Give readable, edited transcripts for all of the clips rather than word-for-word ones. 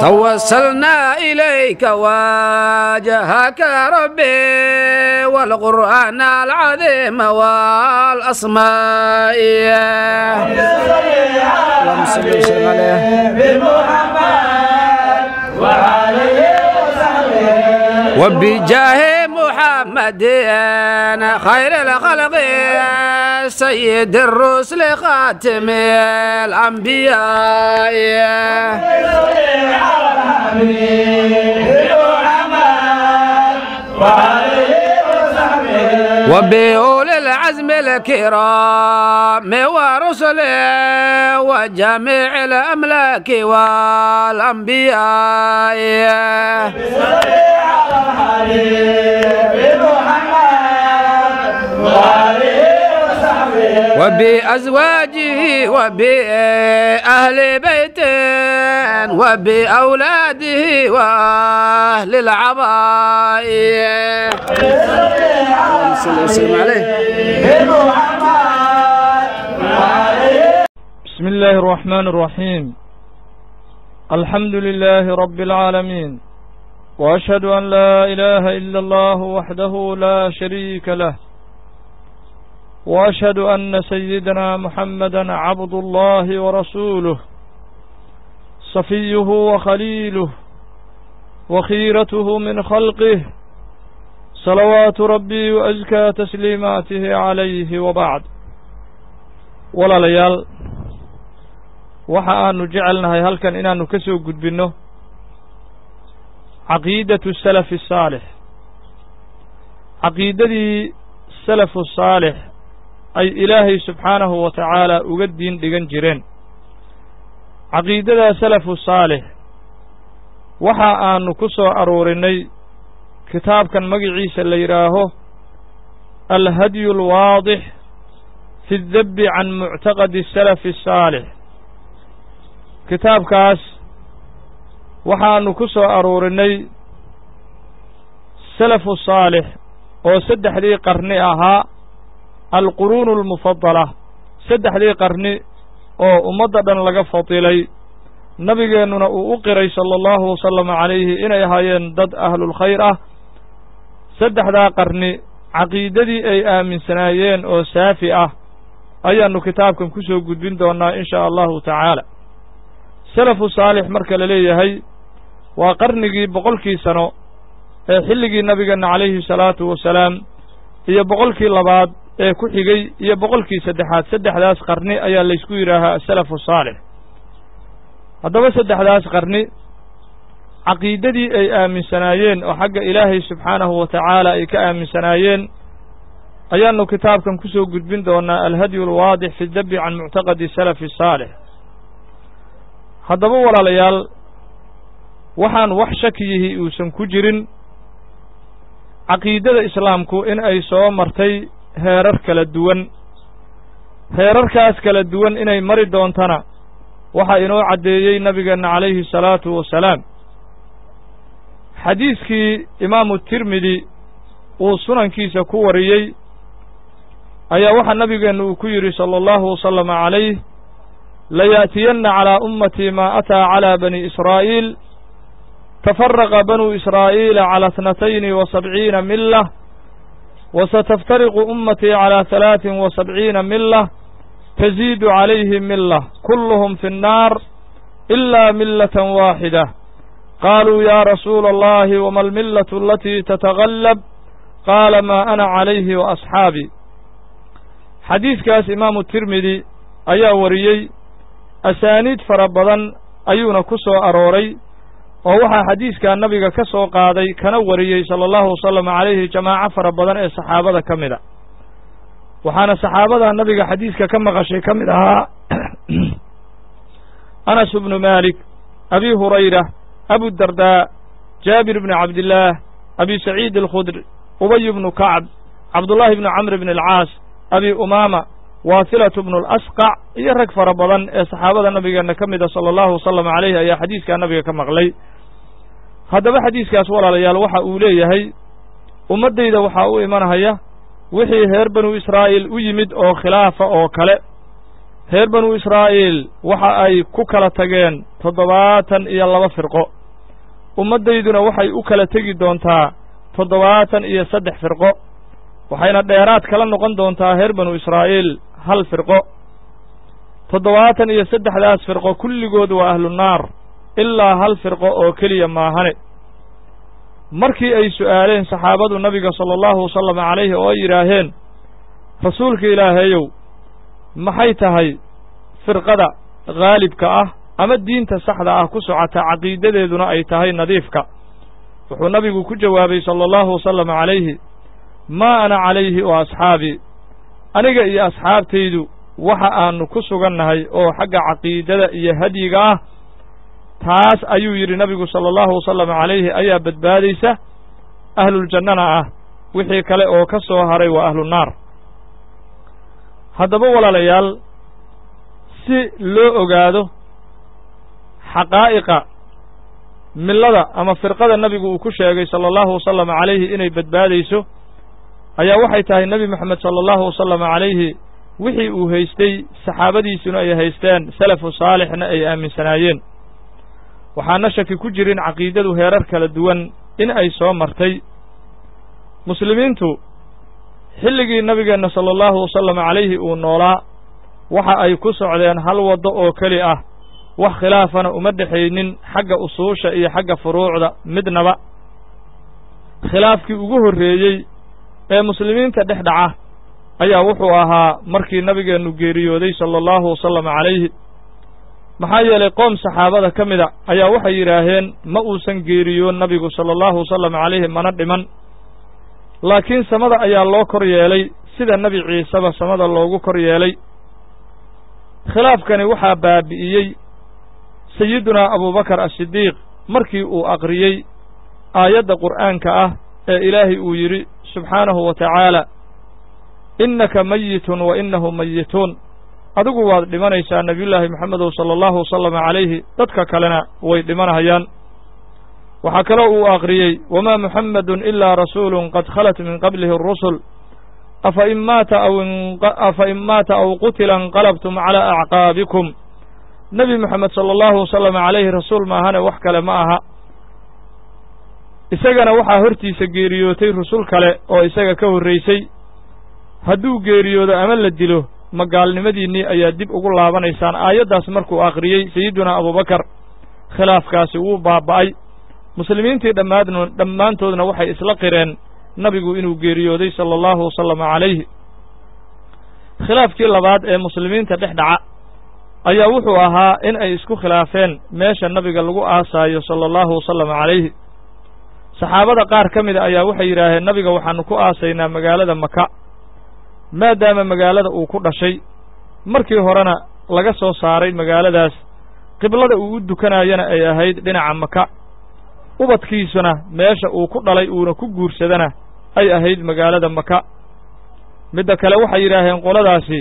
توسلنا إليك وجهك ربي والقرآن العظيم والأسماء. اللهم صل وسلم عليه بمحمد وعليه وصحبه وبجاه محمد خير الخلق سيد الرسل خاتم الأنبياء. وبأولي العزم الكرام ورسله وجميع الأملاك والأنبياء. وبأزواجه وبأهل بيته وبأولاده وأهل العباء. اللهم صل وسلم عليه. بسم الله الرحمن الرحيم. الحمد لله رب العالمين، وأشهد أن لا إله إلا الله وحده لا شريك له، وأشهد أن سيدنا محمدا عبد الله ورسوله، صفيه وخليله وخيرته من خلقه، صلوات ربي وأزكى تسليماته عليه، وبعد. Walaalayaal, waxa aanu jecelnahay halkan inaannu ka soo gudbinno caqiidatu salafi saalix, caqiidadii salafu saalix ay Ilaahay subxaanahu wa tacaala uga diin dhigan jireen. Caqiidadaa salafu saalix waxa aanu ku soo aruurinnay kitaabkan magiciisa la yidhaaho Alhadyu alwaadix fi ddabbi can muctaqadi salafi asaalix. Kitaabkaas waxaannu ku soo aruurinnay salafu saalix oo saddexdii qarni ahaa, alquruunu almufadala, saddexdii qarni oo ummadda dhan laga fadilay, nabigeennuna uu u qiray sala allahu wasalama calayhi inay ahaayeen dad ahlulkhayr ah. Saddexdaa qarni caqiidadii ay aaminsanaayeen oo saafi ah ayaannu kitaabkan ku soo gudbin doonnaa in shaa allahu tacaala. Salafu saalix marka la leeyahay waa qarnigii 100kii sano ee xilligii nabigeenna calayhi salaatu wasalaam, iyo 100kii labaad ee ku xigay, iyo 100kii saddexaad. Saddexdaas qarni ayaa laysku yidhaahaa asalafu saalix. Haddaba saddexdaas qarni caqiidadii ay aaminsanaayeen oo xagga Ilaahay subxaanahu wa tacaala ay ka aaminsanaayeen ayaannu kitaabkan ku soo gudbin doonnaa, Alhadyu alwaadix fi dabbi can muctaqadi salafi saalix. Haddaba walaalayaal, waxaan wax shakiyihi uusan ku jirin caqiidada islaamku in ay soo martay heerar kala duwan. Heerarkaas kala duwan inay mari doontana waxaa inoo caddeeyey nabigeenna calayhi salaatu wasalaam. Xadiiskii Imaamu Tirmidi uu sunankiisa ku wariyey ayaa waxaa nabigeennu uu ku yidhi sala allahu wasalama calayh: "Layaأtiyanna calaa ummatii maa ataa calaa bani Israa'iil. Tafaraqa banuu Israa'iila calى 72 mila, wa sataftariqu ummatii calى 73 mila, taziidu calayhi mila, kulluhum fi nnaar ilaa milatan waaxida. Qaaluu: yaa rasuula allahi, wama almillatu alatii tatagallab? Qaala: maa ana calayhi wa asxaabii." Xadiiskaas Imaamu Tirmidi ayaa wariyey, asaaniid fara badan ayuuna ku soo arooray, oo waxaa xadiiskaa nabiga ka soo qaaday kana wariyey sala allahu wasalama calayhi jamaaco fara badan ee saxaabada ka mid a. Waxaana saxaabada nabiga xadiiska ka maqashay ka mid ahaa Anas bnu Maalik, Abi Hurayra, Abudardaa, Jaabir bni Cabdillaah, Abi Saciid Alkhudri, Ubay bnu Kacb, Cabdullaahi bnu Camr bni Alcaas, Abi Umaama, Waasilatu bnu alasqac, iyo rag fara badan ee saxaabada nabigeenna ka mida sala allahu wasalama calayhi ayaa xadiiskaa nabiga ka maqlay. Haddaba xadiiskaas, walaalayaal, waxa uu leeyahay ummaddayda waxaa u imanahaya Wixii reer banu Israa'iil u yimid oo khilaafa oo kale, reer banu Israa'iil waxa ay ku kala tageen 72 firqo. Ummaddayduna waxay u kala tegi doontaa 73 firqo, waxayna dheeraad kala noqon doontaa reer banu Israa'iil hal firqo. 73daas firqo kulligood waa ahlunaar, ilaa hal firqo oo keliya maahane. Markii ay su'aaleen saxaabadu nabiga sala allahu wasalama calayhi oo ay yidhaaheen, rasuulka ilaahayow, maxay tahay firqada khaalibka ah ama diinta saxda ah ku socota, caqiidadeeduna ay tahay nadiifka? Wuxuu nabigu ku jawaabay sala allahu wasalama calayhi, maa ana calayhi wa asxaabii, aniga iyo asxaabtaydu waxa aanu ku sugannahay oo xagga caqiidada iyo hadyiga ah, taas ayuu yidhi nabigu sala allahu wasalama calayhi ayaa badbaadaysa, ahluljannana ah, wixii kale oo ka soo haray waa ahlunaar. Haddaba walaalayaal, si loo ogaado xaqaa'iqa millada ama firqada nabigu uu ku sheegay sala allahu wasalama calayhi inay badbaadayso, ayaa waxay tahay nebi moxamed sala allahu wasalama calayhi wixii uu haystay, saxaabadiisuna ay haysteen, salafu saalixna ay aaminsanaayeen. Waxaana shaki ku jirin caqiidadu heerar kala duwan in ay soo martay. Muslimiintu xilligii nabigeenna sala allahu wasalama calayhi uu noolaa waxa ay ku socdeen hal waddo oo keli ah, wax khilaafana uma dhexaynin xagga usuusha iyo xagga furuucda midnaba. Khilaafkii ugu horreeyey ee muslimiinta dhex dhaca ayaa wuxuu ahaa markii nabigeennu geeriyooday sala allahu wasalama calayhi. Maxaa yeelay qoom saxaabada ka mida ayaa waxay yidhaaheen ma uusan geeriyoon nabigu sala allahu wasalama calayhi, mana dhiman, laakiin samada ayaa loo kor yeelay sida nebi Ciiseba samada loogu kor yeelay. Khilaafkani waxaa baabi'iyey sayidunaa Abuubakar Asidiiq markii uu aqriyey aayadda qur'aanka ah ee Ilaahay uu yidhi subxaanahu wa tacaala, innaka mayitun wa innahum mayituun, adigu waad dhimanaysaa nebiyullaahi Moxamedow sala allahu wasalama calayhi, dadka kalena way dhimanahayaan. Waxaa kaloo uu aqriyey, wamaa Muxammedun ilaa rasuulun qad khalat min qablihi arusul afa in maata aw qutila inqalabtum calaa acqaabikum. Nebi Moxamed sala allahu wasalama calayhi rasuul maahane wax kale ma aha, isagana waxaa hortiisa geeriyootay rusul kale oo isaga ka horraysay. Hadduu geeriyoodo ama la dilo, ma gaalnimadiinnii ayaa dib ugu laabanaysaan? Aayaddaas markuu akhriyey sayidunaa Abuubakar, khilaafkaasi wuu baaba'ay. Muslimiintii dhammaantoodna waxay isla qireen nabigu inuu geeriyooday sala allahu wasalama calayhi. Khilaafkii labaad ee muslimiinta dhex dhaca ayaa wuxuu ahaa in ay isku khilaafeen meesha nabiga lagu aasaayo sala allahu wasalama calayhi. Saxaabada qaar ka mida ayaa waxay yidhaaheen nabiga waxaannu ku aasaynaa magaalada Maka, maadaama magaalada uu ku dhashay, markii horena laga soo saaray magaaladaas, qiblada uu u dukanayana ay ahayd dhinaca Maka, ubadkiisuna meesha uu ku dhalay uuna ku guursadana ay ahayd magaalada Maka. Midda kale waxay yidhaaheen qoladaasi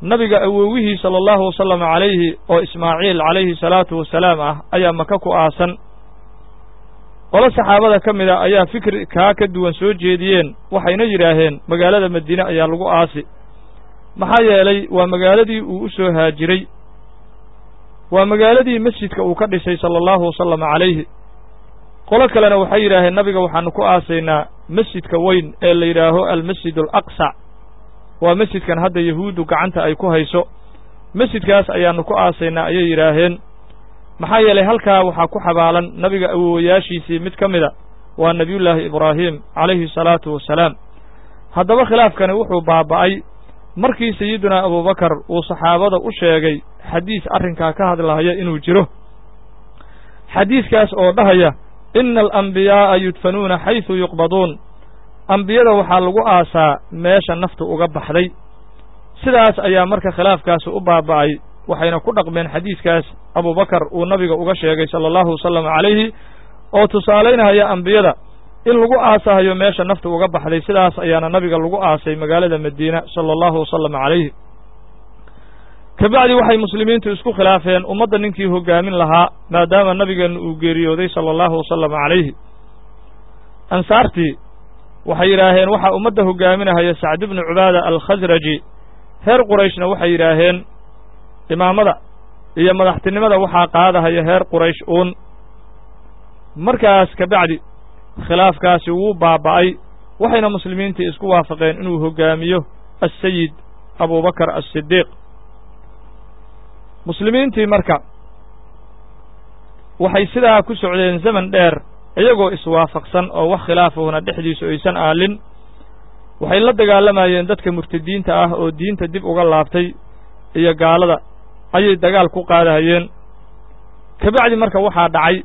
nabiga awowihii sala allahu wasalama calayhi oo Ismaaciil calayhi salaatu wasalaam ah ayaa Maka ku aasan. Qolo saxaabada ka mida ayaa fikri kaa ka duwan soo jeediyeen, waxayna yidhaaheen magaalada Madiine ayaa lagu aasi, maxaa yeelay waa magaaladii uu u soo haajiray, waa magaaladii masjidka uu ka dhisay sala allahu wasalama calayhi. Qolo kalena waxay yidhaaheen nabiga waxaannu ku aasaynaa masjidka weyn ee la yidhaaho almasjid alaqsa, waa masjidkan hadda yahuuddu gacanta ay ku hayso, masjidkaas ayaannu ku aasaynaa ayay yidhaaheen. Maxaa yeelay halkaa waxaa ku xabaalan nabiga awowayaashiisii mid ka mida, waa nebiyullaahi Ibraahim calayhi salaatu wasalaam. Haddaba khilaafkani wuxuu baaba'ay markii sayidunaa Abuubakar uu saxaabada u sheegay xadiis arrinkaa ka hadlahaya inuu jiro, xadiiskaas oo dhahaya ina alambiyaa'a yudfanuuna xaysu yuqbaduun, ambiyada waxaa lagu aasaa meesha naftu uga baxday. Sidaas ayaa marka khilaafkaasi u baaba'ay, waxayna ku dhaqmeen xadiiskaas Abuubakar uu nabiga uga sheegay sala allahu wasalama calayhi oo tusaalaynahaya ambiyada in lagu aasahayo meesha naftu uga baxday. Sidaas ayaana nabiga lagu aasay magaalada Madiina sala allahu wasalama calayhi. Kabacdi waxay muslimiintu isku khilaafeen ummadda ninkii hoggaamin lahaa, maadaama nabigeennu uu geeriyooday sala allahu wasalama calayhi. Ansaartii Waxay yidhaaheen waxaa ummadda hoggaaminahaya Sacd ibnu Cubaada Alkhasraji. Heer Qurayshna waxay yidhaaheen imaamada iyo madaxtinimada waxaa qaadahaya heer Quraysh uun. Markaas ka bacdi khilaafkaasi wuu baaba'ay, waxayna muslimiintii isku waafaqeen inuu hoggaamiyo Assayid Abubakar Assidiiq. Muslimiintii marka waxay sidaa ku socdeen zaman dheer iyagoo iswaafaqsan oo wax khilaafahuna dhexdiisu aysan aalin. Waxay la dagaalamayeen dadka murtadiinta ah oo diinta dib uga laabtay iyo gaalada ayay dagaal ku qaadahayeen. Kabacdi marka waxaa dhacay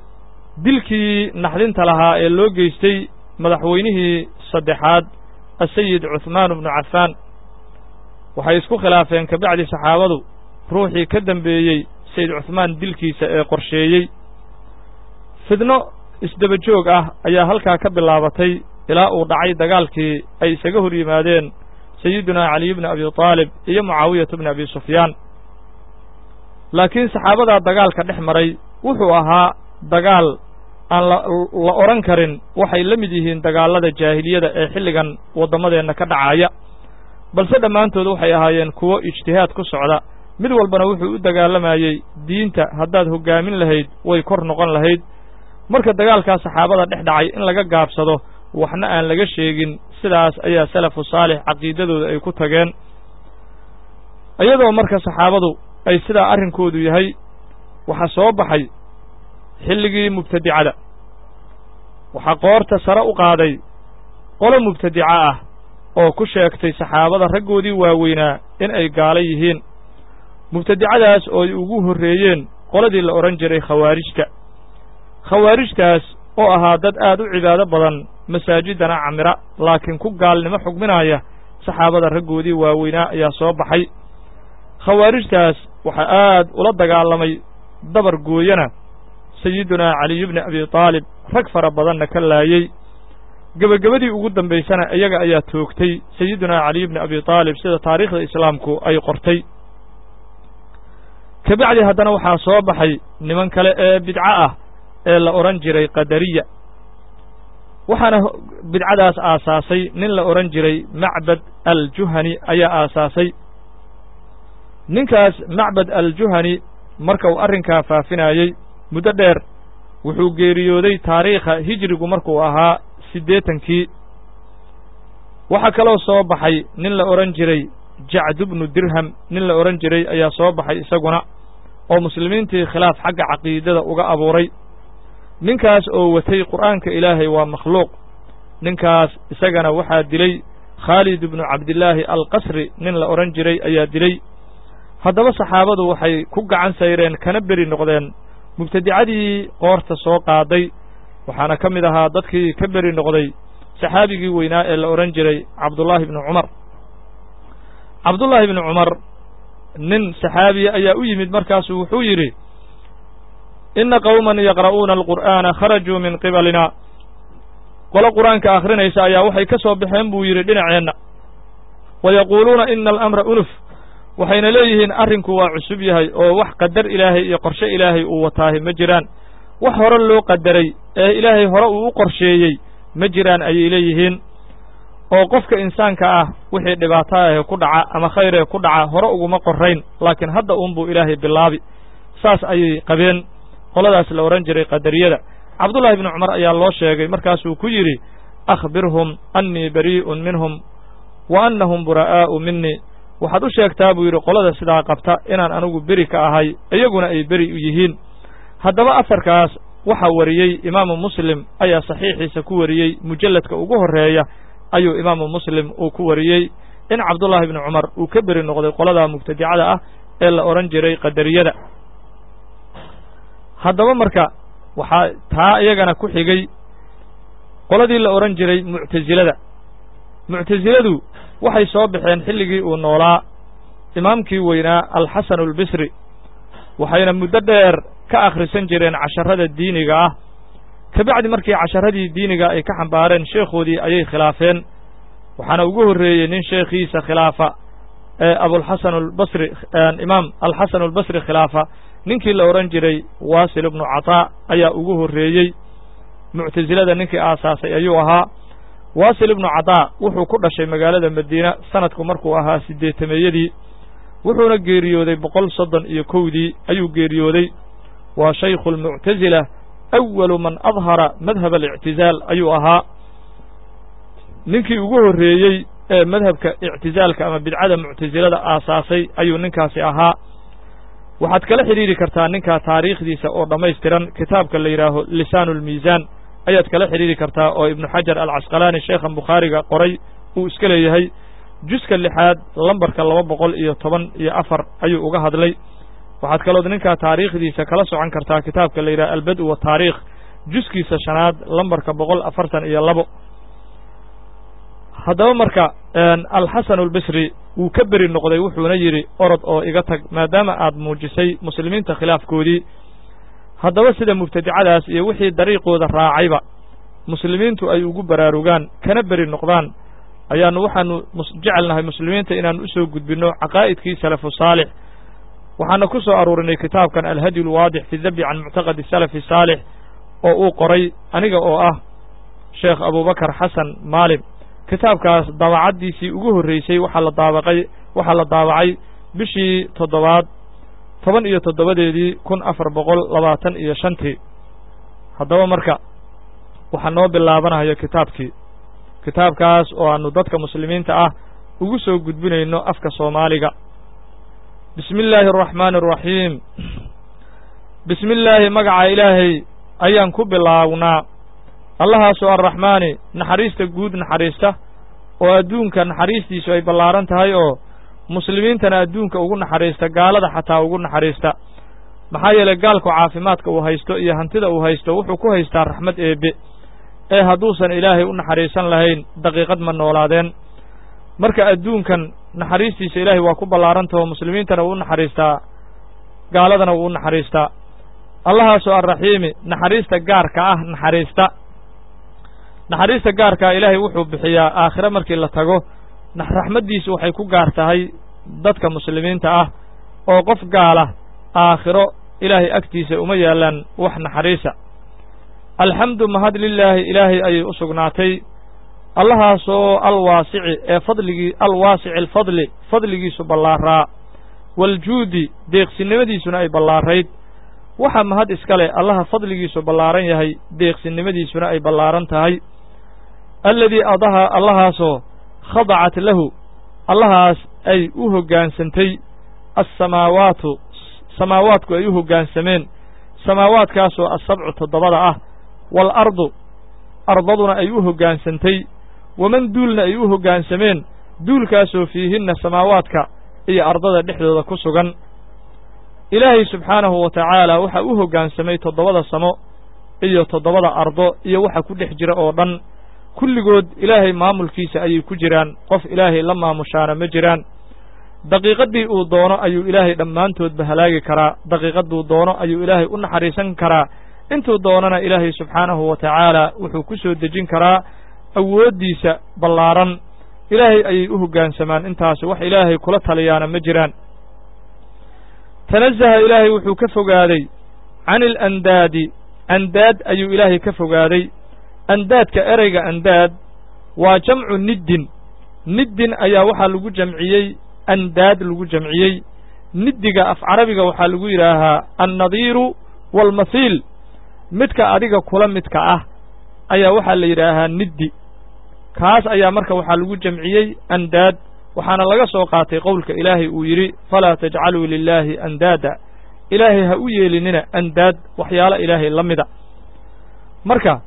dilkii naxdinta lahaa ee loo geystay madaxweynihii saddexaad, Asayid Cuhmaan bnu Cafaan. Waxay isku khilaafeen kabacdi saxaabadu ruuxii ka dambeeyey Sayid Cuhmaan dilkiisa ee qorsheeyey. Fidno isdaba joog ah ayaa halkaa ka bilaabatay ilaa uu dhacay dagaalkii ay isaga hor yimaadeen Sayidunaa Caliy bni Abi Taalib iyo Mucaawiyatu bni Abi Sufyaan. Laakiin saxaabadaa dagaalka dhex maray wuxuu ahaa dagaal aan la odhan karin waxay la mid yihiin dagaallada jaahiliyada ee xilligan waddamadeenna ka dhacaya, balse dhammaantood waxay ahaayeen kuwo ijtihaad ku socda. Mid walbana wuxuu u dagaalamayey diinta haddaad hoggaamin lahayd way kor noqon lahayd. Marka dagaalkaa saxaabada dhex dhacay in laga gaabsado waxna aan laga sheegin, sidaas ayaa salafu saalix caqiidadooda ay ku tageen. Iyadoo marka saxaabadu ay sidaa arrinkoodu yahay, waxaa soo baxay xilligii mubtadicada. Waxaa qoorta sare u qaaday qolo mubtadica ah oo ku sheegtay saxaabada raggoodii waaweynaa in ay gaalo yihiin. Mubtadicadaas oo ay ugu horreeyeen qoladii la odhan jiray khawaarijta. Khawaarijtaas oo ahaa dad aad u cibaado badan, masaajidana camira, laakiin ku gaalnimo xugminaya saxaabada raggoodii waaweynaa ayaa soo baxay. Khawaarijtaas waxaa aad ula dagaalamay dabar gooyana Sayidunaa Caliy bni Abi Taalib, rag fara badanna ka laayey. Gebagabadii ugu dambaysana iyaga ayaa toogtay Sayidunaa Caliy bni Abi Taalib, sida taariikhda islaamku ay qortay. Kabacdi haddana waxaa soo baxay niman kale ee bidco ah ee la odhan jiray qadariya. Waxaana bidcadaas aasaasay nin la odhan jiray Macbad Aljuhani ayaa aasaasay. Ninkaas Macbad Aljuhani marka uu arrinkaa faafinayey muddo dheer, wuxuu geeriyooday taariikha hijrigu markuu ahaa 80kii. Waxaa kaloo soo baxay nin la odhan jiray Jacdu bnu Dirham, nin la odhan jiray ayaa soo baxay isaguna, oo muslimiintii khilaaf xagga caqiidada uga abuuray. Ninkaas oo watay qur'aanka Ilaahay waa makhluuq. Ninkaas isagana waxaa dilay Khaalid ibnu Cabdillaahi Alqasri, nin la odhan jiray ayaa dilay. Haddaba saxaabadu waxay ku gacan sayreen kana beri noqdeen mubtadicadii qoorta soo qaaday. Waxaana ka mid ahaa dadkii ka beri noqday saxaabigii weynaa ee la odhan jiray Cabdullaahi ibnu Cumar. Cabdullaahi ibnu Cumar nin saxaabiya ayaa u yimid, markaasuu wuxuu yidhi: inna qawman yaqra'uuna alqur'aana kharajuu min qibalina. Qolo qur'aanka akhrinaysa ayaa waxay ka soo baxeen, buu yidhi, dhinaceenna. Wa yaquuluuna ina alamra unuf, waxayna leeyihiin arrinku waa cusub yahay oo wax qadar Ilaahay iyo qorshe Ilaahay uu wataahi ma jiraan, wax hore loo qadaray ee Ilaahay hore uu u qorsheeyey ma jiraan ayay leeyihiin, oo qofka insaanka ah wixii dhibaato ahee ku dhaca ama khayree ku dhaca hore uguma qorayn, laakiin hadda uunbuu Ilaahay bilaabi. Saas ayay qabeen qoladaas la odhan jiray qadariyada. Cabdullaahi ibnu Cumar ayaa loo sheegay, markaasuu ku yidhi: akhbirhum annii barii'un minhum wa annahum bura'aa'u minii. Waxaad u sheegtaa, buu yidhi, qolada sidaa qabta inaan anigu beri ka ahay, iyaguna ay beri u yihiin. Haddaba aharkaas waxaa wariyey Imaamu Muslim ayaa saxiixiisa ku wariyey, mujalladka ugu horreeya ayuu Imaamu Muslim uu ku wariyey in Cabdullaahi ibnu Cumar uu ka beri noqday qolada mubtadicada ah ee la odhan jiray qadariyada. Haddaba marka waxaa taa iyagana ku xigay qoladii la odhan jiray muctasilada. Muctasiladu waxay soo baxeen xilligii uu noolaa imaamkii weynaa Alxasan Albisri, waxayna muddo dheer ka akhrisan jireen casharada diiniga ah. Kabacdi markii casharadii diiniga ay ka xambaareen sheekhoodii ayay khilaafeen. Waxaana ugu horreeyey nin sheekhiisa khilaafa ee Abulxasan Albasri, imaam Alxasan Albasri khilaafa, ninkii la odhan jiray Waasil ibnu Cataa ayaa ugu horreeyey. Muctasilada ninkii aasaasay ayuu ahaa. Waasil ibnu Cadaa wuxuu ku dhashay magaalada Madiina sanadku markuu ahaa 80meeyadii, wuxuuna geeriyooday 131dii ayuu geeriyooday. Waa shaykhu almuctasila, awalu man adhara madhab alictizaal ayuu ahaa, ninkii ugu horreeyey ee madhabka ictizaalka ama bidcada muctasilada aasaasay ayuu ninkaasi ahaa. Waxaad kala xidhiidhi kartaa ninkaa taariikhdiisa oo dhammaystiran kitaabka la yidhaaho Lisaanu lmiisaan ayaad kala xidhiidhi kartaa, oo Ibnu Xajar Alcasqalaani sheekhan Bukhaariga qoray uu iska leeyahay. Juska 6aad lambarka 214 ayuu uga hadlay. Waxaad kalood ninkaa taariikhdiisa kala socon kartaa kitaabka la yidhaha Albad-u wataariikh, juskiisa 5aad lambarka 142. Haddaba marka Alxasan Albasri wuu ka beri noqday, wuxuuna yidhi: orod oo iga tag, maadaama aad muujisay muslimiinta khilaafkoodii. Haddaba sida mubtadicadaas iyo wixii dariiqooda raacayba muslimiintu ay ugu baraarugaan kana beri noqdaan, ayaanu waxaanu jecelnahay muslimiinta inaanu u soo gudbinno caqaa'idkii salafu saalix. Waxaana ku soo aruurinay kitaabkan Alhadyu alwaadix fi dabi can muctaqadi salafi saalix oo uu qoray aniga oo ah Sheekh Abubakar Xasan Maalim. Kitaabkaas daabacaddiisii ugu horreysay waxaa la daabacay bishii 7aad 17deedii 1425tii. Haddaba marka waxaa noo bilaabanaya kitaabkii, kitaabkaas oo aanu dadka muslimiinta ah ugu soo gudbinayno afka Soomaaliga. Bismi illaahi araxmaani araxiim. Bismi illaahi, magaca Ilaahay ayaan ku bilaawnaa, Allahaasoo arraxmaani naxariista guud naxariista, oo adduunka naxariistiisu ay ballaaran tahay, oo muslimiintana adduunka ugu naxariista, gaalada xataa ugu naxariista. Maxaa yeelay gaalku caafimaadka uu haysto iyo hantida uu haysto wuxuu ku haystaa raxmad Eebbe, ee hadduusan Ilaahay u naxariisan lahayn daqiiqad ma noolaadeen. Marka adduunkan naxariistiisa Ilaahay waa ku ballaarantaho, muslimiintana wuu u naxariistaa, gaaladana wuu u naxariistaa. Allahaasoo arraxiimi naxariista gaarka ah naxariista. Naxariista gaarkaa Ilaahay wuxuu bixiyaa aakhire markii la tago. Raxmaddiisu waxay ku gaar tahay dadka muslimiinta ah, oo qof gaala aakhiro Ilaahay agtiisa uma yaallaan wax naxariisa. Alxamdu mahad lilaahi, Ilaahay ayay u sugnaatay, Allahaasoo alwaasici ee fadligii, alwaasici alfadli, fadligiisu ballaaraa, waljuudi, deeqsinimadiisuna ay ballaarayd. Waxaa mahad iska leh Allaha fadligiisu ballaaran yahay, deeqsinimadiisuna ay ballaaran tahay. Alladii adaha, Allahaasoo khadacat lahu, Allahaas ay u hoggaansantay assamaawaatu, samaawaadku ay u hoggaansameen, samaawaadkaasoo asabcu 7da ah, waalardu, ardaduna ay u hoggaansantay, waman duulna ay u hoggaansameen, duulkaasoo fiihinna, samaawaadka iyo ardada dhexdooda ku sugan. Ilaahay subxaanahu wa tacaala waxaa u hoggaansamay 7da samo iyo 7da ardo iyo waxa ku dhex jira oo dhan. Kulligood Ilaahay maamulkiisa ayay ku jiraan, qof Ilaahay la maamushaana ma jiraan. Daqiiqaddii uu doono ayuu Ilaahay dhammaantoodba halaagi karaa, daqiiqadduu doono ayuu Ilaahay u naxariisan karaa, intuu doonana Ilaahay subxaanahu wa tacaala wuxuu ku soo dejin karaa awooddiisa ballaaran. Ilaahay ayay u hoggaansamaan intaas, wax Ilaahay kula taliyaana ma jiraan. Tanazaha, Ilaahay wuxuu ka fogaaday can ilandaadi, andaad ayuu Ilaahay ka fogaaday. Andaadka, ereyga andaad waa jamcu niddin. Niddin ayaa waxaa lagu jamciyey andaad lagu jamciyey. Niddiga af carabiga waxaa lagu yidhaahaa annadiiru waalmathiil, midka adiga kula midka ah ayaa waxaa la yidhaahaa niddi. Kaas ayaa marka waxaa lagu jamciyey andaad, waxaana laga soo qaatay qowlka Ilaahay uu yidhi: falaa tajcaluu lilaahi andaada, Ilaahay ha u yeelinina andaad, waxyaalo Ilaahay la mida. Marka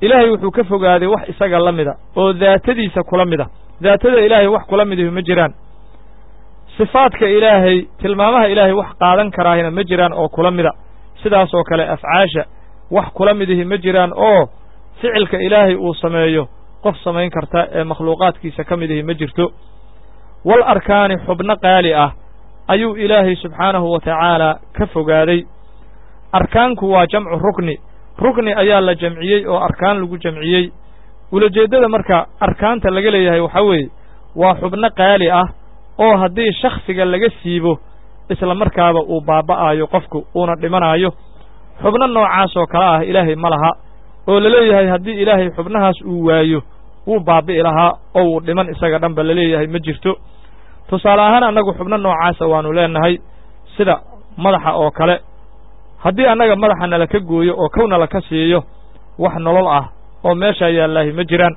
Ilaahay wuxuu ka fogaaday wax isaga la mida oo daatadiisa kula mida. Daatada Ilaahay wax kula midihi ma jiraan, sifaadka Ilaahay, tilmaamaha Ilaahay wax qaadan karaahina ma jiraan oo kula mida. Sidaasoo kale afcaasha wax kula midihi ma jiraan, oo ficilka Ilaahay uu sameeyo qof samayn karta ee makhluuqaadkiisa ka midihi ma jirto. Wal arkaani, xubno qaali ah ayuu Ilaahay subxaanahu wa tacaala ka fogaaday. Arkaanku waa jamcu rukni, rukni ayaa la jamciyey oo arkaan lagu jamciyey. Ulajeeddada marka arkaanta laga leeyahay waxaa weeye waa xubno qaali ah oo haddii shakhsiga laga siibo isla markaaba uu baaba'aayo qofku, uuna dhimanaayo. Xubno noocaas oo kale ah Ilaahay ma laha, oo la leeyahay haddii Ilaahay xubnahaas uu waayo wuu baabi'i lahaa oo wuu dhiman isaga dhanba laleeyahay ma jirto. Tusaale ahaan annagu xubno noocaasa waanu leenahay, sida madaxa oo kale. Haddii annaga madaxa nala ka gooyo oo kow nala ka siiyo, wax nolol ah oo meeshaa yaallaahi ma jiraan.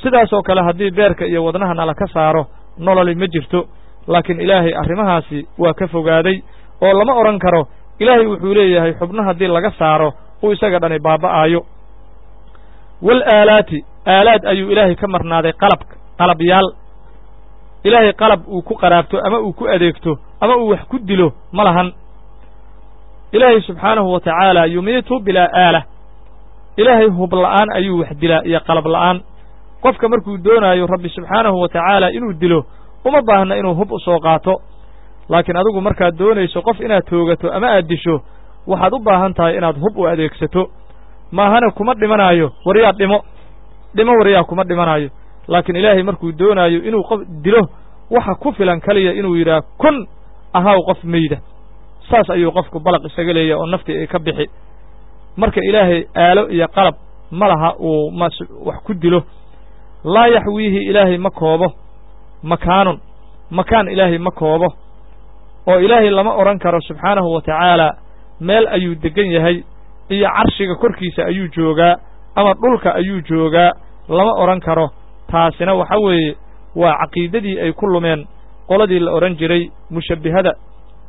Sidaasoo kale haddii beerka iyo wadnaha nala ka saaro, nololi ma jirto. Laakiin Ilaahay arrimahaasi waa ka fogaaday, oo lama odhan karo Ilaahay wuxuu leeyahay xubno haddii laga saaro uu isaga dhani baaba'aayo. Wal aalaati, aalaad ayuu Ilaahay ka marnaaday, qalab, qalabyaal. Ilaahay qalab uu ku qaraabto ama uu ku adeegto ama uu wax ku dilo ma lahan. Ilaahay subxaanahu wa tacaala yumiitu bilaa aala, Ilaahay hub la'aan ayuu wax dilaa iyo qalab la'aan. Qofka markuu doonaayo Rabbi subxaanahu wa tacaala inuu dilo, uma baahna inuu hub u soo qaato. Laakiin adigu markaad doonayso qof inaad toogato ama aad disho, waxaad u baahan tahay inaad hub u adeegsato. Maahana kuma dhimanaayo waryaa dhimo, dhimo waryaa kuma dhimanaayo. Laakiin Ilaahay markuu doonaayo inuu qof dilo, waxa ku filan kaliya inuu yidhaah kun ahaw qof meyda, saas ayuu qofku balaq isaga leeyahy oo naftii ay ka bixi. Marka Ilaahay aalo iyo qalab ma laha uu ma wax ku dilo. Laa yaxwiihi, Ilaahay ma koobo makaanun, makaan Ilaahay ma koobo, oo Ilaahay lama odhan karo subxaanahu wa tacaala meel ayuu deggan yahay iyo carshiga korkiisa ayuu joogaa ama dhulka ayuu joogaa, lama odhan karo. Taasina waxa weeye waa caqiidadii ay ku lumeen qoladii la odhan jiray mushabbihada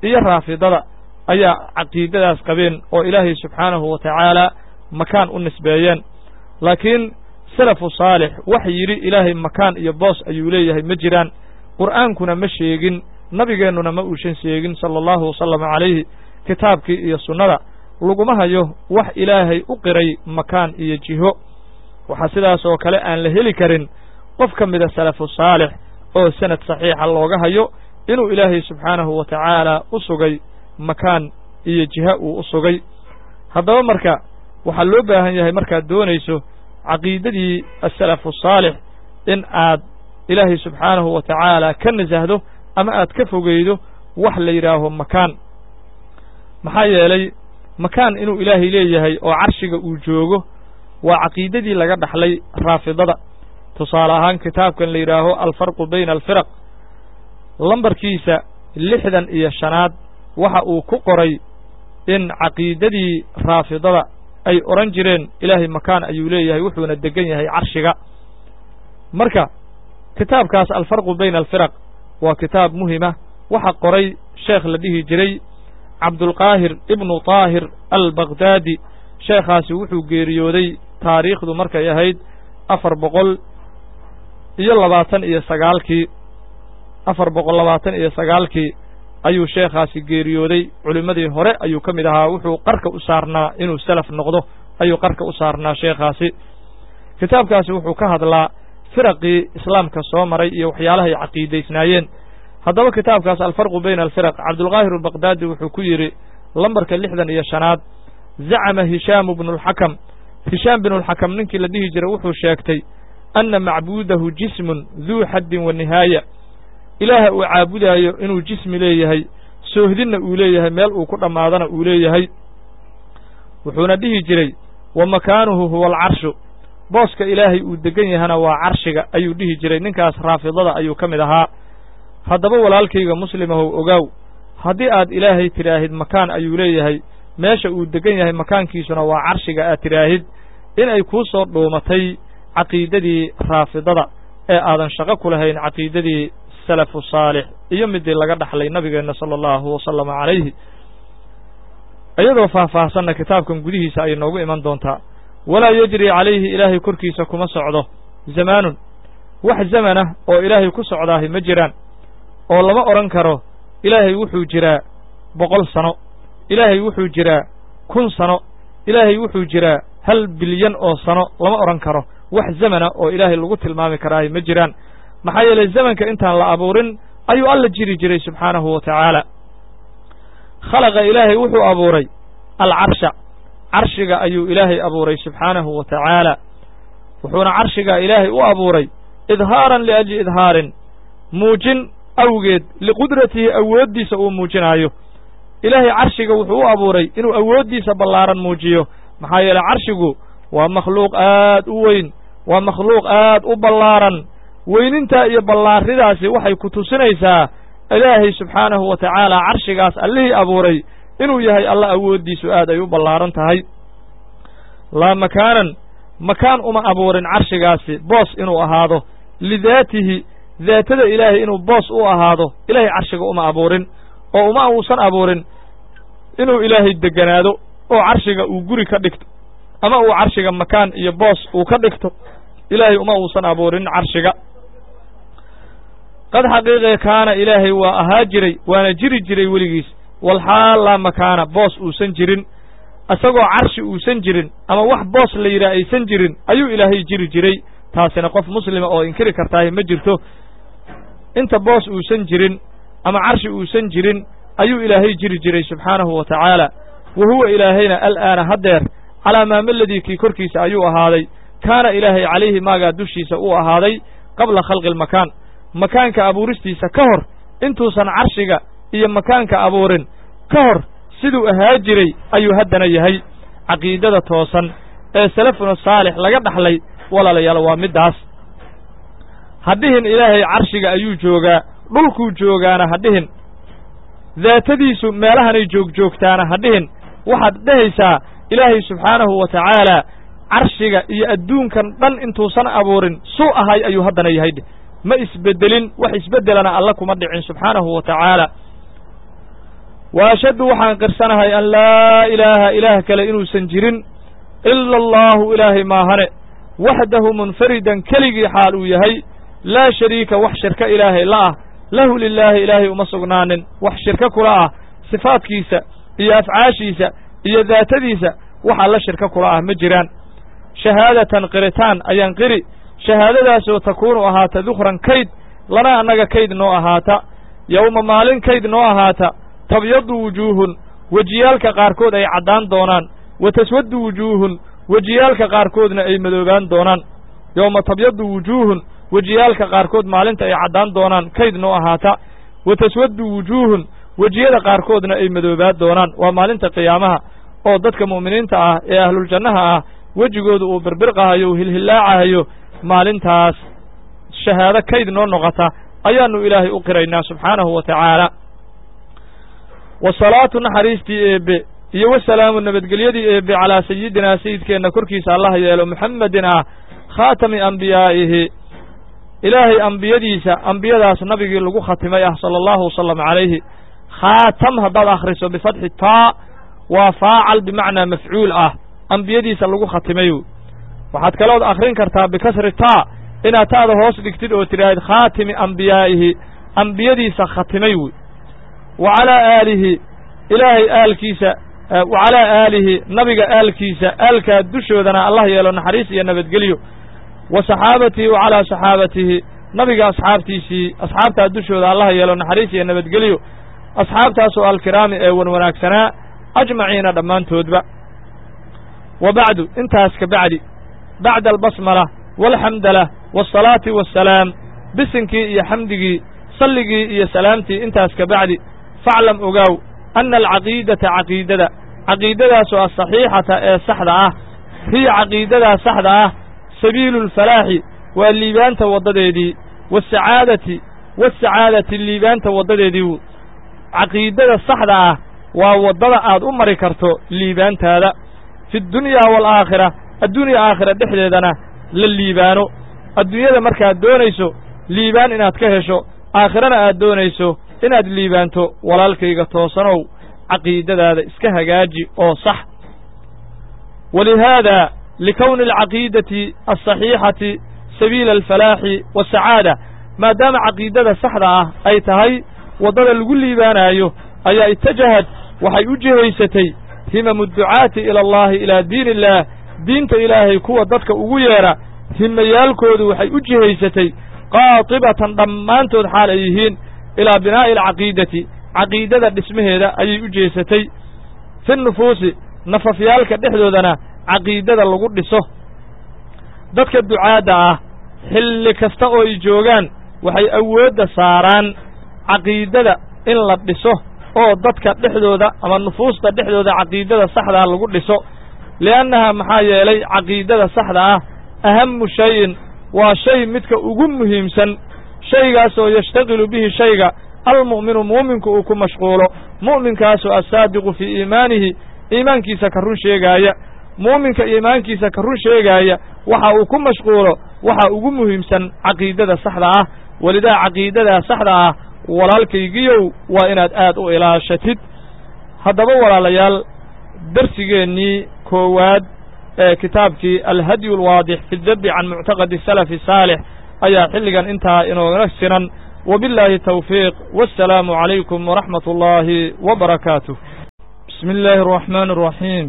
iyo raafidada, ayaa caqiidadaas qabeen oo Ilaahay subxaanahu wa tacaala makaan u nisbeeyeen. Laakiin salafu saalix wax yidhi Ilaahay makaan iyo boos ayuu leeyahay ma jiraan. Qur'aankuna ma sheegin, nabigeennuna ma uusan sheegin sala allahu wasalama calayhi. Kitaabkii iyo sunnada laguma hayo wax Ilaahay u qiray makaan iyo jiho. Waxaa sidaas oo kale aan la heli karin qof ka mida salafu saalix oo sanad saxiixa looga hayo inuu Ilaahay subxaanahu wa tacaala u sugay makaan iyo jiha uu u sugay. Haddaba marka waxaa loo baahan yahay markaad doonayso caqiidadii asalafu saalix in aad Ilaahay subxaanahu wa tacaala ka nasahdo ama aad ka fogeydo wax la yidhaaho makaan. Maxaa yeelay makaan inuu Ilaahay leeyahay oo carshiga uu joogo waa caqiidadii laga dhaxlay raafidada. Tusaale ahaan kitaabkan la yidhaaho Alfarqu bayna alfiraq, lambarkiisa 65aad, waxa uu ku qoray in caqiidadii raafidada ay odhan jireen Ilaahay makaan ayuu leeyahay, wuxuuna deggan yahay carshiga. Marka kitaabkaas Alfarqu bayna alfiraq waa kitaab muhima. Waxa qoray sheekh la dhihi jiray Cabdulqaahir ibnu Taahir Albaqdaadi. Sheekhaasi wuxuu geeriyooday taariikhdu markay ahayd 429-kii, 429-kii ayuu sheekhaasi geeriyooday. Culimmadii hore ayuu ka mid ahaa, wuxuu qarka u saarnaa inuu salaf noqdo ayuu qarka u saarnaa sheekhaasi. Kitaabkaasi wuxuu ka hadlaa firaqii islaamka soo maray iyo waxyaalahay caqiidaysnaayeen. Haddaba kitaabkaas Alfarqu bayna alfiraq, Cabdulqaahir albaqdaadi wuxuu ku yidhi lambarka 65aad: zacama Hishaamu bnu alxakam, Hishaam binulxakam ninkii la dhihi jiray wuxuu sheegtay anna macbuudahu jismun duu xaddin wa nihaaya, Ilaaha uu caabudaayo inuu jismi leeyahay, soohdinna uu leeyahay, meel uu ku dhammaadana uu leeyahay. Wuxuuna dhihi jiray wa makaanuhu huwa alcarshu, booska Ilaahay uu deggan yahana waa carshiga ayuu dhihi jiray. Ninkaas raafidada ayuu ka mid ahaa. Haddaba walaalkayga muslimahow, ogaaw haddii aad Ilaahay tidhaahid makaan ayuu leeyahay, meesha uu deggan yahay makaankiisuna waa carshiga aad tidhaahid, in ay kuu soo dhuumatay caqiidadii raafidada ee aadan shaqo ku lahayn caqiidadii salafu saalix iyo midii laga dhaxlay nabigeenna sala allahu wasalama calayhi. Iyadoo faahfaahsanna kitaabkan gudihiisa ayay noogu iman doontaa. Walaa yejri calayhi, Ilaahay korkiisa kuma socdo zamaanun, wax zamanah oo Ilaahay ku socdaahi ma jiraan, oo lama odhan karo Ilaahay wuxuu jiraa 100 sano, Ilaahay wuxuu jiraa 1000 sano, Ilaahay wuxuu jiraa 1 bilyan oo sano, lama odhan karo. Wax zamana oo Ilaahay lagu tilmaami karaahi ma jiraan. Maxaa yeelay zamanka intaan la abuurin ayuu Alla jiri jiray subxaanahu wa tacaala. Khalaqa, Ilaahay wuxuu abuuray alcarsha, carshiga ayuu Ilaahay abuuray subxaanahu wa tacaala. Wuxuuna carshigaa Ilaahay u abuuray idhaaran liajli idhaarin, muujin awgeed, liqudratihi, awooddiisa uu muujinaayo. Ilaahay carshiga wuxuu u abuuray inuu awooddiisa ballaaran muujiyo, maxaa yeeley carshigu waa makhluuq aad u weyn Waa makhluuq aad u ballaaran. Weynintaa iyo ballaaridaasi waxay ku tusinaysaa Ilaahay subxaanahu wa tacaala carshigaas allihii abuuray inuu yahay alla awooddiisu aad ay u ballaaran tahay. Laa makaanan, makaan uma abuurin carshigaasi boos inuu ahaado, lidaatihi, daatada Ilaahay inuu boos u ahaado Ilaahay carshiga uma abuurin, oo uma uusan abuurin inuu Ilaahay degganaado oo carshiga uu guri ka dhigto ama uu carshiga makaan iyo boos uu ka dhigto. Ilaahay uma uusan abuurin carshiga. Qad xaqiiqe kaana, Ilaahay waa ahaa jiray, waana jiri jiray weligiis, walxaal laa makaana, boos uusan jirin, isagoo carshi uusan jirin ama wax boos la yidhaah aysan jirin ayuu Ilaahay jiri jiray. Taasina qof muslima oo inkiri kartaahi ma jirto. Inta boos uusan jirin ama carshi uusan jirin ayuu Ilaahay jiri jiray subxaanahu wa tacaala. Wa huwa Ilaahayna al'aana haddeer calaa maameladii kii korkiisa ayuu ahaaday, kaana Ilaahay calayhi maagaa dushiisa uu ahaaday qabla khalqi almakaan, makaanka abuuristiisa ka hor, intuusan carshiga iyo makaanka abuurin ka hor siduu ahaa jiray ayuu haddana yahay. Caqiidada toosan ee salafuna saalix laga dhaxlay, walaalayaal, waa middaas. Hadhihin Ilaahay carshiga ayuu joogaa, dhulkuu joogaana hadhihin, daatadiisu meelahanay joogjoogtaana hadhihin. Waxaad dhehaysaa Ilaahay subxaanahu wa tacaala carshiga iyo adduunkan dhan intuusan abuurin suu ahay ayuu haddana yahay dheh, ma isbeddelin, wax isbeddelana alla kuma dhicin subxaanahu wa tacaala. Wa ashhadu, waxaan qirsanahay, an laa ilaaha, ilaah kale inuusan jirin, ila allaahu, Ilaahay maahane, waxdahu munfaridan, keligii xaal uu yahay, laa shariika, wax shirko Ilaahay la ah, lahu lilaahi, Ilaahay uma sugnaanin wax shirko kula ah. Sifaadkiisa iyo afcaashiisa iyo daatadiisa wax alla shirko kula ah ma jiraan. Shahaadatan, qiritaan ayaan qiri, shahaadadaasoo takuunu ahaata dukran, kayd, lana annaga kayd noo ahaata, yowma maalin kayd noo ahaata, tabyadu wujuuhun, wejiyaalka qaarkood ay caddaan doonaan, wa taswaddu wujuuhun, wejiyaalka qaarkoodna ay madoobaan doonaan. Yowma tabyadu wujuuhun, wejiyaalka qaarkood maalinta ay caddaan doonaan kayd noo ahaata, wa taswaddu wujuuhun, wejiyada qaarkoodna ay madoobaan doonaan. Waa maalinta qiyaamaha oo dadka mu'miniinta ah ee ahluljannaha ah wejigoodu uu birbirqahayo, uu hilhillaacahayo. Maalintaas shahaado kayd noo noqota ayaannu Ilaahay u qiraynaa subxaanahu wa tacaala. Wasalaatu, naxariistii eebbe, iyo wasalaamu, nabadgelyadii eebbe, calaa sayidinaa, sayidkeenna korkiisa Allah yeelo, Muxammedin ah, khaatami ambiyaa'ihi, Ilaahay ambiyadiisa, ambiyadaas nabigii lagu khatimay ah, sala allahu wasalam calayhi. Khaatam haddaad akhriso bifatxi taa, waa faacal bimacnaa mafcuul ah, ambiyadiisa lagu khatimay. Waxaad kalood akhrin kartaa bikasri taa, inaad ta'da hoos dhigtid oo tidhaahid khaatimi ambiyaa'ihi, ambiyadiisa khatimay wey. Wa calaa aalihi, Ilaahay aalkiisa, wa calaa aalihi, nabiga aalkiisa, aalkaa dushoodana Allah yeelo naxariis iyo nabadgelyo, wa saxaabatihi, wa calaa saxaabatihi, nabiga asxaabtiisii, asxaabtaa dushooda Allah yeelo naxariis iyo nabadgelyo, asxaabtaasoo alkiraami ee wan wanaagsanaa, ajmaciina, dhammaantoodba. Wa bacdu, intaas ka bacdi, bacda albasmala waalxamdala waasalaati wassalaam, bisinkii iyo xamdigii, salligii iyo salaamtii intaas ka bacdi, faclam, ogaaw, anna alcaqiidata, caqiidada, caqiidadaasoo asaxiixata ee saxda ah, hiya, caqiidadaa saxda ah, sabiilu alfalaaxi, waa liibaanta waddadeedii, wasacaadati, wasacaadati, liibaanta waddadeedii. Caqiidada saxda ah waa waddada aad u mari karto liibaantaada fi ddunyaa waalaakhira, adduunya aakhira dhexdeedana la liibaano. Adduunyada markaad doonayso liibaan inaad ka hesho, aakhirana aad doonayso inaad liibaanto, walaalkayga toosanow, caqiidadaada iska hagaaji oo sax. Walihaada, likowni alcaqiidati alsaxiixati sabiila alfalaaxi wasacaada, maadaama caqiidada saxda ah ay tahay waddada lagu liibaanaayo, ayaa itajahad, waxay u jihaysatay, himamu ducaati ila allahi, ilaa diin illaah, diinta Ilaahay kuwa dadka ugu yeedha himayaalkoodu waxay u jihaysatay, qaatibatan, dhammaantood xaal ay yihiin, ilaa binaa'i alcaqiidati, caqiidada dhismaheeda ayay u jeesatay, fi nufuusi, nafafyaalka dhexdoodana caqiidada lagu dhiso. Dadka ducaadda ah xilli kasta oo ay joogaan waxay awoodda saaraan caqiidada in la dhiso oo dadka dhexdooda ama nufuusta dhexdooda caqiidada saxdaa lagu dhiso, li'annaha, maxaa yeelay, caqiidada saxda ah Ahamu shayin waa shay midka ugu muhiimsan, shaygaasoo yashtaqilu bihi shayga almu'minu mu'minku uu ku mashquulo, mu'minkaasoo assaadiqu fii iimaanihi, iimaankiisa ka run sheegaaya. Muuminka iimaankiisa ka run sheegaaya waxa uu ku mashquulo waxa ugu muhiimsan caqiidada saxda ah. Welidaa caqiidadaa saxda ah, walaalkaygiyow, waa inaad aad u ilaashatid. Haddaba walaalayaal, darsigeennii koowaad ee kitaabkii Alhadyu Alwaadix fi dabi can muctaqadi salafi saalix ayaa xilligan intaa inooga sinan. Wabillaahi tawfiiq, wassalaamu calaykum waraxmat ullaahi wa barakaatuh. Bismi illaahi araxmaani araxiim.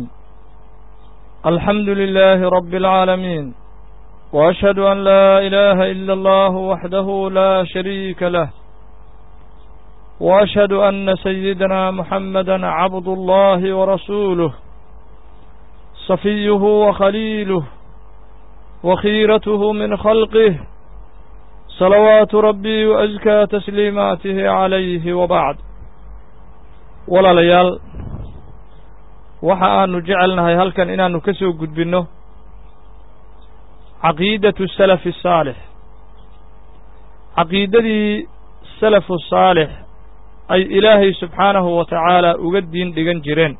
Alxamdu lilaahi rabbi alcaalamiin, wa ashhadu an laa ilaaha ila allahu waxdahu laa shariika lah, wa ashhadu anna sayidana muxamada cabdu allahi warasuuluh, safiyuhu wa khaliiluh, wa khiiratuhu min khalqih, salawaatu rabbii wa askaa tasliimaatihi calayhi, wa bacd. Walaalayaal, waxa aanu jecelnahay halkan inaannu ka soo gudbinno caqiidatu salafi saalix, caqiidadii salafu saalix ay Ilaahay subxaanahu wa tacaala uga diin dhigan jireen.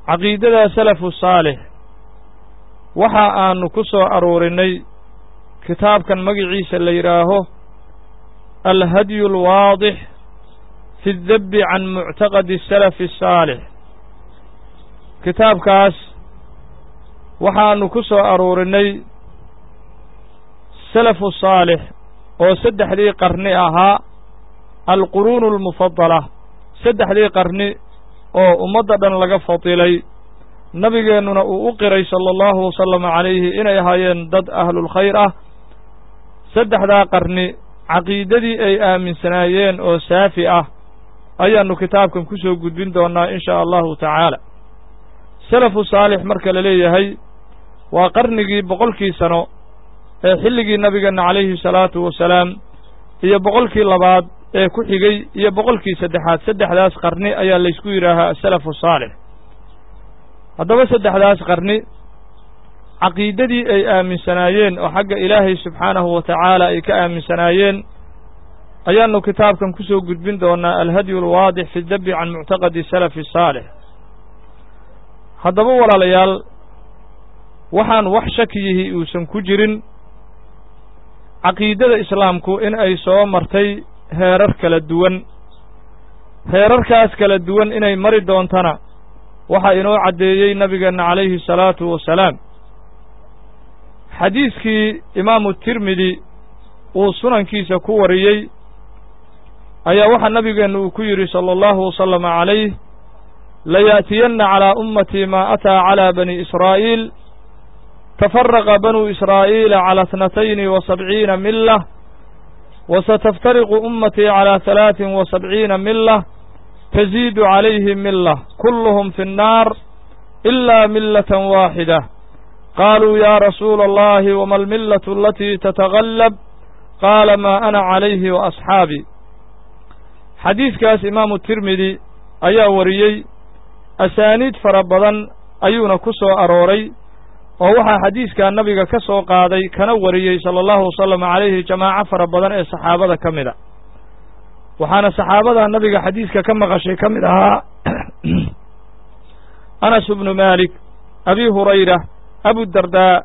Caqiidadaa salafu saalix waxa aanu ku soo aruurinnay kitaabkan magiciisa la yidhaaho Alhadyu Alwaadix fi adabbi can muctaqadi salafi asaalix. Kitaabkaas waxaannu ku soo aruurinnay salafu saalix oo saddexdii qarni ahaa, alquruunu almufadala, saddexdii qarni oo ummadda dhan laga fadilay, nabigeennuna uu u qiray sala allahu wasalama calayhi inay ahaayeen dad ahlulkhayr ah. Saddexdaa qarni caqiidadii ay aaminsanaayeen oo saafi ah ayaannu kitaabkan ku soo gudbin doonnaa in shaa allahu tacaala. Salafu saalix marka la leeyahay waa qarnigii 100kii sano ee xilligii nabigeenna calayhi salaatu wasalaam, iyo 100kii labaad ee ku xigay, iyo 100kii saddexaad. Saddexdaas qarni ayaa laysku yidhaahaa asalafu saalix. Haddaba saddexdaas qarni caqiidadii ay aaminsanaayeen oo xagga Ilaahay subxaanahu wa tacaala ay ka aaminsanaayeen ayaannu kitaabkan ku soo gudbin doonnaa, Alhadyu Alwaadix fi dabbi can muctaqadi salafi saalix. Haddaba walaalayaal, waxaan wax shakiyihi uusan ku jirin caqiidada islaamku in ay soo martay heerar kala duwan. Heerarkaas kala duwan inay mari doontana waxaa inoo caddeeyey nabigeenna calayhi salaatu wasalaam. Xadiiskii Imaamu Tirmidi uu sunankiisa ku wariyey ayaa waxaa nabigeennu uu ku yidhi sala allahu wasalama calayh: "Layaأtiyanna calىa ummatii maa ataa calىa bani Israa'iil. Tafaraqa banuu Israa'iila calى 72 mila, wa sataftariqu ummatii calى 73 mila, taziidu calayhim mila, kulluhum fi nnaar ilaa milatan waaxida. Qaaluu: yaa rasuula allahi, wama almillatu alatii tatagallab? Qaala: maa ana calayhi wa asxaabii." Xadiiskaas Imaamu Tirmidi ayaa wariyey, asaaniid fara badan ayuuna ku soo arooray, oo waxaa xadiiskaa nabiga ka soo qaaday kana wariyey sala allahu wasalam calayhi jamaaco fara badan ee saxaabada ka mid a. Waxaana saxaabada nabiga xadiiska ka maqashay ka mid ahaa Anas bnu Maalik, Abi Hurayra, Abudardaa,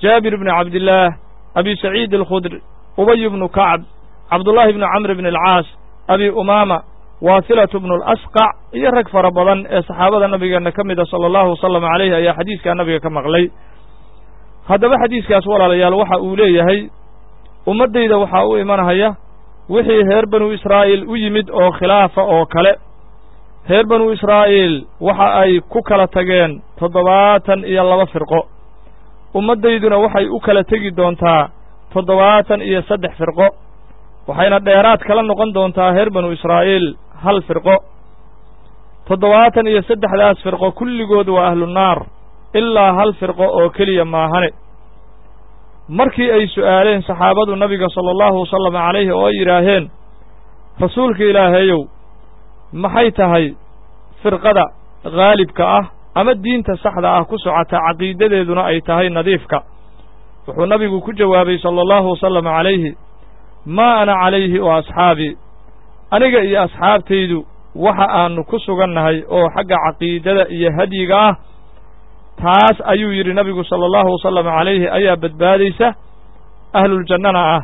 Jaabir bnu Cabdillaah, Abi Saciid Alkhudr, Ubay bnu Kacb, Cabdullaahi bnu Camr bn Alcaas, Abi Umaama, Waasilatu bnu Alasqac, iyo rag fara badan ee saxaabada nabigeenna ka mida sala allahu wasalam calayhi ayaa xadiiskaa nabiga ka maqlay. Haddaba xadiiskaas, walaalayaal, waxa uu leeyahay ummaddayda waxaa u imanahaya wixii reer Banu Israa'iil u yimid oo khilaafa oo kale. Reer Banu Israa'iil waxa ay ku kala tageen 72 firqo, ummaddayduna waxay u kala tegi doontaa 73 firqo, waxayna dheeraad kala noqon doontaa reer Banu Israa'iil hal firqo. 73daas firqo kulligood waa ahlunaar ilaa hal firqo oo keliya maahane. Markii ay su'aaleen saxaabadu nabiga sala allahu wasalam calayhi oo ay yidhaaheen: "Rasuulka Ilaahayow, maxay tahay firqada khaalibka ah ama diinta saxda ah ku socota, caqiidadeeduna ay tahay nadiifka?" Wuxuu nabigu ku jawaabay sala allahu wasalama calayhi: maa ana calayhi wa asxaabii, aniga iyo asxaabtaydu waxa aanu ku sugannahay oo xagga caqiidada iyo hadyiga ah, taas ayuu yidhi nabigu sala allahu wasalama calayhi ayaa badbaadaysa, ahluljannana ah,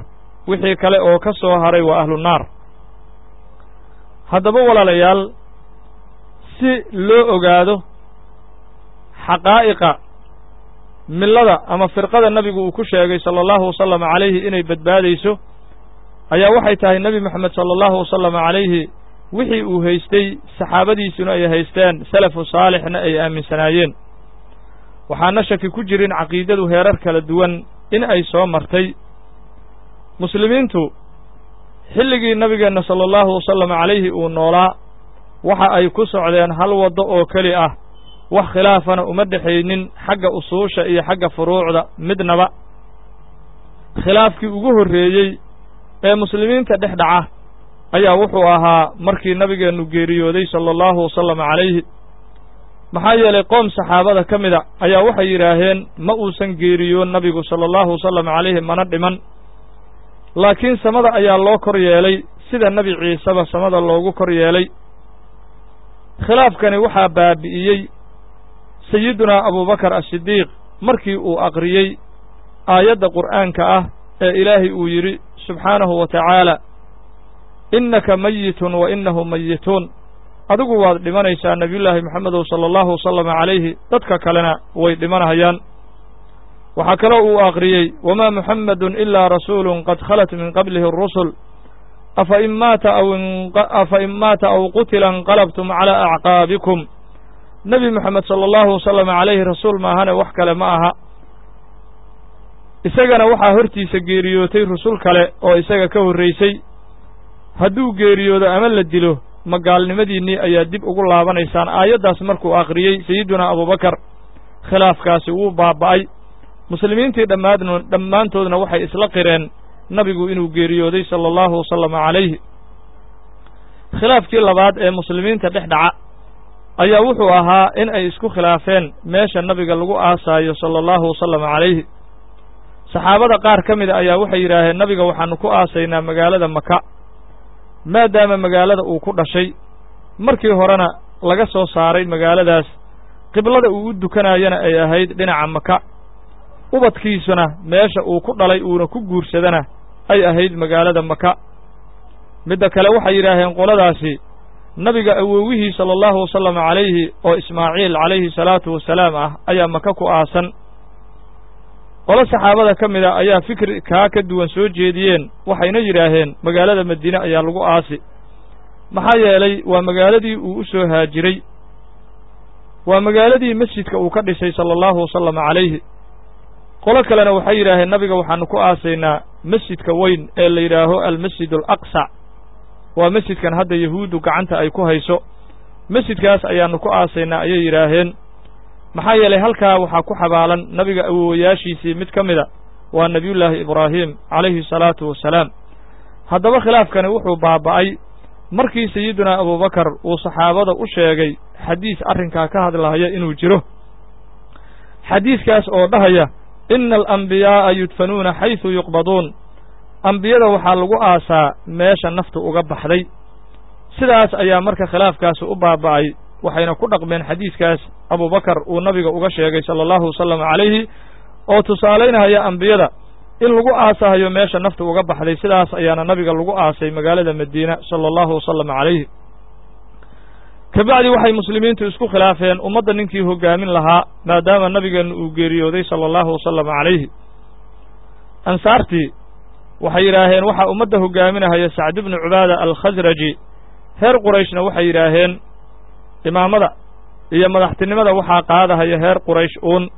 wixii kale oo ka soo haray waa ahlunaar. Haddaba walaalayaal, si loo ogaado xaqaa'iqa millada ama firqada nabigu uu ku sheegay sala allahu wasalama calayhi inay badbaadayso, ayaa waxay tahay nebi moxamed sala allahu wasalama calayhi wixii uu haystay, saxaabadiisuna ay haysteen, salafu saalixna ay aaminsanaayeen. Waxaana shaki ku jirin caqiidadu heerar kala duwan in ay soo martay. Muslimiintu xilligii nabigeenna sala allahu wasalama calayhi uu noolaa waxa ay ku socdeen hal waddo oo keli ah, wax khilaafana uma dhexaynin xagga usuusha iyo xagga furuucda midnaba. Khilaafkii ugu horreeyey ee muslimiinta dhex dhaca ayaa wuxuu ahaa markii nabigeennu geeriyooday sala allahu wasalama calayhi. Maxaa yeelay, qoom saxaabada ka mida ayaa waxay yidhaaheen ma uusan geeriyoon nabigu sala allahu wasalama calayhi, mana dhiman, laakiin samada ayaa loo kor yeelay sida nebi Ciiseba samada loogu kor yeelay. Khilaafkani waxaa baabi'iyey sayidunaa Abuubakar Asidiiq markii uu aqriyey aayadda qur'aanka ah ee Ilaahay uu yidhi subxaanahu wa tacaala: innaka mayitun wa innahum mayituun, adigu waad dhimanaysaa nebiyullaahi Moxamedow sala allahu wasalama calayhi, dadka kalena way dhimanahayaan. Waxaa kaloo uu aqriyey: wamaa Muxammedun ilaa rasuulun qad khalat min qablihi arusul, afa in maata aw qutila inqalabtum calaa acqaabikum. Nebi Moxamed sala allahu wasalama calayhi rasuul maahane wax kale ma aha, isagana waxaa hortiisa geeriyootay rusul kale oo isaga ka horraysay. Hadduu geeriyoodo ama la dilo, ma gaalnimadiinnii ayaa dib ugu laabanaysaan? Aayaddaas markuu akhriyey sayidunaa Abuubakar, khilaafkaasi wuu baaba'ay. Muslimiintii dhammaantoodna waxay isla qireen nabigu inuu geeriyooday sala allahu wasalama calayhi. Khilaafkii labaad ee muslimiinta dhex dhaca ayaa wuxuu ahaa in ay isku khilaafeen meesha nabiga lagu aasaayo sala allahu wasalama calayhi. Saxaabada qaar ka mida ayaa waxay yidhaaheen nabiga waxaannu ku aasaynaa magaalada Maka, maadaama magaalada uu ku dhashay, markii horena laga soo saaray magaaladaas, qiblada uu u dukanayana ay ahayd dhinaca Maka, ubadkiisuna meesha uu ku dhalay uuna ku guursadana ay ahayd magaalada Maka. Midda kale, waxay yidhaaheen qoladaasi nabiga awowihii sala allahu wasalama calayhi oo Ismaaciil calayhi salaatu wasalaam ah ayaa Maka ku aasan. Qolo saxaabada ka mida ayaa fikri kaa ka duwan soo jeediyeen, waxayna yidhaaheen magaalada Madiine ayaa lagu aasi, maxaa yeelay waa magaaladii uu u soo haajiray, waa magaaladii masjidka uu ka dhisay sala allahu wasalama calayhi. Qolo kalena waxay yidhaaheen nabiga waxaanu ku aasaynaa masjidka weyn ee la yidhaaho Almasjid Alaqsa, waa masjidkan hadda Yahuuddu gacanta ay ku hayso, masjidkaas ayaannu ku aasaynaa ayay yidhaaheen, maxaa yeelay halkaa waxaa ku xabaalan nabiga awowayaashiisii mid ka mida, waa nebiyullaahi Ibraahim calayhi salaatu wasalaam. Haddaba khilaafkani wuxuu baaba'ay markii sayidunaa Abuubakar uu saxaabada u sheegay xadiis arrinkaa ka hadlahaya inuu jiro, xadiiskaas oo dhahaya: ina alambiyaa'a yudfanuuna xaysu yuqbaduun, ambiyada waxaa lagu aasaa meesha naftu uga baxday. Sidaas ayaa marka khilaafkaasi u baaba'ay, waxayna ku dhaqmeen xadiiskaas Abuubakar uu nabiga uga sheegay sala allahu wasalam calayhi oo tusaalaynahaya ambiyada in lagu aasahayo meesha naftu uga baxday. Sidaas ayaana nabiga lagu aasay magaalada Madiina sala allahu wasalam calayhi. Kabacdi waxay muslimiintu isku khilaafeen ummadda ninkii hoggaamin lahaa, maadaama nabigeennu uu geeriyooday sala allahu wasalam calayhi. Ansaartii waxay yidhaaheen waxaa ummadda hoggaaminahaya Sacd ibnu Cubaada Alkhasraji. Heer Qurayshna waxay yidhaaheen imaamada iyo madaxtinimada waxaa qaadahaya heer Quraysh uun.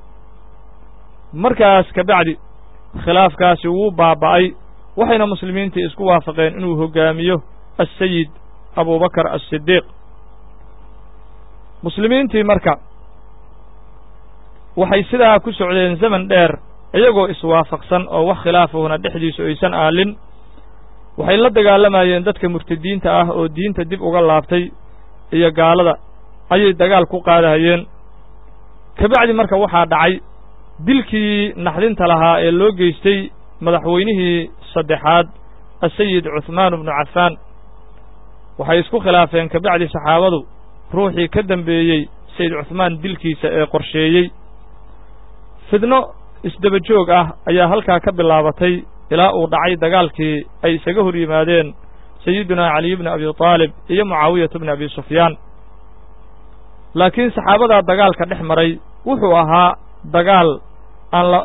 Markaas kabacdi khilaafkaasi wuu baaba'ay, waxayna muslimiintii isku waafaqeen inuu hoggaamiyo Assayid Abuubakar Assidiiq. Muslimiintii marka waxay sidaa ku socdeen zaman dheer iyagoo iswaafaqsan oo wax khilaafahuna dhexdiisu aysan aalin. Waxay la dagaalamayeen dadka murtadiinta ah oo diinta dib uga laabtay iyo gaalada ayay dagaal ku qaadahayeen. Kabacdi marka waxaa dhacay Dilkii naxdinta lahaa ee loo geystay madaxweynihii saddexaad, asayid Cuhmaan bnu Cafaan, waxay isku khilaafeen kabacdi saxaabadu ruuxii ka dambeeyey Sayid Cuhmaan dilkiisa ee qorsheeyey. Fidno isdaba joog ah ayaa halkaa ka bilaabatay ilaa uu dhacay dagaalkii ay isaga hor yimaadeen Sayidunaa Caliy bni Abi Taalib iyo Mucaawiyatu bni Abi Sufyaan. Laakiin saxaabadaa dagaalka dhex maray wuxuu ahaa dagaal aan la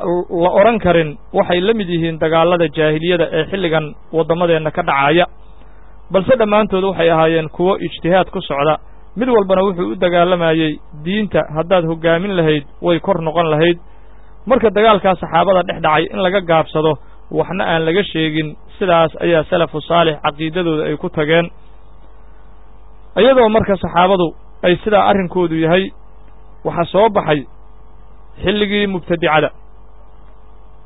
odhan karin waxay la mid yihiin dagaallada jaahiliyada ee xilligan waddamadeenna ka dhacaya, balse dhammaantood waxay ahaayeen kuwo ijtihaad ku socda. Mid walbana wuxuu u dagaalamayey diinta haddaad hoggaamin lahayd way kor noqon lahayd. Marka dagaalkaa saxaabada dhex dhacay in laga gaabsado, waxna aan laga sheegin, sidaas ayaa salafu saalix caqiidadooda ay ku tageen. Iyadoo marka saxaabadu ay sidaa arrinkoodu yahay, waxaa soo baxay xilligii mubtadicada.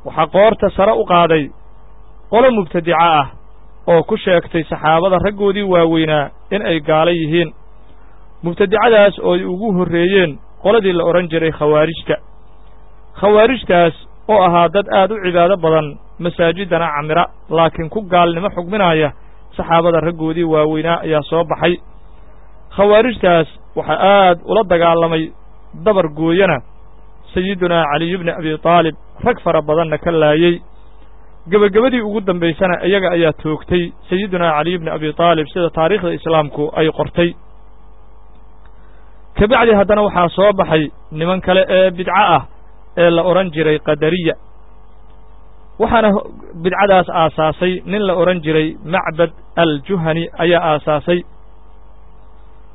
Waxaa qoorta sare u qaaday qolo mubtadica ah oo ku sheegtay saxaabada raggoodii waaweynaa in ay gaalo yihiin. Mubtadicadaas oo ay ugu horreeyeen qoladii la odhan jiray khawaarijta. Khawaarijtaas oo ahaa dad aad u cibaado badan, masaajidana camira, laakiin ku gaalnimo xugminaya saxaabada raggoodii waaweynaa ayaa soo baxay. Khawaarijtaas waxaa aad ula dagaalamay dabar gooyana Sayidunaa Caliyu bni Abi Taalib, rag fara badanna ka laayey. Gebagabadii ugu dambaysana iyaga ayaa toogtay Sayidunaa Caliy bni Abi Taalib, sida taariikhda islaamku ay qortay. Kabacdi haddana waxaa soo baxay niman kale ee bidco ah ee la odhan jiray qadariya. Waxaana bidcadaas aasaasay nin la odhan jiray Macbad Aljuhani ayaa aasaasay.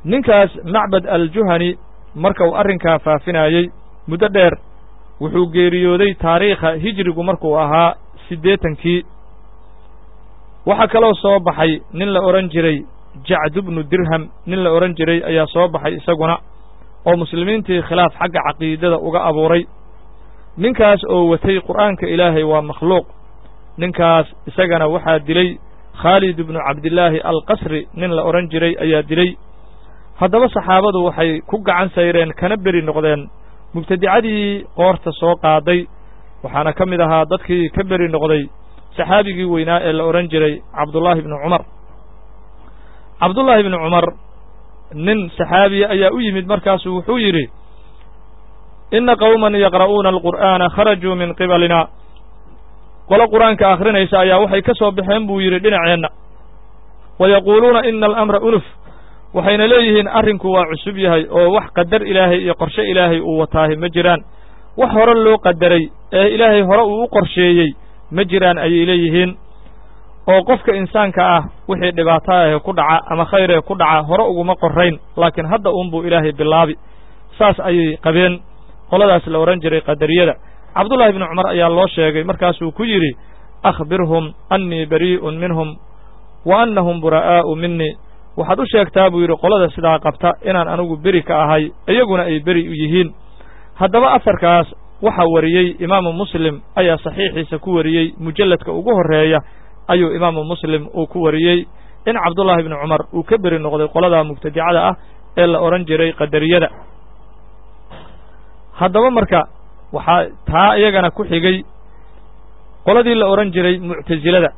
Ninkaas Macbad Aljuhani marka uu arrinkaa faafinayey muddo dheer, wuxuu geeriyooday taariikha hijrigu markuu ahaa 80-kii. Waxaa kaloo soo baxay nin la odhan jiray Jacdu bnu Dirham, nin la odhan jiray ayaa soo baxay isaguna, oo muslimiintii khilaaf xagga caqiidada uga abuuray. Ninkaas oo watay Qur'aanka Ilaahay waa makhluuq. Ninkaas isagana waxaa dilay Khaalid ibnu Cabdillaahi Alqasri, nin la odhan jiray ayaa dilay. Haddaba saxaabadu waxay ku gacan sayreen kana beri noqdeen mubtadicadii qoorta soo qaaday. Waxaana ka mid ahaa dadkii ka beri noqday saxaabigii weynaa ee la odhan jiray Cabdullaahi bnu Cumar. Cabdullaahi bnu Cumar nin saxaabiya ayaa u yimid, markaasuu wuxuu yidhi: "Inna qowman yaqra'uuna alqur'aana kharajuu min qibalina." Qolo qur'aanka akhrinaysa ayaa waxay ka soo baxeen, buu yidhi, dhinaceenna. "Wa yaquuluuna ina alamra unuf." Waxayna leeyihiin arrinku waa cusub yahay oo wax qadar Ilaahay iyo qorshe Ilaahay uu wataahi ma jiraan, wax hore loo qadaray ee Ilaahay hore uu u qorsheeyey ma jiraan ayay leeyihiin, oo qofka insaanka ah wixii dhibaato ahee ku dhaca ama khayree ku dhaca hore uguma qorayn, laakiin hadda uunbuu Ilaahay bilaabi. Saas ayay qabeen qoladaas la odhan jiray qadariyada. Cabdullaahi bnu Cumar ayaa loo sheegay, markaasuu ku yidhi: "Akhbirhum annii barii'un minhum wa annahum bura'aa'u minii." Waxaad u sheegtaa, buu yidhi, qolada sidaa qabta inaan anigu beri ka ahay, iyaguna ay beri u yihiin. Haddaba aharkaas waxaa wariyey Imaamu Muslim ayaa saxiixiisa ku wariyey, mujalladka ugu horreeya ayuu Imaamu Muslim uu ku wariyey in Cabdullaahi bnu Cumar uu ka beri noqday qoladaa mubtadicada ah ee la odhan jiray qadariyada. Haddaba marka waxaa taa iyagana ku xigay qoladii la odhan jiray muctasilada.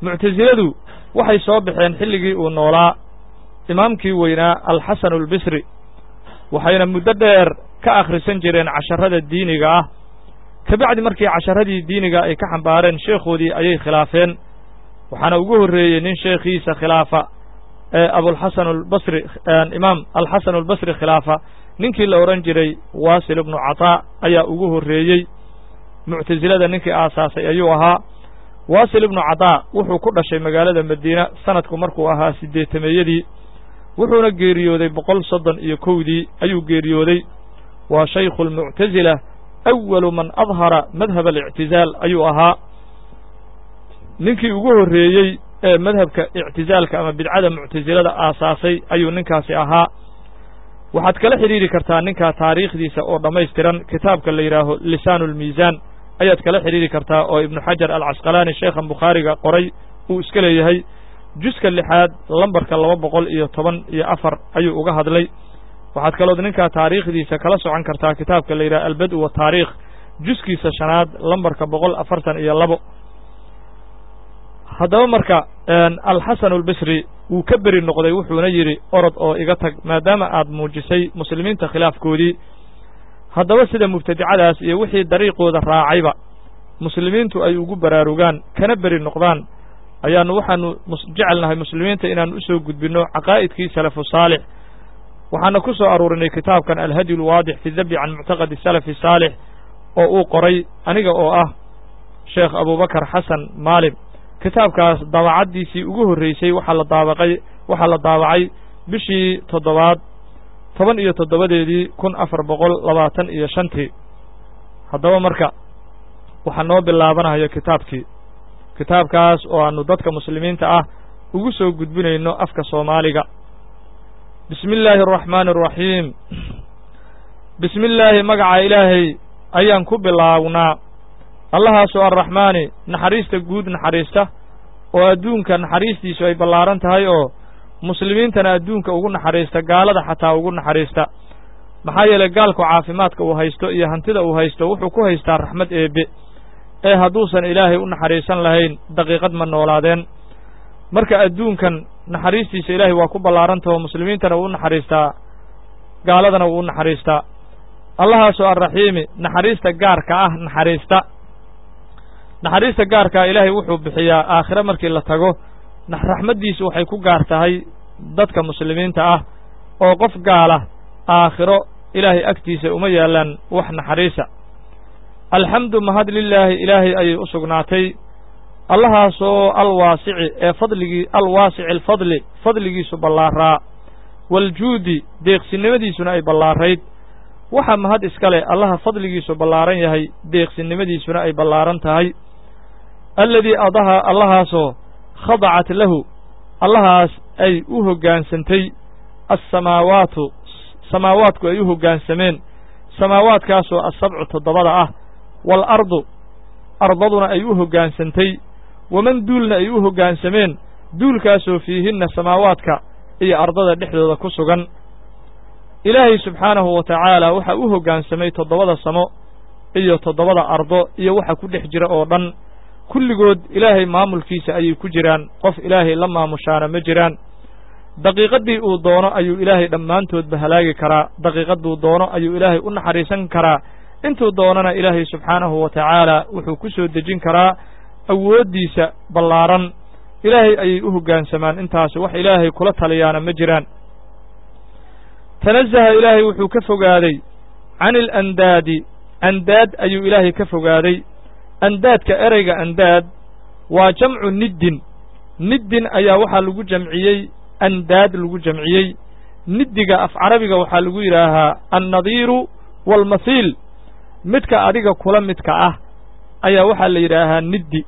Muctasiladu waxay soo baxeen xilligii uu noolaa imaamkii weynaa Alxasanu Albisri, waxayna muddo dheer ka akhrisan jireen casharada diiniga ah. Kabacdi markii casharadii diiniga ay ka xambaareen, sheekhoodii ayay khilaafeen. Waxaana ugu horreeyey nin sheekhiisa khilaafa ee Abulxasan albasri, imaam Alxasan albasri khilaafa, ninkii la odhan jiray Waasil ibnu Cataa ayaa ugu horreeyey. Muctasilada ninkii aasaasay ayuu ahaa. Waasil ibnu Cataa wuxuu ku dhashay magaalada Madiina sanadku markuu ahaa 80-meeyadii, wuxuuna geeriyooday 131-dii ayuu geeriyooday. Waa shaykhu almuctasila, awalu man adhara madhab alictizaal ayuu ahaa, ninkii ugu horreeyey ee madhabka ictizaalka ama bidcada muctasilada aasaasay ayuu ninkaasi ahaa. Waxaad kala xidhiiri kartaa ninkaa taariikhdiisa oo dhammaystiran kitaabka la yidhaaho Lisaanu lmiisaan ayaad kala xidhiiri kartaa, oo Ibnu Xajar Alcasqalaani, sheekhan Bukhaariga qoray, uu iska leeyahay. Juska lixaad lambarka 214 ayuu uga hadlay. Waxaad kalood ninkaa taariikhdiisa kala socon kartaa kitaabka la yidhaha Albad-u wataariikh Juskiisa shanaad, lambarka 142. Haddaba marka Alxasan Albasri wuu ka beri noqday, wuxuuna yidhi: "Orod oo iga tag, maadaama aad muujisay muslimiinta khilaafkoodii." Haddaba sida mubtadicadaas iyo wixii dariiqooda raacayba muslimiintu ay ugu baraarugaan kana beri noqdaan, ayaanu waxaanu jecelnahay muslimiinta inaanu u soo gudbinno caqaa'idkii salafu saalix. Waxaana ku soo aruurinay kitaabkan Alhadyu Alwaadix fi dabbi can muctaqadi salafi saalix, oo uu qoray aniga oo ah Sheekh Abubakar Xasan Maalim. Kitaabkaas daabacaddiisii ugu horreysay waxaa la daabacay bishii toddobaad 17-deedii 1425-tii. Haddaba marka waxaa noo bilaabanayo kitaabkii, kitaabkaas oo aanu dadka muslimiinta ah ugu soo gudbinayno afka Soomaaliga. Bismi illaahi araxmaani araxiim. Bismi illaahi, magaca Ilaahay ayaan ku bilaawnaa, Allahaasoo Arraxmaani, naxariista guud naxariista, oo adduunka naxariistiisu ay ballaaran tahay, oo muslimiintana adduunka ugu naxariista, gaalada xataa ugu naxariista. Maxaa yeelay, gaalku caafimaadka uu haysto iyo hantida uu haysto wuxuu ku haystaa raxmad Eebbe, ee hadduusan Ilaahay u naxariisan lahayn daqiiqad ma noolaadeen. Marka adduunkan naxariistiisa Ilaahay waa ku ballaarantaho, muslimiintana wuu u naxariistaa, gaaladana wuu u naxariistaa. Allahaasoo Arraxiimi, naxariista gaarka ah naxariista. Naxariista gaarkaa Ilaahay wuxuu bixiyaa aakhire markii la tago. Raxmaddiisu waxay ku gaar tahay dadka muslimiinta ah, oo qof gaala aakhiro Ilaahay agtiisa uma yaallaan wax naxariisa. Alxamdu, mahad, lilaahi, Ilaahay ayay u sugnaatay, Allahaasoo alwaasici ee fadligii, alwaasici alfadli, fadligiisu ballaaraa, waljuudi, deeqsinimadiisuna ay ballaarayd. Waxaa mahad iska leh Allaha fadligiisu ballaaran yahay, deeqsinimadiisuna ay ballaaran tahay. Alladii adaha, Allahaasoo khadacat lahu, Allahaas ay u hoggaansantay assamaawaatu, samaawaadku ay u hoggaansameen, samaawaadkaasoo assabcu, toddobada ah, waalardu, ardaduna ay u hoggaansantay, waman, duulna ay u hoggaansameen, duulkaasoo fiihinna, samaawaadka iyo ardada dhexdooda ku sugan. Ilaahay subxaanahu wa tacaala waxaa u hoggaansamay toddobada samo iyo toddobada ardo iyo waxa ku dhex jira oo dhan. Kulligood Ilaahay maamulkiisa ayay ku jiraan, qof Ilaahay la maamushaana ma jiraan. Daqiiqaddii uu doono ayuu Ilaahay dhammaantoodba halaagi karaa, daqiiqadduu doono ayuu Ilaahay u naxariisan karaa, intuu doonana Ilaahay subxaanahu wa tacaala wuxuu ku soo dejin karaa awooddiisa ballaaran. Ilaahay ayay u hoggaansamaan intaas, wax Ilaahay kula taliyaana ma jiraan. Tanazaha, Ilaahay wuxuu ka fogaaday, can ilandaadi, andaad ayuu Ilaahay ka fogaaday. Andaadka, ereyga andaad waa jamcu niddin. Niddin ayaa waxaa lagu jamciyey andaad lagu jamciyey. Niddiga af carabiga waxaa lagu yidhaahaa annadiiru waalmathiil, midka adiga kula midka ah ayaa waxaa la yidhaahaa niddi.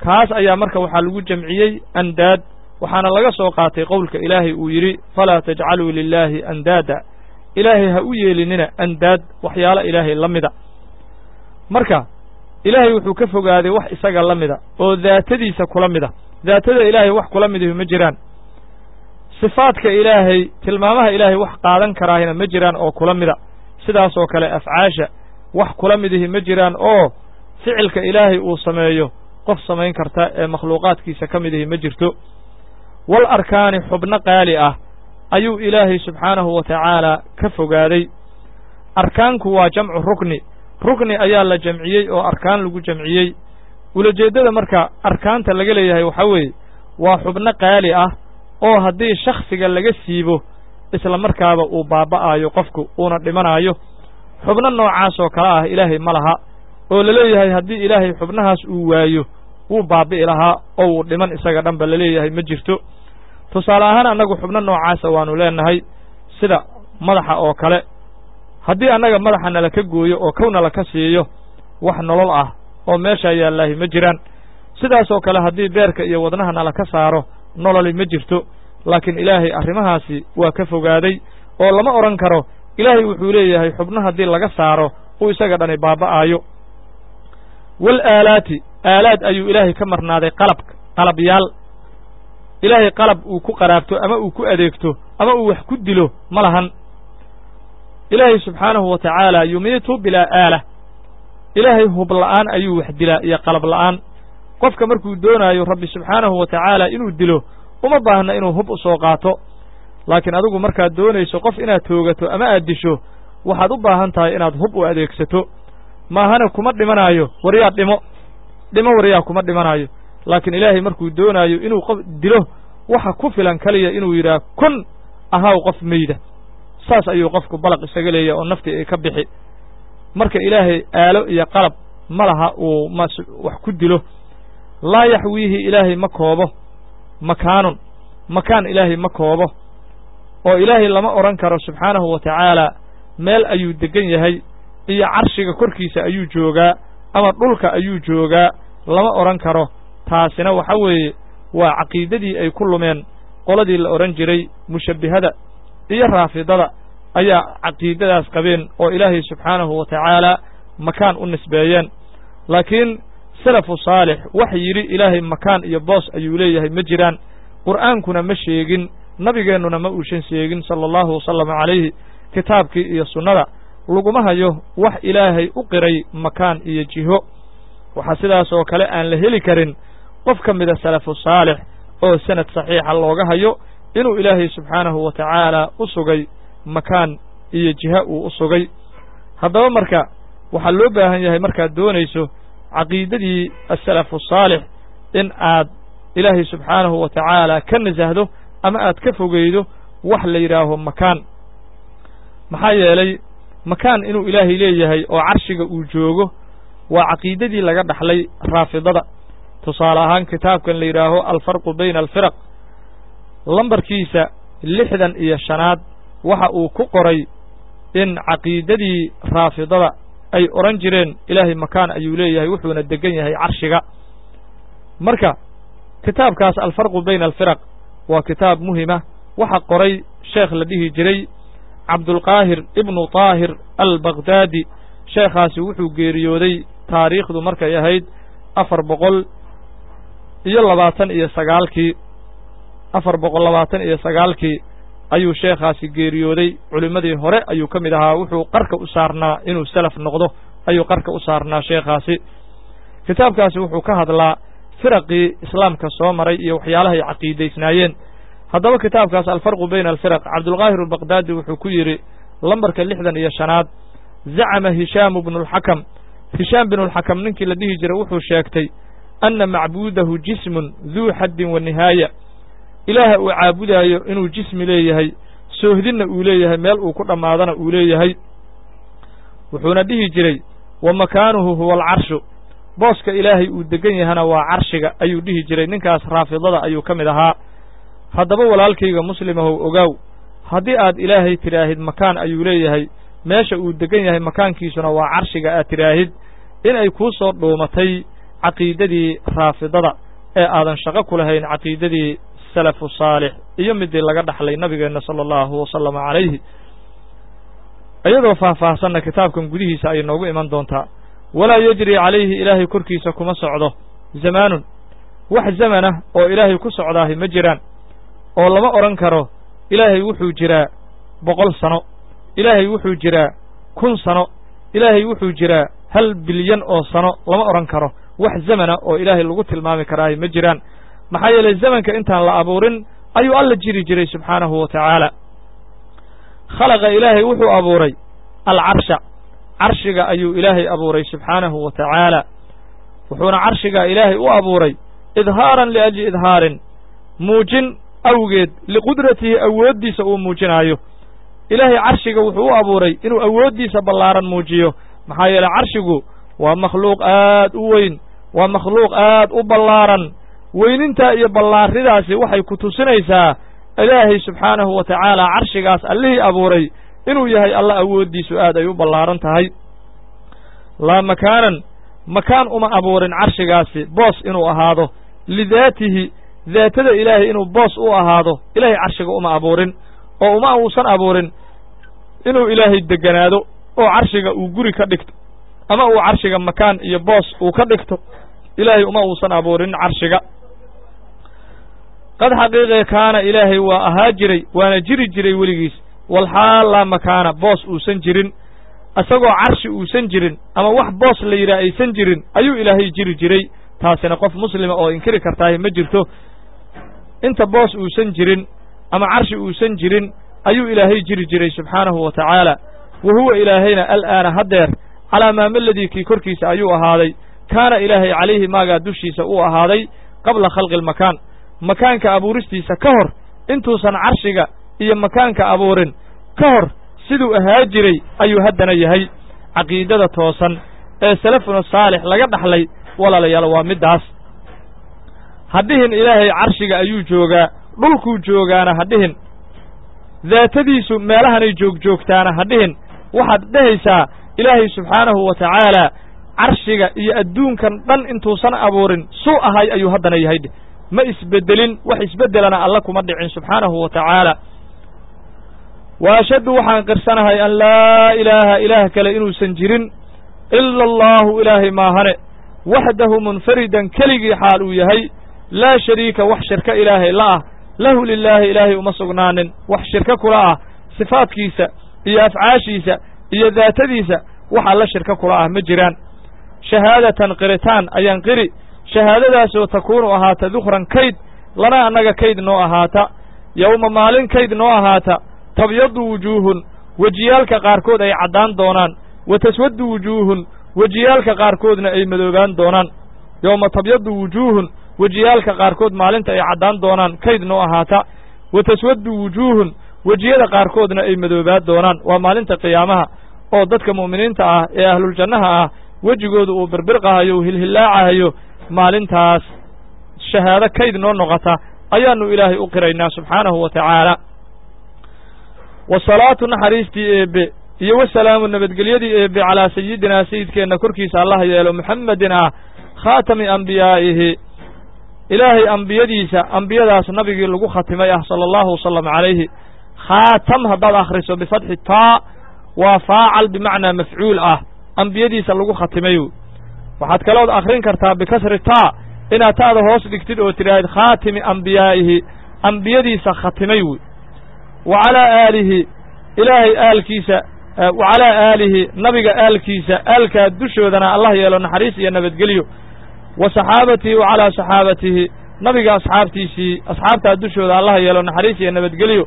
Kaas ayaa marka waxaa lagu jamciyey andaad, waxaana laga soo qaatay qowlka Ilaahay uu yidhi: "Falaa tajcaluu lilaahi andaada", Ilaahay ha u yeelinina andaad, waxyaalo Ilaahay la mida. Marka Ilaahay wuxuu ka fogaaday wax isaga la mida oo daatadiisa kula mida. Daatada Ilaahay wax kula midihi ma jiraan, sifaadka Ilaahay, tilmaamaha Ilaahay wax qaadan karaahina ma jiraan oo kula mida. Sidaasoo kale afcaasha wax kula midihi ma jiraan, oo ficilka Ilaahay uu sameeyo qof samayn karta ee makhluuqaadkiisa ka midihi ma jirto. Wal arkaani, xubno qaali ah ayuu Ilaahay subxaanahu wa tacaala ka fogaaday. Arkaanku waa jamcu rukni, rukni ayaa la jamciyey oo arkaan lagu jamciyey. Ulajeeddada marka arkaanta laga leeyahay waxaa weeye waa xubno qaali ah oo haddii shakhsiga laga siibo isla markaaba uu baaba'aayo qofku, uuna dhimanaayo. Xubno noocaas oo kale ah Ilaahay ma laha, oo laleeyahay haddii Ilaahay xubnahaas uu waayo wuu baabi'i lahaa oo wuu dhiman isaga dhanba laleeyahay ma jirto. Tusaale ahaan, annagu xubno noocaasa waanu leenahay, sida madaxa oo kale. Haddii annaga madaxa nala ka gooyo oo kow nala ka siiyo, wax nolol ah oo meeshaa yaallaahi ma jiraan. Sidaasoo kale haddii beerka iyo wadnaha nala ka saaro, nololi ma jirto. Laakiin Ilaahay arrimahaasi waa ka fogaaday, oo lama odhan karo Ilaahay wuxuu leeyahay xubno haddii laga saaro uu isaga dhani baaba'aayo. Wal aalaati, aalaad ayuu Ilaahay ka marnaaday, qalab, qalabyaal. Ilaahay qalab uu ku qaraabto ama uu ku adeegto ama uu wax ku dilo ma lahan. Ilaahay subxaanahu wa tacaala yumiitu bilaa aala. Ilaahay hub la'aan ayuu wax dilaa iyo qalab la'aan. Qofka markuu doonaayo Rabbi subxaanahu wa tacaala inuu dilo uma baahna inuu hub u soo qaato, laakiin adigu markaad doonayso qof inaad toogato ama aad disho waxaad u baahan tahay inaad hub u adeegsato. Maahana kuma dhimanaayo waryaa dhimo dhimo, waryaa kuma dhimanaayo. Laakiin Ilaahay markuu doonaayo inuu qof dilo waxa ku filan kaliya inuu yidhaah kun ahaw qof meyda, saas ayuu qofku balaq isaga leeyahy oo naftii ay ka bixi. Marka Ilaahay aalo iyo qalab ma laha uu ma wax ku dilo. Laa yaxwiihi Ilaahay ma koobo makaanun, makaan Ilaahay ma koobo, oo Ilaahay lama odhan karo subxaanahu wa tacaala meel ayuu deggan yahay iyo carshiga korkiisa ayuu joogaa ama dhulka ayuu joogaa, lama odhan karo. Taasina waxa weeye waa caqiidadii ay ku lumeen qoladii la odhan jiray mushabbihada iyo raafidada ayaa caqiidadaas qabeen oo Ilaahay subxaanahu wa tacaala makaan u nisbeeyeen. Laakiin salafu saalix wax yidhi Ilaahay makaan iyo boos ayuu leeyahay ma jiraan. Qur'aankuna ma sheegin, nabigeennuna ma uusan sheegin sala allahu wasalama calayhi. Kitaabkii iyo sunnada laguma hayo wax Ilaahay u qiray makaan iyo jiho. Waxaa sidaas oo kale aan la heli karin qof ka mida salafu saalix oo sanad saxiixa looga hayo inuu Ilaahay subxaanahu wa tacaala u sugay makaan iyo jiha uu u sugay. Haddaba marka waxaa loo baahan yahay markaad doonayso caqiidadii asalafu saalix in aad Ilaahay subxaanahu wa tacaala ka nasahdo ama aad ka fogeydo wax la yidhaaho makaan. Maxaa yeelay makaan inuu Ilaahay leeyahay oo carshiga uu joogo waa caqiidadii laga dhaxlay raafidada. Tusaale ahaan kitaabkan la yidhaaho Alfarqu bayna alfiraq lambarkiisa 65aad waxa uu ku qoray in caqiidadii raafidada ay odhan jireen Ilaahay makaan ayuu leeyahay wuxuuna deggan yahay carshiga. Marka kitaabkaas Alfarqu bayna alfiraq waa kitaab muhima, waxa qoray sheekh la dhihi jiray Cabdulqaahir ibnu Taahir Albaqdaadi. Sheekhaasi wuxuu geeriyooday taariikhdu markay ahayd 429-kii, 429-kii ayuu sheekhaasi geeriyooday. Culimmadii hore ayuu ka mid ahaa, wuxuu qarka u saarnaa inuu salaf noqdo ayuu qarka u saarnaa sheekhaasi. Kitaabkaasi wuxuu ka hadlaa firaqii islaamka soo maray iyo waxyaalahay caqiidaysnaayeen. Haddaba kitaabkaas Alfarqu bayna alfiraq Cabdulqaahir albaqdaadi wuxuu ku yidhi lambarka 65aad: zacama Hishaamu bnu alxakam, Hishaam binulxakam ninkii la dhihi jiray wuxuu sheegtay anna macbuudahu jismun duu xaddin wa nihaaya, Ilaaha uu caabudaayo inuu jismi leeyahay, soohdinna uu leeyahay, meel uu ku dhammaadana uu leeyahay. Wuxuuna dhihi jiray wa makaanuhu huwa alcarshu, booska Ilaahay uu deggan yahana waa carshiga ayuu dhihi jiray. Ninkaas raafidada ayuu ka mid ahaa. Haddaba walaalkayga muslimahow ogaaw, haddii aad Ilaahay tidhaahid makaan ayuu leeyahay, meesha uu deggan yahay makaankiisuna waa carshiga aad tidhaahid, inay kuu soo dhuumatay caqiidadii raafidada ee aadan shaqo ku lahayn caqiidadii salafu saalix iyo midii laga dhaxlay nabigeenna sala allahu wasalama calayhi. Iyadoo faahfaahsanna kitaabkan gudihiisa ayay noogu iman doontaa. Walaa yejri calayhi, Ilaahay korkiisa kuma socdo zamaanun, wax zamanah oo Ilaahay ku socdaahi ma jiraan, oo lama odhan karo Ilaahay wuxuu jiraa 100 sano, Ilaahay wuxuu jiraa 1000 sano, Ilaahay wuxuu jiraa 1 bilyan oo sano, lama odhan karo. Wax zamana oo Ilaahay lagu tilmaami karaahi ma jiraan. Maxaa yeelay zamanka intaan la abuurin ayuu Alla jiri jiray subxaanahu wa tacaala. Khalaqa, Ilaahay wuxuu abuuray alcarsha, carshiga ayuu Ilaahay abuuray subxaanahu wa tacaala. Wuxuuna carshigaa Ilaahay u abuuray idhaaran liajli idhaarin, muujin awgeed, liqudratihi, awooddiisa uu muujinaayo. Ilaahay carshiga wuxuu u abuuray inuu awooddiisa ballaaran muujiyo. Maxaa yeelay carshigu waa makhluuq aad u weyn, waa makhluuq aad u ballaaran. Weynintaa iyo ballaaridaasi waxay ku tusinaysaa Ilaahay subxaanahu wa tacaala carshigaas allihii abuuray inuu yahay Alla awooddiisu aad ay u ballaaran tahay. Laa makaanan, makaan uma abuurin carshigaasi boos inuu ahaado, lidaatihi, daatada Ilaahay inuu boos u ahaado Ilaahay carshiga uma abuurin, oo uma uusan abuurin inuu Ilaahay degganaado oo carshiga uu guri ka dhigto ama uu carshiga makaan iyo boos uu ka dhigto, Ilaahay uma uusan abuurin carshiga. Qad xaqiiqe kaana, Ilaahay waa ahaa jiray waana jiri jiray weligiis, walxaal laa makaana, boos uusan jirin. Isagoo carshi uusan jirin ama wax boos la yidhaah aysan jirin ayuu Ilaahay jiri jiray. Taasina qof muslima oo inkiri kartaahi ma jirto. Inta boos uusan jirin ama carshi uusan jirin ayuu Ilaahay jiri jiray subxaanahu wa tacaala. Wa huwa Ilaahayna al'aana haddeer calaa maameladii kii korkiisa ayuu ahaaday, kaana Ilaahay calayhi maagaa dushiisa uu ahaaday qabla khalqi almakaan, makaanka abuuristiisa ka hor, intuusan carshiga iyo makaanka abuurin ka hor siduu ahaa jiray ayuu haddana yahay. Caqiidada toosan ee salafuna saalix laga dhaxlay, walaalayaal, waa middaas. Hadhihin Ilaahay carshiga ayuu joogaa, dhulkuu joogaana hadhihin, daatadiisu meelahanay joogjoogtaana hadhihin. Waxaad dhehaysaa Ilaahay subxaanahu wa tacaala carshiga iyo adduunkan dhan intuusan abuurin suu ahay ayuu haddana yahay dheh, ma isbeddelin, wax isbeddelana Alla kuma dhicin subxaanahu wa tacaala. Wa ashhadu waxaan qirsanahay an laa ilaaha ilaah kale inuusan jirin ila allaahu Ilaahay maahane, waxdahu munfaridan keligii xaal uu yahay, laa shariika wax shirka Ilaahay la ah lahu lilaahi Ilaahay uma sugnaanin wax shirko kula ah sifaadkiisa iyo afcaashiisa iyo daatadiisa, wax Alla shirko kula ah ma jiraan. Shahaadatan qiritaan ayaan qiri, shahaadadaasoo takuunu ahaata dukhran kayd lana annaga kayd noo ahaata, yowma maalin kayd noo ahaata, tabyadu wujuuhun wejiyaalka qaarkood ay caddaan doonaan, wa taswaddu wujuuhun wejiyaalka qaarkoodna ay madoobaan doonaan. Yowma tabyadu wujuuhun wejiyaalka qaarkood maalinta ay caddaan doonaan kayd noo ahaata, wa taswaddu wujuuhun wejiyada qaarkoodna ay madoobaan doonaan. Waa maalinta qiyaamaha oo dadka mu'miniinta ah ee ahluljannaha ah wejigoodu uu birbirqahayo, uu hilhillaacahayo. Maalintaas shahaado kayd noo noqota ayaannu Ilaahay u qiraynaa subxaanahu wa tacaala. Wasalaatu naxariistii Eebbe iyo wasalaamu nabadgelyadii Eebbe calaa sayidinaa sayidkeenna korkiisa Allah yeelo, Muxammedin ah khaatami ambiyaa'ihi, Ilaahay ambiyadiisa ambiyadaas nabigii lagu khatimay ah, sala allahu wasalam calayhi. Khaatam haddaad akhriso bifatxi taa waa faacal bimacnaa mafcuul ah, ambiyadiisa lagu khatimay. Waxaad kalood akhrin kartaa bikasri taa, inaad ta'da hoos dhigtid oo tidhaahid khaatimi ambiyaa'ihi, ambiyadiisa khatimay wey. Wa calaa aalihi Ilaahay aalkiisa, wa calaa aalihi nabiga aalkiisa, aalkaa dushoodana Allah yeelo naxariis iyo nabadgelyo. Wa saxaabatihi wa calaa saxaabatihi nabiga asxaabtiisii, asxaabtaa dushooda Allah yeelo naxariis iyo nabadgelyo,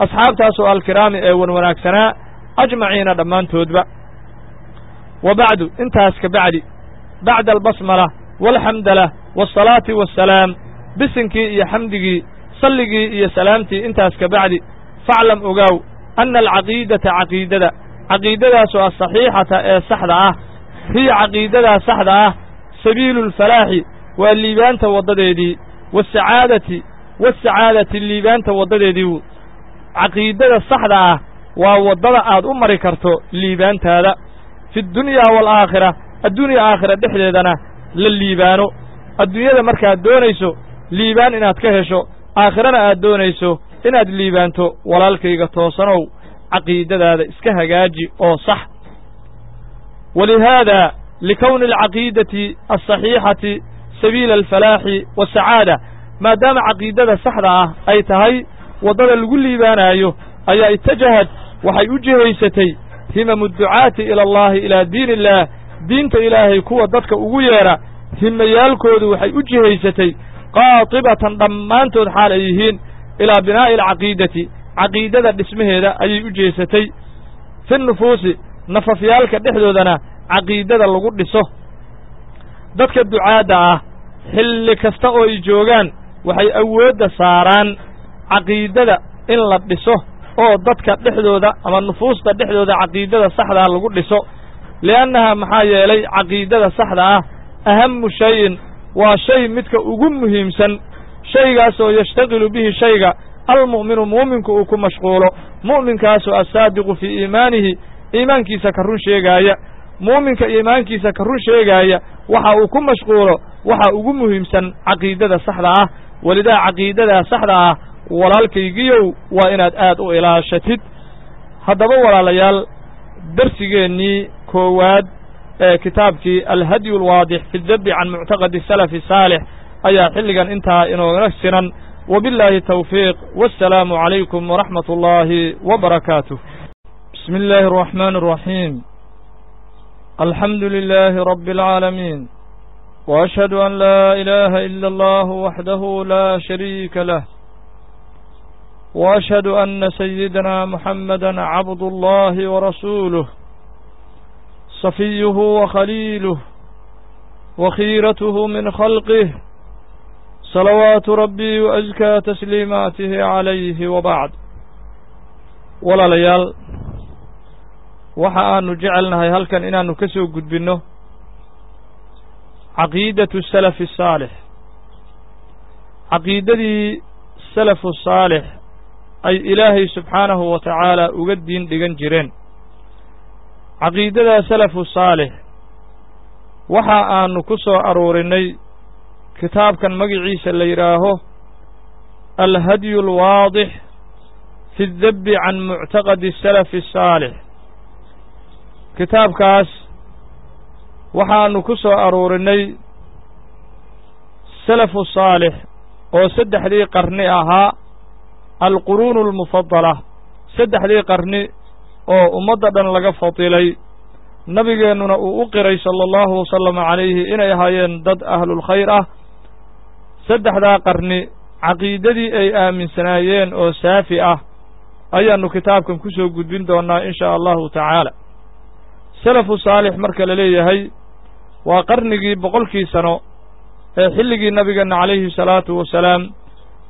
asxaabtaasoo alkiraami ee wan wanaagsanaa, ajmaciina dhammaantoodba. Wa bacdu, intaas ka bacdi, bacda albasmala waalxamdala waasalaati wassalaam, bisinkii iyo xamdigii, salligii iyo salaamtii intaas ka bacdi, faclam ogaaw anna alcaqiidata caqiidada, caqiidadaasoo asaxiixata ee saxda ah, hiya caqiidadaa saxda ah sabiilu lfalaaxi waa liibaanta waddadeedii, wasacaadati wasacaadati liibaanta waddadeedii. Caqiidada saxda ah waa waddada aad u mari karto liibaantaada fi ddunyaa waalaakhira, adduunya aakhira dhexdeedana la liibaano. Adduunyada markaad doonayso liibaan inaad ka hesho, aakhirana aad doonayso inaad liibaanto, walaalkayga toosanow, caqiidadaada iska hagaaji oo sax. Walihaada likowni alcaqiidati alsaxiixati sabiila alfalaaxi wasacaada, maadaama caqiidada saxda ah ay tahay waddada lagu liibaanaayo, ayaa itajahad waxay u jihaysatay himamu ducaati ila allahi ilaa diin illaah, diinta Ilaahay kuwa dadka ugu yeedha himayaalkoodu waxay u jihaysatay qaatibatan dhammaantood xaal ay yihiin ilaa binaa'i alcaqiidati, caqiidada dhismaheeda ayay u jeesatay, fi nufuusi nafafyaalka dhexdoodana caqiidada lagu dhiso. Dadka ducaadda ah xilli kasta oo ay joogaan waxay awoodda saaraan caqiidada in la dhiso oo dadka dhexdooda ama nufuusta dhexdooda caqiidada saxdaa lagu dhiso, li'annaha maxaa yeelay caqiidada saxda ah ahamu shayin waa shay midka ugu muhiimsan, shaygaasoo yashtaqilu bihi shayga almu'minu mu'minku uu ku mashquulo, mu'minkaasoo assaadiqu fii iimaanihi iimaankiisa ka run sheegaaya. Muuminka iimaankiisa ka run sheegaaya waxa uu ku mashquulo waxa ugu muhiimsan caqiidada saxda ah. Welidaa caqiidadaa saxda ah, walaalkaygiyow, waa inaad aad u ilaashatid. Haddaba walaalayaal, darsigeennii koowaad ee kitaabkii Alhadyu alwaadix fi dabi can muctaqadi salafi saalix ayaa xilligan intaa inooga sinan. Wabillaahi tawfiiq, wassalaamu calaykum waraxmat ullaahi wa barakaatuh. Bismi illaahi araxmaani araxiim. الحمد لله رب العالمين، وأشهد أن لا إله إلا الله وحده لا شريك له، وأشهد أن سيدنا محمدا عبد الله ورسوله، صفيه وخليله، وخيرته من خلقه، صلوات ربي وأزكى تسليماته عليه، وبعد. Walaalayaal, waxa aanu jecelnahay halkan inaannu ka soo gudbinno caqiidatu salafi asaalix, caqiidadii salafu saalix ay Ilaahay subxaanahu wa tacaala uga diin dhigan jireen. Caqiidadaa salafu saalix waxa aanu ku soo aruurinnay kitaabkan magiciisa la yidhaaho Alhadyu Alwaadix fi اdabbi can muctaqadi salafi asaalix. Kitaabkaas waxaannu ku soo aruurinnay salafu saalix oo saddexdii qarni ahaa, alquruunu almufadala, saddexdii qarni oo ummadda dhan laga fadilay, nabigeennuna uu u qiray sala allahu wasalama calayhi inay ahaayeen dad ahlulkhayr ah. Saddexdaa qarni caqiidadii ay aaminsanaayeen oo saafi ah ayaannu kitaabkan ku soo gudbin doonnaa in shaa allahu tacaala. Salafu saalix marka la leeyahay waa qarnigii 100kii sano ee xilligii nabigeenna calayhi salaatu wasalaam,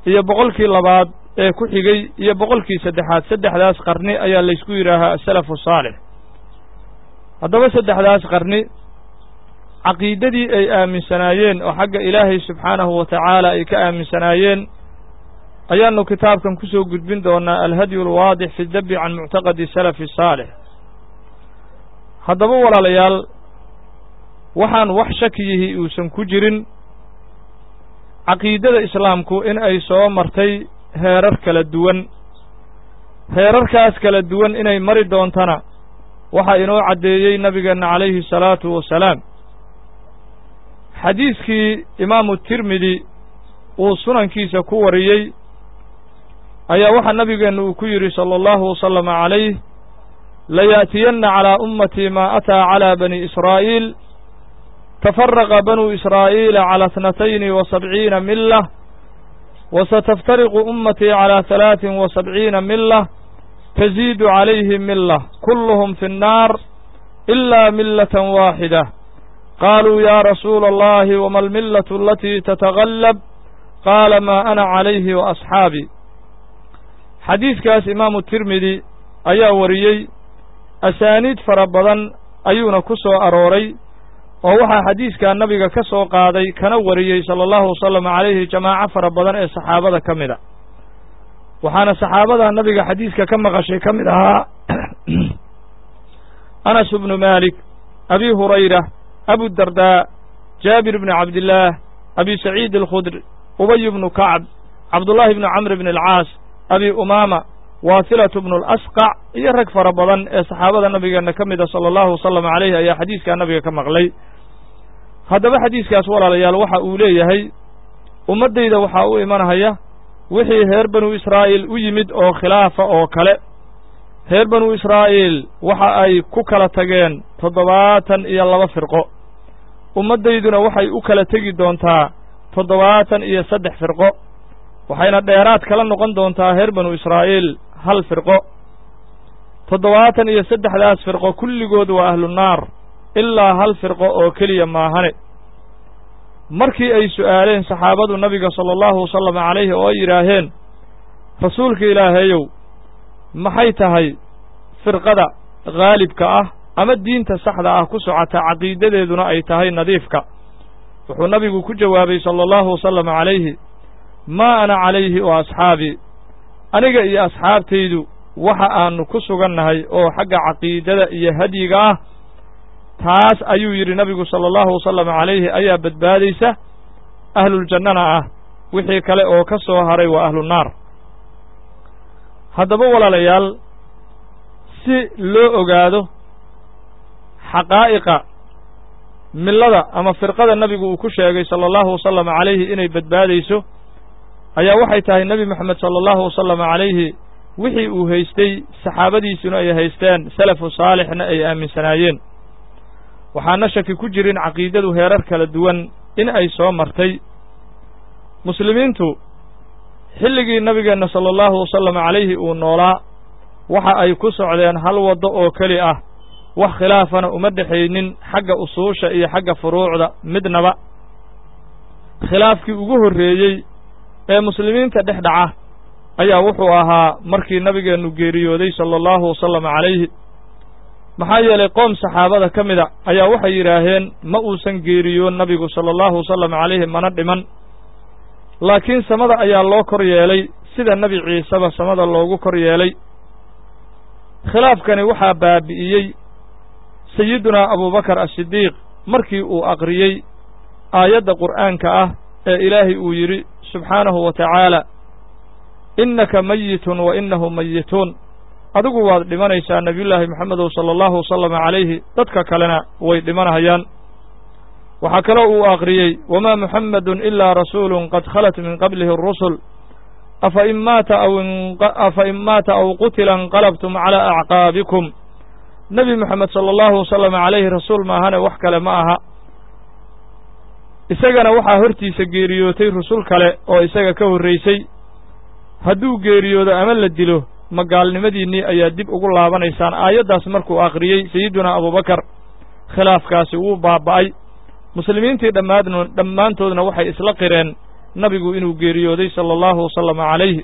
iyo 100kii labaad ee ku xigay, iyo 100kii saddexaad. Saddexdaas qarni ayaa laysku yidhaahaa asalafu saalix. Haddaba saddexdaas qarni caqiidadii ay aaminsanaayeen oo xagga Ilaahay subxaanahu wa tacaala ay ka aaminsanaayeen ayaannu kitaabkan ku soo gudbin doonnaa, Alhadyu Alwaadix fi dabbi can muctaqadi salafi saalix. Haddaba walaalayaal, waxaan wax shakiyihi uusan ku jirin caqiidada islaamku in ay soo martay heerar kala duwan. Heerarkaas kala duwan inay mari doontana waxaa inoo caddeeyey nabigeenna calayhi salaatu wasalaam. Xadiiskii Imaamu Tirmidi uu sunankiisa ku wariyey ayaa waxaa nabigeennu uu ku yidhi sala allahu wasalama calayh: "Layaأtiyanna calىa ummatii maa ataa calىa bani Israa'iil. Tafaraqa banuu Israa'iila calى 72 mila, wa sataftariqu ummatii calى 73 mila, taziidu calayhim mila, kulluhum fi nnaar ilaa millatan waaxida. Qaaluu: yaa rasuula allahi, wama almillatu alatii tatagallab? Qaala: maa ana calayhi wa asxaabii." Xadiiskaas Imaamu Tirmidi ayaa wariyey, asaaniid fara badan ayuuna ku soo arooray, oo waxaa xadiiskaa nabiga ka soo qaaday kana wariyey sala allahu wasalam calayhi jamaaco fara badan ee saxaabada ka mid a. Waxaana saxaabada nabiga xadiiska ka maqashay ka mid ahaa Anas bnu Maalik, Abi Hurayra, Abudardaa, Jaabir bni Cabdillaah, Abi Saciid Alkhudri, Ubay bnu Kacb, Cabdullaahi bnu Camr bni Alcaas, Abi Umaama, Waasilatu bnu Alasqac iyo rag fara badan ee saxaabada nabigeenna ka mida sala allahu wasalam calayhi ayaa xadiiskaa nabiga ka maqlay. Haddaba xadiiskaas, walaalayaal, waxa uu leeyahay ummaddayda waxaa u imanahaya wixii reer Banu Israa'iil u yimid oo khilaafa oo kale. Reer Banu Israa'iil waxa ay ku kala tageen 72 firqo, ummaddayduna waxay u kala tegi doontaa 73 firqo, waxayna dheeraad kala noqon doontaa reer Banu Israa'iil hal firqo. 73daas firqo kulligood waa ahlunaar ilaa hal firqo oo keliya maahane. Markii ay su'aaleen saxaabadu nabiga sala allahu wasalam calayhi oo ay yidhaaheen: "Rasuulka Ilaahayow, maxay tahay firqada khaalibka ah ama diinta saxda ah ku socota, caqiidadeeduna ay tahay nadiifka?" Wuxuu nabigu ku jawaabay sala allahu wasalam calayhi: "Maa ana calayhi wa asxaabii." Aniga iyo asxaabtaydu waxa aanu ku sugannahay oo xagga caqiidada iyo hadyiga ah, taas ayuu yidhi nabigu sala allahu wasalam calayhi ayaa badbaadaysa, ahluljannana ah. Wixii kale oo ka soo haray waa ahlunaar. Haddaba walaalayaal, si loo ogaado xaqaa'iqa millada ama firqada nabigu uu ku sheegay sala allahu wasalam calayhi inay badbaadayso, ayaa waxay tahay Nebi Moxamed sala allahu wasalam calayhi wixii uu haystay, saxaabadiisuna ay haysteen, salafu saalixna ay aaminsanaayeen. Waxaana shaki ku jirin caqiidadu heerar kala duwan in ay soo martay. Muslimiintu xilligii nabigeenna sala allahu wasalam calayhi uu noolaa waxa ay ku socdeen hal waddo oo keli ah, wax khilaafana uma dhexaynin xagga usuusha iyo xagga furuucda midnaba. Khilaafkii ugu horreeyey ee muslimiinta dhex dhaca ayaa wuxuu ahaa markii nabigeennu geeriyooday sala allahu wasalam calayhi. Maxaa yeelay qoom saxaabada ka mida ayaa waxay yidhaaheen ma uusan geeriyoon nabigu sala allahu wasalam calayhi, mana dhiman, laakiin samada ayaa loo kor yeelay sida nebi Ciiseba samada loogu kor yeelay. Khilaafkani waxaa baabi'iyey sayidunaa Abuubakar Asidiiq markii uu aqriyey aayadda qur'aanka ah ee Ilaahay uu yidhi subxaanahu wa tacaala: innaka mayitun wa innahum mayituun, adigu waad dhimanaysaa nebiyullaahi Moxamedow sala allahu wasalama calayhi, dadka kalena way dhimanahayaan. Waxaa kaloo uu aqriyey: wamaa Muxammedun ilaa rasuulun qad khalat min qablihi arusul afa in maata aw qutila inqalabtum calaa acqaabikum. Nebi Moxamed sala allahu wasalama calayhi rasuul maahane wax kale ma aha, isagana waxaa hortiisa geeriyootay rusul kale oo isaga ka horraysay. Hadduu geeriyoodo ama la dilo, ma gaalnimadiinnii ayaa dib ugu laabanaysaan? Aayaddaas markuu akhriyey sayidunaa Abuubakar, khilaafkaasi wuu baaba'ay. Muslimiintii dhammaantoodna waxay isla qireen nabigu inuu geeriyooday sala allahu wasalama calayhi.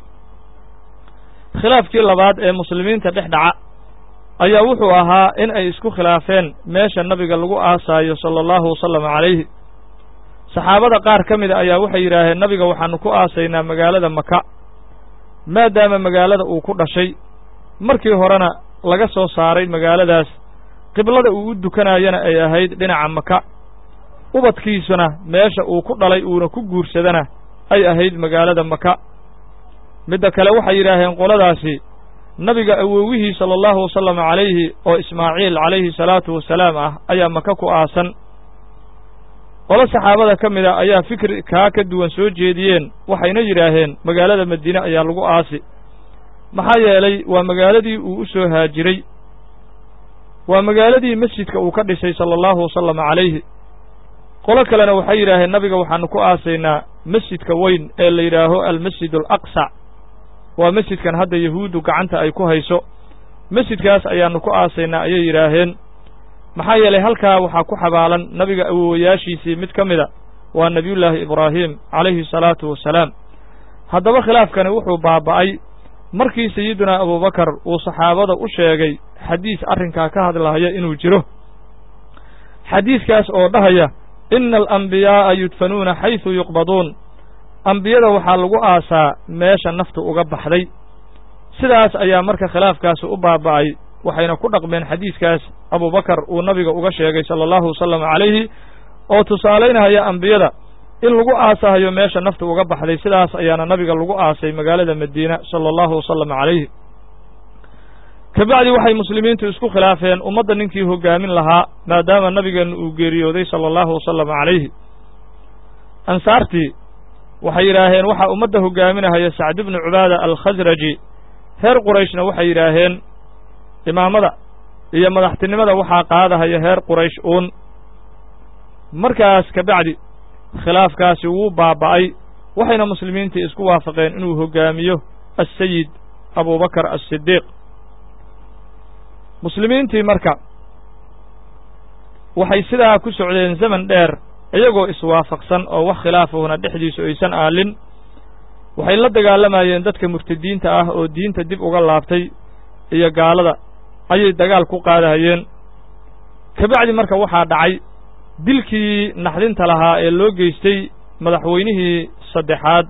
Khilaafkii labaad ee muslimiinta dhex dhaca ayaa wuxuu ahaa in ay isku khilaafeen meesha nabiga lagu aasaayo sala allahu wasalama calayhi. Saxaabada qaar ka mida ayaa waxay yidhaaheen nabiga waxaannu ku aasaynaa magaalada Maka, maadaama magaalada uu ku dhashay, markii horena laga soo saaray magaaladaas, qiblada uu u dukanayana ay ahayd dhinaca Maka, ubadkiisuna meesha uu ku dhalay uuna ku guursadana ay ahayd magaalada Maka. Midda kale waxay yidhaaheen qoladaasi nabiga awowihii sala allahu wasalama calayhi oo Ismaaciil calayhi salaatu wasalaam ah ayaa Maka ku aasan. Qolo saxaabada ka mida ayaa fikri kaa ka duwan soo jeediyeen, waxayna yidhaaheen magaalada Madiine ayaa lagu aasi, maxaa yeelay waa magaaladii uu u soo haajiray, waa magaaladii masjidka uu ka dhisay sala allahu wasalama calayhi. Qolo kalena waxay yidhaaheen nabiga waxaannu ku aasaynaa masjidka weyn ee la yidhaaho almasjid alaqsa, waa masjidkan hadda yahuuddu gacanta ay ku hayso, masjidkaas ayaannu ku aasaynaa ayay yidhaaheen. Maxaa yeelay halkaa waxaa ku xabaalan nabiga awowayaashiisii mid ka mida, waa nebiyullaahi Ibraahim calayhi salaatu wasalaam. Haddaba khilaafkani wuxuu baaba'ay markii sayidunaa Abuubakar uu saxaabada u sheegay xadiis arrinkaa ka hadlahaya inuu jiro, xadiiskaas oo dhahaya: inna alambiyaa'a yudfanuuna xaysu yuqbaduun, ambiyada waxaa lagu aasaa meesha naftu uga baxday. Sidaas ayaa marka khilaafkaasi u baaba'ay, waxayna ku dhaqmeen xadiiskaas Abuubakar uu nabiga uga sheegay sala allahu wasalama calayhi oo tusaalaynahaya ambiyada in lagu aasahayo meesha naftu uga baxday. Sidaas ayaana nabiga lagu aasay magaalada Madiina sala allahu wasalama calayhi. Kabacdi waxay muslimiintu isku khilaafeen ummadda ninkii hoggaamin lahaa, maadaama nabigeennu uu geeriyooday sala allahu wasalama calayhi. Ansaartii waxay yidhaaheen waxaa ummadda hoggaaminahaya Sacd ibnu Cubaada Alkhasraji. Reer Qurayshna waxay yidhaaheen imaamada iyo madaxtinimada waxaa qaadahaya heer Quraysh uun. Markaas kabacdi khilaafkaasi wuu baaba'ay, waxayna muslimiintii isku waafaqeen inuu hoggaamiyo assayid Abuubakar Asidiiq. Muslimiintii marka waxay sidaa ku socdeen zaman dheer iyagoo iswaafaqsan oo wax khilaafahuna dhexdiisu aysan aalin. Waxay la dagaalamayeen dadka murtadiinta ah oo diinta dib uga laabtay iyo gaalada ayay dagaal ku qaadahayeen. Kabacdi marka waxaa dhacay dilkii naxdinta lahaa ee loo geystay madaxweynihii saddexaad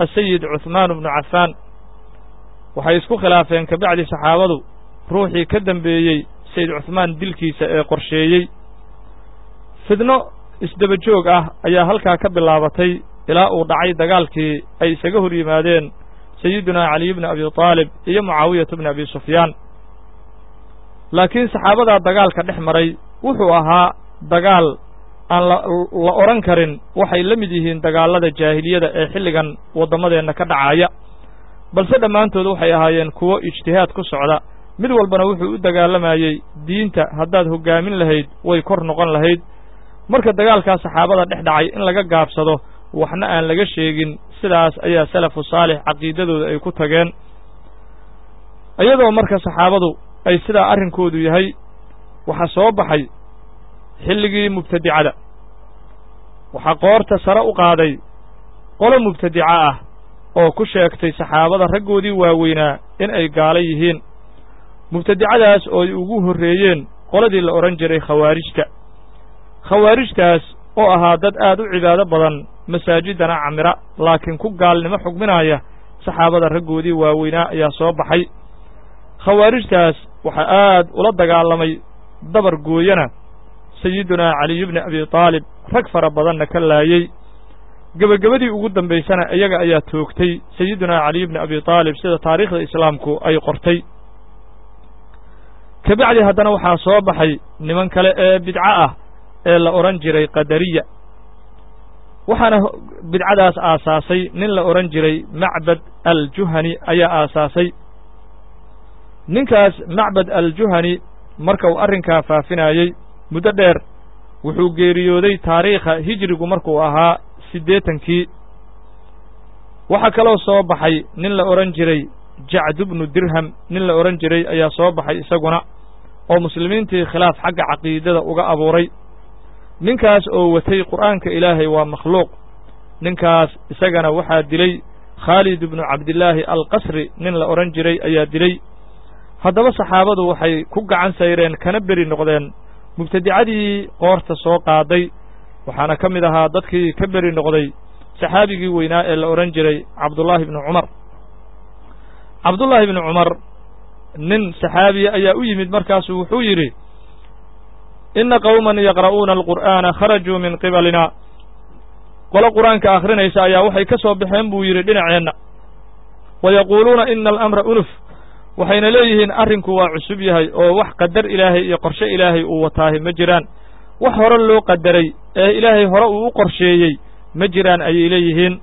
asayid Cuhmaan bnu Cafaan. Waxay isku khilaafeen kabacdi saxaabadu ruuxii ka dambeeyey Sayid Cuhmaan dilkiisa ee qorsheeyey. Fidno isdaba joog ah ayaa halkaa ka bilaabatay ilaa uu dhacay dagaalkii ay isaga hor yimaadeen sayidunaa Caliy bni Abi Taalib iyo Mucaawiyatu bni Abi Sufyaan. Laakiin saxaabadaa dagaalka dhex maray wuxuu ahaa dagaal aan la odhan karin waxay la mid yihiin dagaallada jaahiliyada ee xilligan waddamadeenna ka dhacaya, balse dhammaantood waxay ahaayeen kuwo ijtihaad ku socda Mid walbana wuxuu u dagaalamayey diinta haddaad hoggaamin lahayd way kor noqon lahayd. Marka dagaalkaa saxaabada dhex dhacay in laga gaabsado, waxna aan laga sheegin, sidaas ayaa salafu saalix caqiidadooda ay ku tageen. Iyadoo marka saxaabadu ay sidaa arrinkoodu yahay, waxaa soo baxay xilligii mubtadicada. Waxaa qoorta sare u qaaday qolo mubtadica ah oo ku sheegtay saxaabada raggoodii waaweynaa in ay gaalo yihiin. Mubtadicadaas oo ay ugu horreeyeen qoladii la odhan jiray khawaarijta. Khawaarijtaas oo ahaa dad aad u cibaado badan, masaajidana camira, laakiin ku gaalnimo xugminaya saxaabada raggoodii waaweynaa ayaa soo baxay. Khawaarijtaas waxaa aad ula dagaalamay dabar gooyana sayidunaa Caliyu bni Abi Taalib, rag fara badanna ka laayey. Gebagabadii ugu dambaysana iyaga ayaa toogtay sayidunaa Caliyu bni Abi Taalib, sida taariikhda islaamku ay qortay. Kabacdi haddana waxaa soo baxay niman kale ee bidco ah ee la odhan jiray qadariya. Waxaana bidcadaas aasaasay nin la odhan jiray Macbad Aljuhani ayaa aasaasay. Ninkaas Macbad Aljuhani marka uu arrinkaa faafinayey muddo dheer, wuxuu geeriyooday taariikha hijrigu markuu ahaa 80-kii. Waxaa kaloo soo baxay nin la odhan jiray Jacdu bnu Dirham, nin la odhan jiray ayaa soo baxay isaguna, oo muslimiintii khilaaf xagga caqiidada uga abuuray. Ninkaas oo watay Qur'aanka Ilaahay waa makhluuq. Ninkaas isagana waxaa dilay Khaalid ibnu Cabdillaahi Alqasri, nin la odhan jiray ayaa dilay. Haddaba saxaabadu waxay ku gacan sayreen kana beri noqdeen mubtadicadii qoorta soo qaaday. Waxaana ka mid ahaa dadkii ka beri noqday saxaabigii weynaa ee la odhan jiray Cabdullaahi bnu Cumar. Cabdullaahi bnu Cumar nin saxaabiya ayaa u yimid, markaasuu wuxuu yidhi: "Inna qawman yaqra'uuna alqur'aana kharajuu min qibalina." Qolo qur'aanka akhrinaysa ayaa waxay ka soo baxeen, buu yidhi, dhinaceenna. "Wa yaquuluuna ina alamra unuf." Waxayna leeyihiin arrinku waa cusub yahay oo wax qadar Ilaahay iyo qorshe Ilaahay uu wataahi ma jiraan, wax hore loo qadaray ee Ilaahay hore uu u qorsheeyey ma jiraan ayay leeyihiin,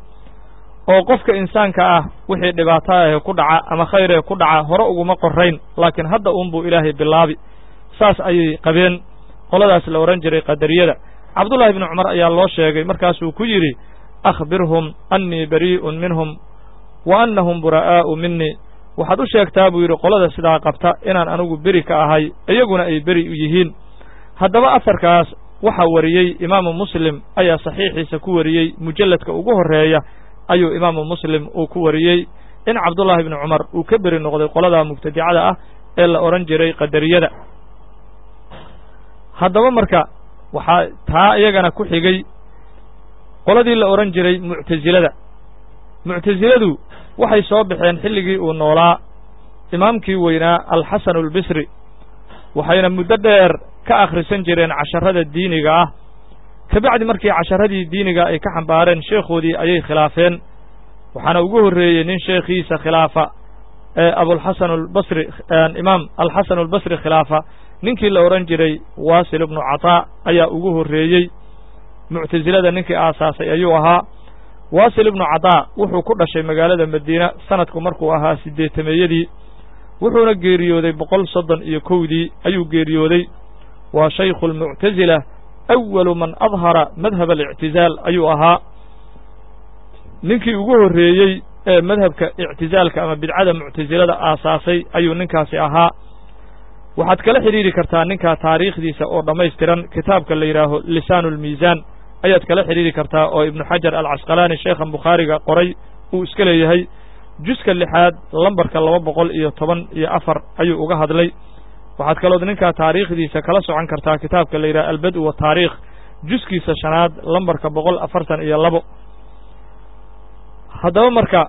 oo qofka insaanka ah wixii dhibaato ahee ku dhaca ama khayree ku dhaca hore uguma qorayn, laakiin hadda uunbuu Ilaahay bilaabi. Saas ayay qabeen qoladaas la odhan jiray qadariyada. Cabdullaahi bnu Cumar ayaa loo sheegay, markaasuu ku yidhi: "Akhbirhum annii barii'un minhum wa annahum bura'aa'u minii." Waxaad u sheegtaa, buu yidhi, qolada sidaa qabta inaan anigu beri ka ahay, iyaguna ay beri u yihiin. Haddaba afarkaas waxaa wariyey Imaamu Muslim ayaa saxiixiisa ku wariyey, mujalladka ugu horreeya ayuu Imaamu Muslim uu ku wariyey in Cabdullaahi bnu Cumar uu ka beri noqday qolada mubtadicada ah ee la odhan jiray qadariyada. Haddaba marka waxaa taa iyagana ku xigay qoladii la odhan jiray muctasilada. Muctasiladu waxay soo baxeen xilligii uu noolaa imaamkii weynaa Alxasanu Albisri, waxayna muddo dheer ka akhrisan jireen casharada diiniga ah. Kabacdi markii casharadii diiniga ay ka xambaareen, sheekhoodii ayay khilaafeen. Waxaana ugu horreeyey nin sheekhiisa khilaafa ee Abulxasan Albasri, imaam Alxasan Albasri khilaafa, ninkii la odhan jiray Waasil ibnu Cataa ayaa ugu horreeyey. Muctasilada ninkii aasaasay ayuu ahaa. Waasil ibnu Cataa wuxuu ku dhashay magaalada Madiina sanadku markuu ahaa 80-meeyadii, wuxuuna geeriyooday 131-dii ayuu geeriyooday. Waa shaykhu almuctasila, awalu man adhara madhab alictizaal ayuu ahaa, ninkii ugu horreeyey ee madhabka ictizaalka ama bidcada muctasilada aasaasay ayuu ninkaasi ahaa. Waxaad kala xidhiidhi kartaa ninkaa taariikhdiisa oo dhammaystiran kitaabka la yidhaaho Lisaanu Lmiisaan ayaad kala xidhiidhi kartaa, oo Ibnu Xajar Alcasqalaani, sheekhan Bukhaariga qoray, uu iska leeyahay. Juska 6aad lambarka 214 ayuu uga hadlay. Waxaad kalood ninkaa taariikhdiisa kala socon kartaa kitaabka la yidhaha Albad wa Taariikh, juskiisa 5aad lambarka 142. Haddaba marka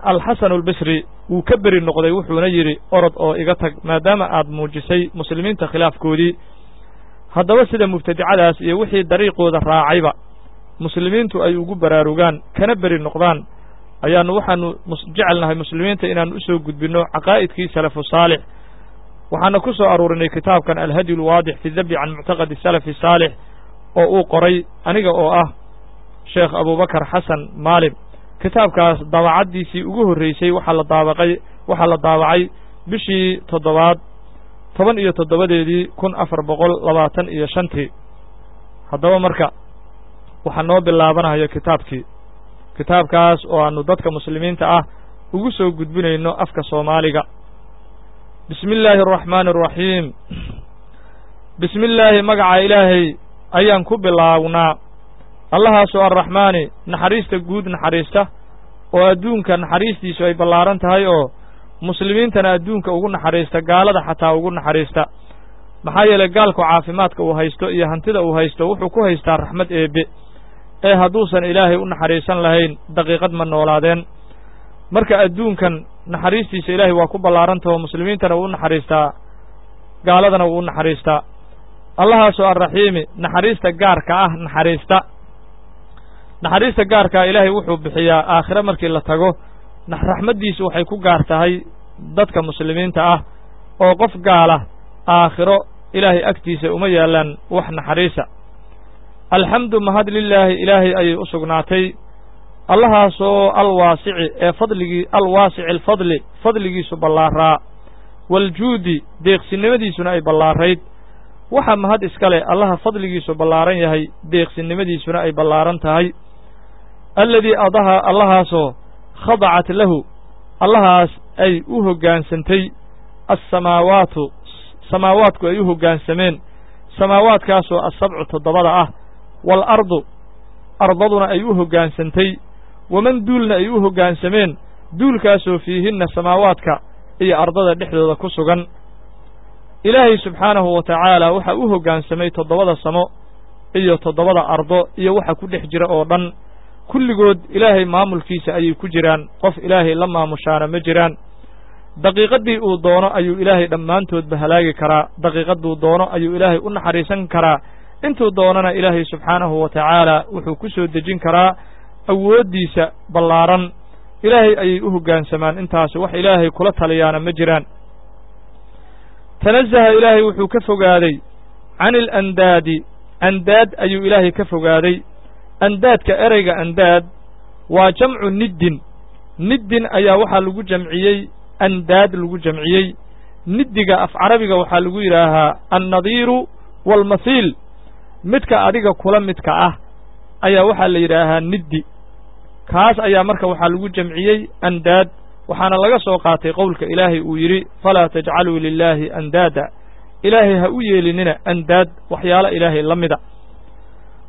Alxasan Albisri wuu ka beri noqday, wuxuuna yidhi: "Orod oo iga tag, maadaama aad muujisay muslimiinta khilaafkoodii." Haddaba sida mubtadicadaas iyo wixii dariiqooda raacayba muslimiintu ay ugu baraarugaan kana beri noqdaan, ayaanu waxaanu jecelnahay muslimiinta inaanu usoo gudbinno caqaa'idkii salafu saalix. Waxaana ku soo aruurinay kitaabkan Alhadyu Alwaadix fi dabi can muctaqadi salafi saalix oo uu qoray aniga oo ah Sheekh Abubakar Xasan Maalim. Kitaabkaas daabacaddiisii ugu horreysay waxaa la daabaqay, waxaa la daabacay Bishii toddobaad 17-deedii 1425-tii. Haddaba marka waxaa noo bilaabanaya kitaabkii, kitaabkaas oo aannu dadka muslimiinta ah ugu soo gudbinayno afka Soomaaliga. Bismi illaahi araxmaani araxiim. Bismi illaahi, magaca Ilaahay ayaan ku bilaawnaa, Allahaasoo arraxmaani naxariista guud naxariista, oo adduunka naxariistiisu ay ballaaran tahay, oo muslimiintana adduunka ugu naxariista, gaalada xataa ugu naxariista. Maxaa yeelay gaalku caafimaadka uu haysto iyo hantida uu haysto wuxuu ku haystaa raxmad Eebbe, ee hadduusan Ilaahay u naxariisan lahayn daqiiqad ma noolaadeen. Marka adduunkan naxariistiisa Ilaahay waa ku ballaarantaho, muslimiintana wuu u naxariistaa, gaaladana wuu u naxariistaa. Allahaasoo arraxiimi naxariista gaarka ah naxariista. Naxariista gaarkaa Ilaahay wuxuu bixiyaa aakhire markii la tago. Raxmaddiisu waxay ku gaar tahay dadka muslimiinta ah, oo qof gaala aakhiro Ilaahay agtiisa uma yaallaan wax naxariisa. Alxamdu mahad lilaahi, Ilaahay ayay u sugnaatay, Allahaasoo alwaasici ee fadligii, alwaasici alfadli, fadligiisu ballaaraa, waljuudi deeqsinimadiisuna ay ballaarayd. Waxaa mahad iska leh Allaha fadligiisu ballaaran yahay, deeqsinimadiisuna ay ballaaran tahay. Alladii adaha, Allahaasoo khadacat lahu, Allahaas ay u hoggaansantay assamaawaatu, samaawaadku ay u hoggaansameen, samaawaadkaasoo assabcu toddobada ah, waalardu ardaduna ay u hoggaansantay, waman duulna ay u hoggaansameen, duulkaasoo fiihinna samaawaadka iyo ardada dhexdooda ku sugan. Ilaahay subxaanahu wa tacaala waxaa u hoggaansamay toddobada samo iyo toddobada ardo iyo waxa ku dhex jira oo dhan. Kulligood Ilaahay maamulkiisa ayay ku jiraan, qof Ilaahay la maamushaana ma jiraan. Daqiiqaddii uu doono ayuu Ilaahay dhammaantoodba halaagi karaa, daqiiqadduu doono ayuu Ilaahay u naxariisan karaa, intuu doonana Ilaahay subxaanahu wa tacaala wuxuu ku soo dejin karaa awooddiisa ballaaran. Ilaahay ayay u hoggaansamaan intaas, wax Ilaahay kula taliyaana ma jiraan. Tanazaha, Ilaahay wuxuu ka fogaaday can ilandaadi, andaad ayuu Ilaahay ka fogaaday. Andaadka, ereyga andaad waa jamcu niddin. Niddin ayaa waxaa lagu jamciyey andaad lagu jamciyey. Niddiga af carabiga waxaa lagu yidhaahaa annadiiru waalmathiil, midka adiga kula midka ah ayaa waxaa la yidhaahaa niddi. Kaas ayaa marka waxaa lagu jamciyey andaad, waxaana laga soo qaatay qowlka Ilaahay uu yidhi: falaa tajcaluu lilaahi andaada, Ilaahay ha u yeelinina andaad, waxyaalo Ilaahay la mida.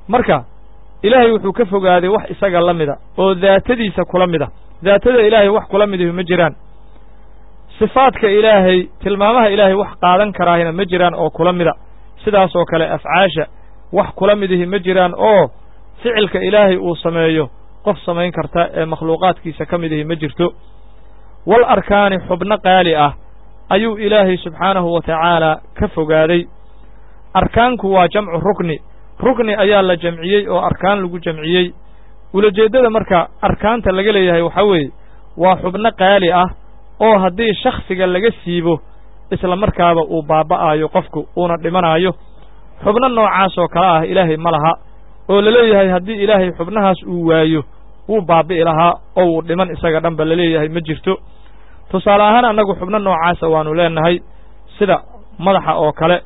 Marka Ilaahay wuxuu ka fogaaday wax isaga la mida oo daatadiisa kula mida. Daatada Ilaahay wax kula midihi ma jiraan, sifaadka Ilaahay, tilmaamaha Ilaahay wax qaadan karaahina ma jiraan oo kula mida. Sidaasoo kale afcaasha wax kula midihi ma jiraan, oo ficilka Ilaahay uu sameeyo qof samayn karta ee makhluuqaadkiisa ka midihi ma jirto. Wal arkaani, xubno qaali ah ayuu Ilaahay subxaanahu wa tacaala ka fogaaday. Arkaanku waa jamcu rukni, rukni ayaa la jamciyey oo arkaan lagu jamciyey. Ulajeeddada marka arkaanta laga leeyahay waxaa weeye waa xubno qaali ah oo haddii shakhsiga laga siibo isla markaaba uu baaba'aayo qofku, uuna dhimanaayo. Xubno noocaas oo kale ah Ilaahay ma laha, oo laleeyahay haddii Ilaahay xubnahaas uu waayo wuu baabi'i lahaa oo wuu dhiman isaga dhanba laleeyahay ma jirto. Tusaale ahaan annagu xubno noocaasa waanu leenahay, sida madaxa oo kale.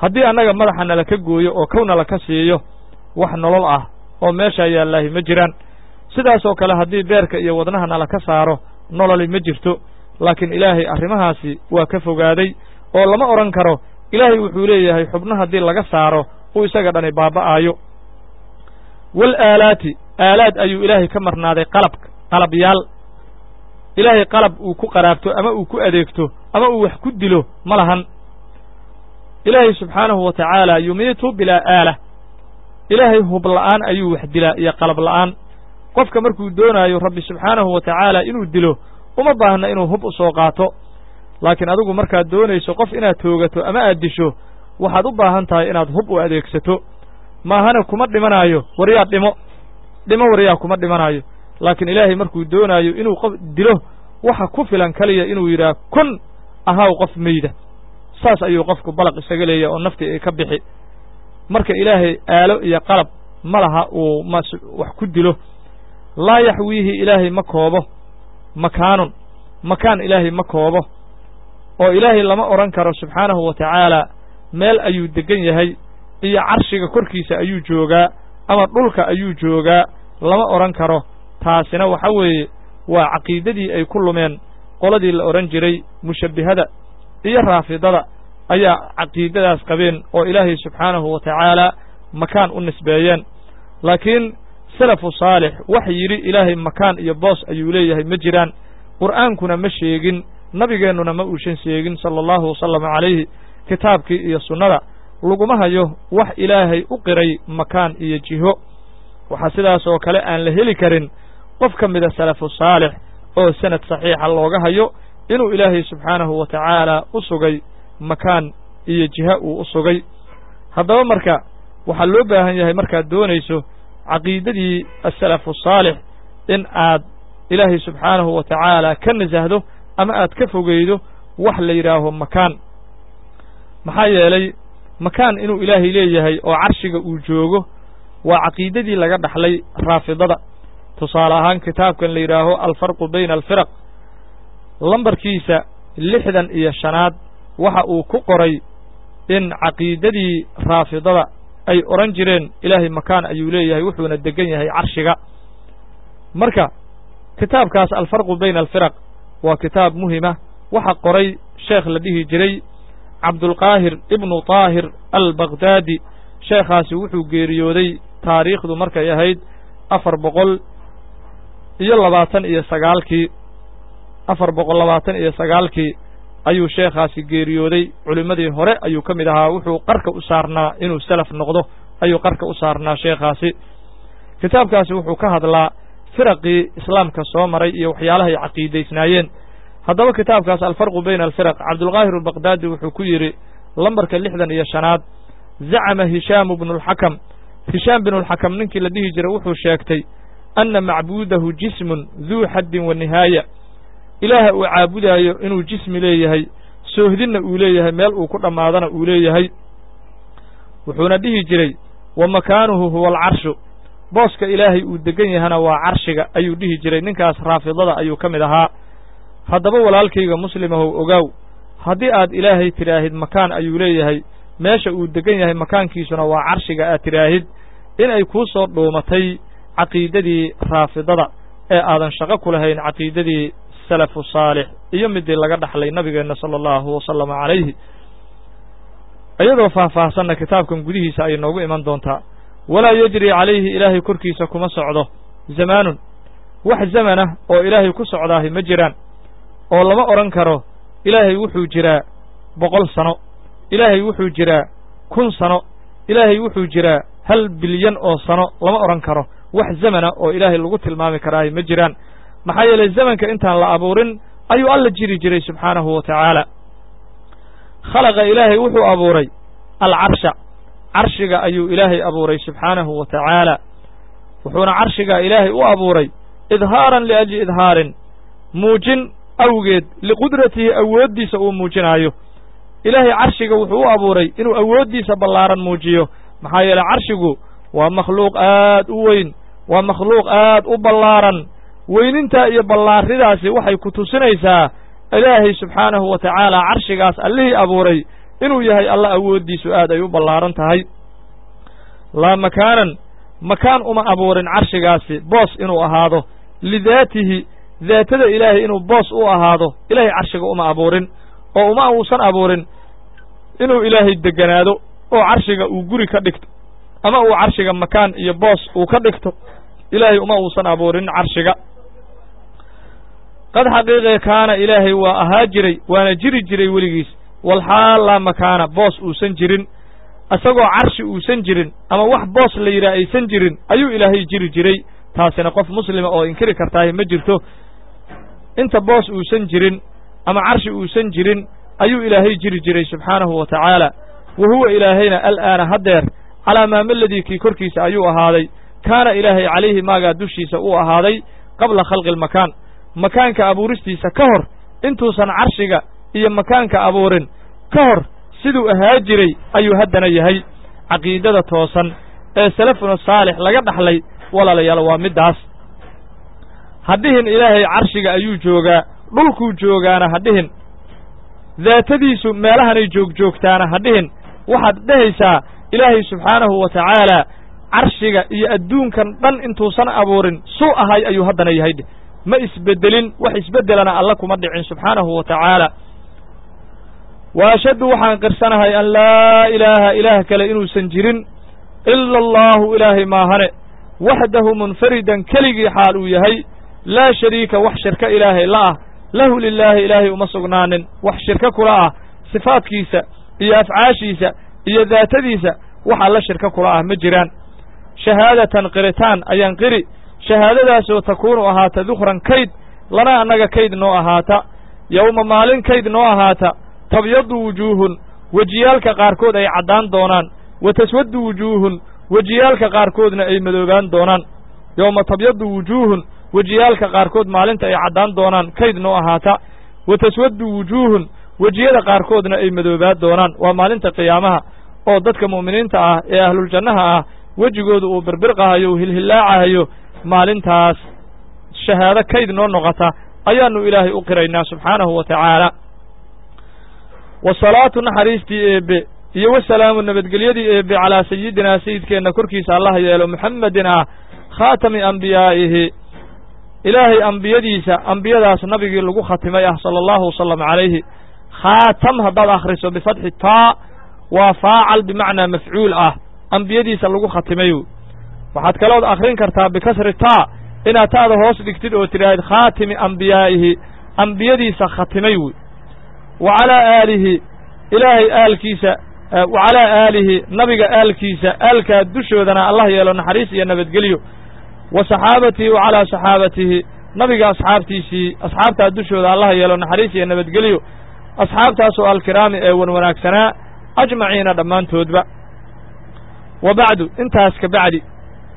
Haddii annaga madaxa nala ka gooyo oo kow nala ka siiyo, wax nolol ah oo meeshaa yaallaahi ma jiraan. Sidaasoo kale haddii beerka iyo wadnaha nala ka saaro, nololi ma jirto. Laakiin Ilaahay arrimahaasi waa ka fogaaday, oo lama odhan karo Ilaahay wuxuu leeyahay xubno haddii laga saaro uu isaga dhani baaba'aayo. Wal aalaati, aalaad ayuu Ilaahay ka marnaaday, qalab, qalabyaal. Ilaahay qalab uu ku qaraabto ama uu ku adeegto ama uu wax ku dilo ma lahan. Ilaahay subxaanahu wa tacaala yumiitu bilaa aala, Ilaahay hub la'aan ayuu wax dilaa iyo qalab la'aan. Qofka markuu doonaayo Rabbi subxaanahu wa tacaala inuu dilo uma baahna inuu hub u soo qaato, laakiin adigu markaad doonayso qof inaad toogato ama aad disho waxaad u baahan tahay inaad hub u adeegsato. Maahana kuma dhimanaayo waryaa dhimo dhimo, waryaa kuma dhimanaayo. Laakiin Ilaahay markuu doonaayo inuu qof dilo waxa ku filan kaliya inuu yidhaah kun ahaw qof meyda, saas ayuu qofku balaq isaga leeyahay oo naftii ay ka bixi. Marka Ilaahay aalo iyo qalab ma laha uu ma wax ku dilo. Laa yaxwiihi, Ilaahay ma koobo makaanun, makaan Ilaahay ma koobo. Oo Ilaahay lama odhan karo subxaanahu wa tacaala meel ayuu deggan yahay iyo carshiga korkiisa ayuu joogaa ama dhulka ayuu joogaa, lama odhan karo. Taasina waxa weeye waa caqiidadii ay ku lumeen qoladii la odhan jiray mushabbihada iyo raafidada ayaa caqiidadaas qabeen oo Ilaahay subxaanahu wa tacaala makaan u nisbeeyeen. Laakiin salafu saalix wax yidhi Ilaahay makaan iyo boos ayuu leeyahay ma jiraan. Qur'aankuna ma sheegin, nabigeennuna ma uusan sheegin sala allahu wasalama calayhi. Kitaabkii iyo sunnada laguma hayo wax Ilaahay u qiray makaan iyo jiho. Waxaa sidaas oo kale aan la heli karin qof ka mida salafu saalix oo sanad saxiixa looga hayo inuu Ilaahay subxaanahu wa tacaala u sugay makaan iyo jiha uu u sugay. Haddaba marka waxaa loo baahan yahay markaad doonayso caqiidadii asalafu saalix in aad Ilaahay subxaanahu wa tacaala ka nasahdo ama aad ka fogeydo wax la yidhaaho makaan. Maxaa yeelay makaan inuu Ilaahay leeyahay oo carshiga uu joogo waa caqiidadii laga dhaxlay raafidada. Tusaale ahaan kitaabkan la yidhaaho Alfarqu bayna alfiraq, lambarkiisa 65aad, waxa uu ku qoray in caqiidadii raafidada ay odhan jireen Ilaahay makaan ayuu leeyahay, wuxuuna deggan yahay carshiga. Marka kitaabkaas Alfarqu bayna alfiraq waa kitaab muhima. Waxa qoray sheekh la dhihi jiray Cabdulqaahir ibnu Taahir Albaqdaadi. Sheekhaasi wuxuu geeriyooday taariikhdu markay ahayd 429-kii, 429-kii ayuu sheekhaasi geeriyooday. Culimmadii hore ayuu ka mid ahaa, wuxuu qarka u saarnaa inuu salaf noqdo ayuu qarka u saarnaa sheekhaasi. Kitaabkaasi wuxuu ka hadlaa firaqii islaamka soo maray iyo waxyaalahay caqiidaysnaayeen. Haddaba kitaabkaas Alfarqu bayna alfiraq, Cabdulqaahir albaqdaadi wuxuu ku yidhi lambarka 65aad: zacama Hishaamu bnu lxakam, Hishaam binulxakam ninkii la dhihi jiray wuxuu sheegtay anna macbuudahu jismun duu xaddin wa nihaaya, Ilaaha uu caabudaayo inuu jismi leeyahay, soohdinna uu leeyahay, meel uu ku dhammaadana uu leeyahay. Wuxuuna dhihi jiray wa makaanuhu huwa alcarshu, booska Ilaahay uu deggan yahana waa carshiga ayuu dhihi jiray. Ninkaas raafidada ayuu ka mid ahaa. Haddaba walaalkayga muslimahow, ogaaw, haddii aad Ilaahay tidhaahid makaan ayuu leeyahay, meesha uu deggan yahay makaankiisuna waa carshiga aad tidhaahid, in ay kuu soo dhuumatay caqiidadii raafidada ee aadan shaqo ku lahayn caqiidadii salafu saalix iyo midii laga dhaxlay nabigeenna sala allahu wasalama calayhi. Iyadoo faahfaahsanna kitaabkan gudihiisa ayay noogu iman doontaa. Walaa yejri calayhi, Ilaahay korkiisa kuma socdo zamaanun, wax zamanah oo Ilaahay ku socdaahi ma jiraan, oo lama odhan karo Ilaahay wuxuu jiraa 100 sano, Ilaahay wuxuu jiraa 1000 sano, Ilaahay wuxuu jiraa 1 bilyan oo sano, lama odhan karo. Wax zamana oo Ilaahay lagu tilmaami karaahi ma jiraan. Maxaa yeelay zamanka intaan la abuurin ayuu Alla jiri jiray subxaanahu wa tacaala. Khalaqa, Ilaahay wuxuu abuuray alcarsha, carshiga ayuu Ilaahay abuuray subxaanahu wa tacaala. Wuxuuna carshiga Ilaahay u abuuray idhaaran liajli idhaarin, muujin awgeed, liqudratihi, awooddiisa uu muujinaayo. Ilaahay carshiga wuxuu u abuuray inuu awooddiisa ballaaran muujiyo. Maxaa yeeley carshigu waa makhluuq aad u weyn, waa makhluuq aad u ballaaran. Weynintaa iyo ballaaridaasi waxay ku tusinaysaa Ilaahay subxaanahu wa tacaala carshigaas Allihii abuuray inuu yahay Alla awooddiisu aad ay u ballaaran tahay. Laa makaanan, makaan uma abuurin carshigaasi, boos inuu ahaado, lidaatihi, daatada Ilaahay inuu boos u ahaado Ilaahay carshiga uma abuurin, oo uma uusan abuurin inuu Ilaahay degganaado oo carshiga uu guri ka dhigto ama uu carshiga makaan iyo boos uu ka dhigto. Ilaahay uma uusan abuurin carshiga. Qad xaqiiqe kaana, Ilaahay waa ahaa jiray, waana jiri jiray weligiis, walxaal laa makaana, boos uusan jirin, isagoo carshi uusan jirin ama wax boos la yidhaah aysan jirin ayuu Ilaahay jiri jiray. Taasina qof muslima oo inkiri kartaahi ma jirto. Inta boos uusan jirin ama carshi uusan jirin ayuu Ilaahay jiri jiray subxaanahu wa tacaala. Wa huwa Ilaahayna al'aana, haddeer, calaa maameladii, kii korkiisa ayuu ahaaday, kaana Ilaahay calayhi, maagaa dushiisa uu ahaaday, qabla khalqi almakaan, makaanka abuuristiisa ka hor. Intuusan carshiga iyo makaanka abuurin ka hor siduu ahaa jiray ayuu haddana yahay. Caqiidada toosan ee salafuna saalix laga dhaxlay, walaalayaal, waa middaas. Hadhihin Ilaahay carshiga ayuu joogaa, dhulkuu joogaana hadhihin. Daatadiisu meelahanay joogjoogtaana ha dhihin. Waxaad dhehaysaa Ilaahay subxaanahu wa tacaala carshiga iyo adduunkan dhan intuusan abuurin suu ahay ayuu haddana yahay dheh, ma isbeddelin, wax isbeddelana alla kuma dhicin subxaanahu wa tacaala. Wa ashhadu waxaan qirsanahay an laa ilaaha, ilaah kale inuusan jirin, ila allaahu, ilaahay maahane, waxdahu munfaridan, keligii xaal uu yahay, laa shariika, wax shirko ilaahay la ah, lahu lilaahi, ilaahay uma sugnaanin wax shirko kula ah. Sifaadkiisa iyo afcaashiisa iyo daatadiisa wax alla shirko kula ah ma jiraan. Shahaadatan, qiritaan ayaan qiri, shahaadadaasoo takuunu ahaata dukran, kayd, lana annaga kayd noo ahaata, yowma maalin kayd noo ahaata, tabyadu wujuuhun, wejiyaalka qaarkood ay caddaan doonaan, wa taswaddu wujuuhun, wejiyaalka qaarkoodna ay madoobaan doonaan. Yowma tabyadu wujuuhun, wejiyaalka qaarkood maalinta ay caddaan doonaan kayd noo ahaata, wa taswaddu wujuuhun, wejiyada qaarkoodna ay madoobaan doonaan. Waa maalinta qiyaamaha oo dadka mu'miniinta ah ee ahluljannaha ah wejigoodu uu birbirqahayo, uu hilhillaacahayo. Maalintaas shahaado kayd noo noqota ayaannu Ilaahay u qiraynaa subxaanahu wa tacaala. Wasalaatu, naxariistii eebbe iyo wasalaamu, nabadgelyadii eebbe, calaa sayidinaa, sayidkeenna korkiisa allah yeelo, Muxammedin ah, khaatami ambiyaa'ihi, Ilaahay ambiyadiisa ambiyadaas nabigii lagu khatimay ah, sala allahu wasalam calayhi. Khaatam haddaad akhriso bifatxi taa, waa faacal bimacnaa mafcuul ah, ambiyadiisa lagu khatimay. Waxaad kalood akhrin kartaa bikasri taa, inaad ta'da hoos dhigtid oo tidhaahid khaatimi ambiyaa'ihi, ambiyadiisa khatimay wey. Wa calaa aalihi, Ilaahay aalkiisa, wa calaa aalihi, nabiga aalkiisa, aalkaa dushoodana allah yeelo naxariis iyo nabadgelyo. Wa saxaabatihi, wa calaa saxaabatihi, nabiga asxaabtiisii, asxaabtaa dushooda allah yeelo naxariis iyo nabadgelyo, asxaabtaasoo alkiraami ee wan wanaagsanaa, ajmaciina, dhammaantoodba. Wa bacdu, intaas ka bacdi,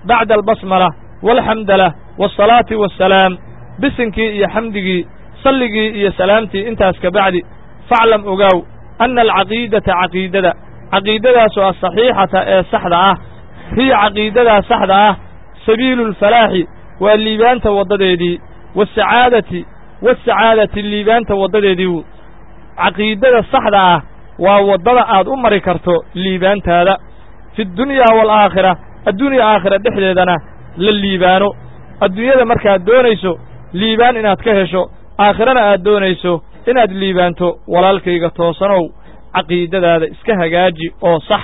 bacda albasmala waalxamdala waasalaati wassalaam, bisinkii iyo xamdigii, salligii iyo salaamtii, intaas ka bacdi, faclam, ogaaw, anna alcaqiidata, caqiidada, caqiidadaasoo asaxiixata ee saxda ah, hiya, caqiidadaa saxda ah, sabiilu lfalaaxi, waa liibaanta waddadeedii, wasacaadati, wasacaadati, liibaanta waddadeedii. Caqiidada saxda ah waa waddada aad u mari karto liibaantaada fi ddunyaa waalaakhira, adduunya aakhira dhexdeedana la liibaano. Adduunyada markaad doonayso liibaan inaad ka hesho, aakhirana aad doonayso inaad liibaanto, walaalkayga toosanow, caqiidadaada iska hagaaji oo sax.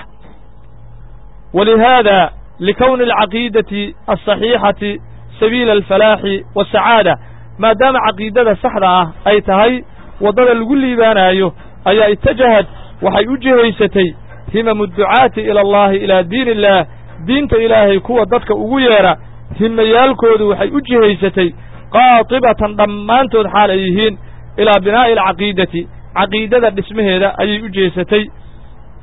Walihaada, likowni alcaqiidati alsaxiixati sabiila alfalaaxi waasacaada, maadaama caqiidada saxda ah ay tahay waddada lagu liibaanaayo, ayaa itajahad, waxay u jihaysatay, himamu ducaati ila allahi, ilaa diin illaah, diinta Ilaahay kuwa dadka ugu yeedha himayaalkoodu waxay u jihaysatay, qaatibatan, dhammaantood xaal ay yihiin, ilaa binaa'i alcaqiidati, caqiidada dhismaheeda ayay u jeesatay,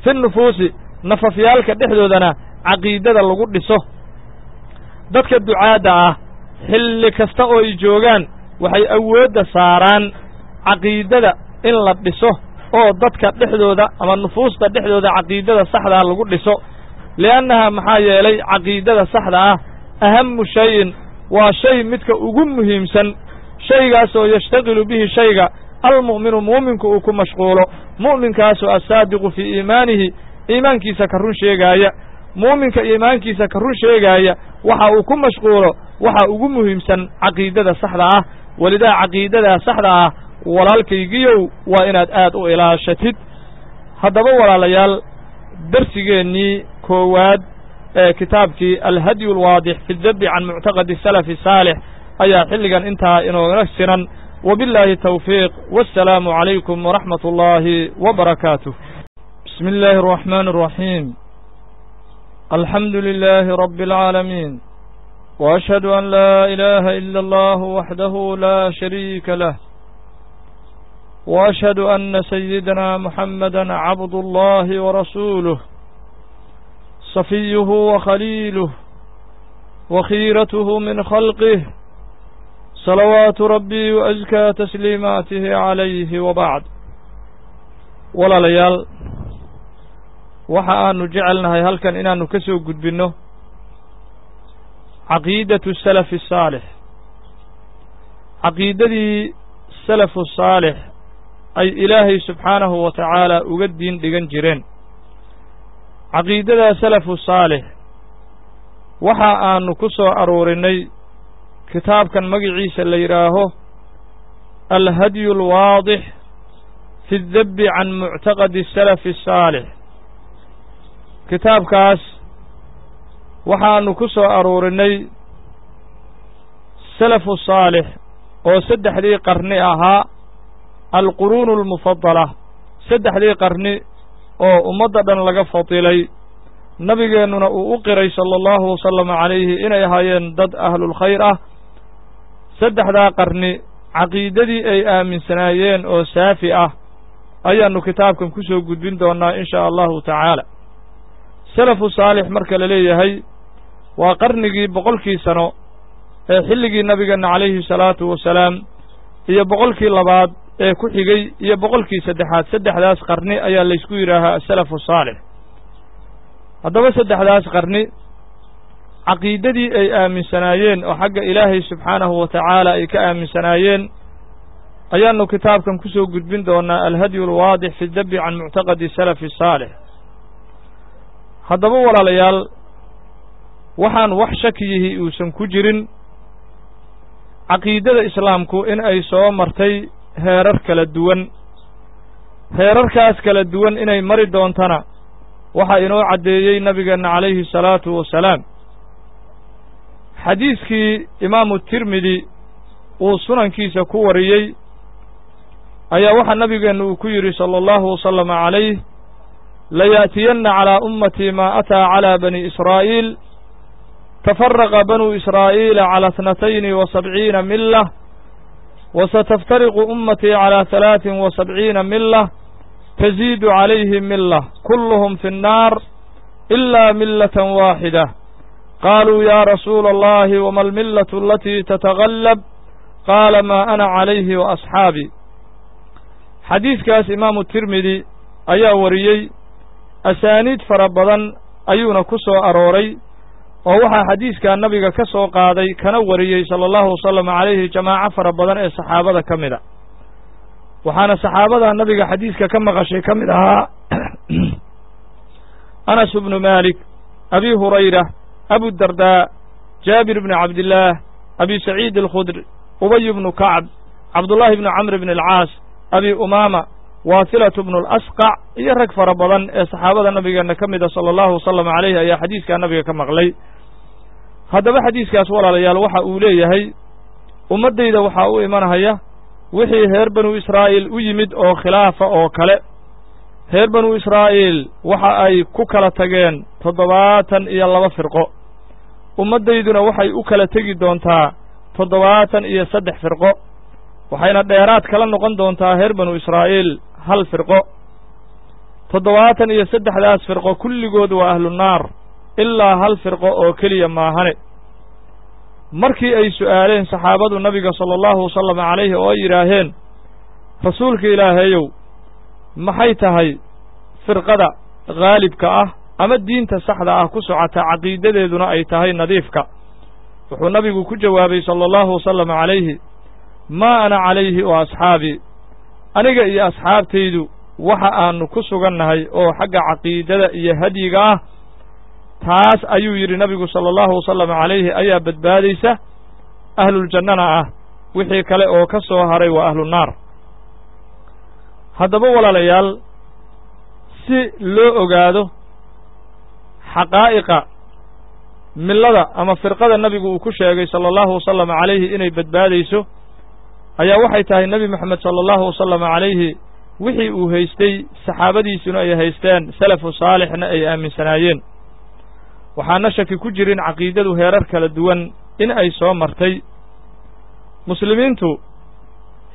fi nufuusi, nafafyaalka dhexdoodana caqiidada lagu dhiso. Dadka ducaadda ah xilli kasta oo ay joogaan waxay awoodda saaraan caqiidada in la dhiso oo dadka dhexdooda ama nufuusta dhexdooda caqiidada saxdaa lagu dhiso, li'annaha, maxaa yeelay caqiidada saxda ah, ahamu shayin, waa shay midka ugu muhiimsan, shaygaasoo yashtaqilu bihi, shayga, almu'minu, mu'minku uu ku mashquulo, mu'minkaasoo assaadiqu fii iimaanihi, iimaankiisa ka run sheegaaya. Muuminka iimaankiisa ka run sheegaaya waxa uu ku mashquulo waxa ugu muhiimsan caqiidada saxda ah. Welidaa caqiidadaa saxda ah, walaalkaygiyow, waa inaad aad u ilaashatid. Haddaba walaalayaal, darsigeennii koowaad ee kitaabkii Alhadyu alwaadix fi dabi can muctaqadi salafi saalix ayaa xilligan intaa inooga sinan. Wabillaahi tawfiiq, wassalaamu calaykum waraxmat ullaahi wa barakaatuh. Bismi illaahi araxmaani araxiim. Alxamdu lilaahi rabbi alcaalamiin, wa ashhadu an laa ilaaha ila allahu waxdahu laa shariika lah, wa ashhadu anna sayidana muxamada cabdu allahi warasuuluh, safiyuhu wa khaliiluh, wa khiiratuhu min khalqih, salawaatu rabbii wa askaa tasliimaatihi calayhi, wa bacd. Walaalayaal, waxa aanu jecelnahay halkan inaannu ka soo gudbinno caqiidatu salafi saalix, caqiidadii salafu saalix ay Ilaahay subxaanahu wa tacaala uga diin dhigan jireen. Caqiidada salafu saalix waxa aanu ku soo aruurinay kitaabkan magiciisa la yidhaaho Alhadyu alwaadix fi ddabbi can muctaqadi salafi asaalix. Kitaabkaas waxaannu ku soo aruurinay salafu saalix oo saddexdii qarni ahaa, alquruunu almufadala, saddexdii qarni oo ummadda dhan laga fadilay, nabigeennuna uu u qiray sala allahu wasalama calayhi inay ahaayeen dad ahlulkhayr ah. Saddexdaa qarni caqiidadii ay aaminsanaayeen oo saafi ah ayaannu kitaabkan ku soo gudbin doonnaa in shaa allahu tacaala. Salafu saalix marka la leeyahay waa qarnigii 100kii sano ee xilligii nabigeenna calayhi salaatu wasalaam, iyo 100kii labaad ee ku xigay, iyo 100kii saddexaad. Saddexdaas qarni ayaa laysku yidhaahaa asalafu saalix. Haddaba saddexdaas qarni caqiidadii ay aaminsanaayeen oo xagga Ilaahay subxaanahu wa tacaala ay ka aaminsanaayeen ayaannu kitaabkan ku soo gudbin doonnaa, Alhadyu alwaadix fi dabbi can muctaqadi salafi saalix. Haddaba walaalayaal, waxaan wax shakiyihii uusan ku jirin caqiidada islaamku in ay soo martay heerar kala duwan, heerarkaas kala duwan inay mari doontana waxaa inoo caddeeyey nabigeenna calayhi salaatu wasalaam. Xadiiskii Imaamu Tirmidi uu sunankiisa ku wariyey ayaa waxaa nabigeennu uu ku yidhi sala allahu wasalama calayh: layaأtiyanna calىa ummatii maa ataa calىa bani Israa'iil, tafaraqa banuu Israa'iila calى 72 mila, wa sataftariqu ummatii calى 73 mila, taziidu calayhim mila, kulluhum fi nnaar ilaa milatan waaxida. Qaaluu: yaa rasuula allahi, wama almillatu alatii tatagallab? Qaala: maa ana calayhi wa asxaabii. Xadiiskaas Imaamu Tirmidi ayaa wariyey, asaaniid fara badan ayuuna ku soo arooray, oo waxaa xadiiskaa nabiga ka soo qaaday kana wariyey sala allahu wasalama calayhi jamaaco fara badan ee saxaabada ka mid a. Waxaana saxaabada nabiga xadiiska ka maqashay ka mid ahaa Anas bnu Maalik, Abi Hurayra, Abudardaa, Jaabir bni Cabdillaah, Abi Saciid Alkhudri, Ubay bnu Kacb, Cabdullaahi bnu Camr bni Alcaas, Abi Umaama, Waasilatu bnu alasqac, iyo rag fara badan ee saxaabada nabigeenna ka mida sala allahu wasalama calayhi ayaa xadiiskaa nabiga ka maqlay. Haddaba xadiiskaas, walaalayaal, waxa uu leeyahay ummaddayda waxaa u imanahaya wixii reer Banu Israa'iil u yimid oo khilaafa oo kale. Reer Banu Israa'iil waxa ay ku kala tageen 72 firqo, ummaddayduna waxay u kala tegi doontaa 73 firqo, waxayna dheeraad kala noqon doontaa reer Banu Israa'iil hal firqo. 73daas firqo kulligood waa ahlunaar ilaa hal firqo oo keliya maahane. Markii ay su'aaleen saxaabadu nabiga sala allahu wasalama calayhi oo ay yidhaaheen: rasuulka Ilaahayow, maxay tahay firqada khaalibka ah ama diinta saxda ah ku socota, caqiidadeeduna ay tahay nadiifka? Wuxuu nabigu ku jawaabay sala allahu wasalama calayhi: maa ana calayhi wa asxaabii, aniga iyo asxaabtaydu waxa aanu ku sugannahay oo xagga caqiidada iyo hadyiga ah. Taas ayuu yidhi nabigu sala allahu wasalama calayhi ayaa badbaadaysa, ahluljannana ah, wixii kale oo ka soo haray waa ahlunaar. Haddaba walaalayaal, si loo ogaado xaqaa'iqa millada ama firqada nabigu uu ku sheegay sala allahu wasalama calayhi inay badbaadayso, ayaa waxay tahay Nebi Moxamed sala allahu wasalama calayhi wixii uu haystay, saxaabadiisuna ay haysteen, salafu saalixna ay aaminsanaayeen. Waxaana shaki ku jirin caqiidadu heerar kala duwan in ay soo martay. Muslimiintu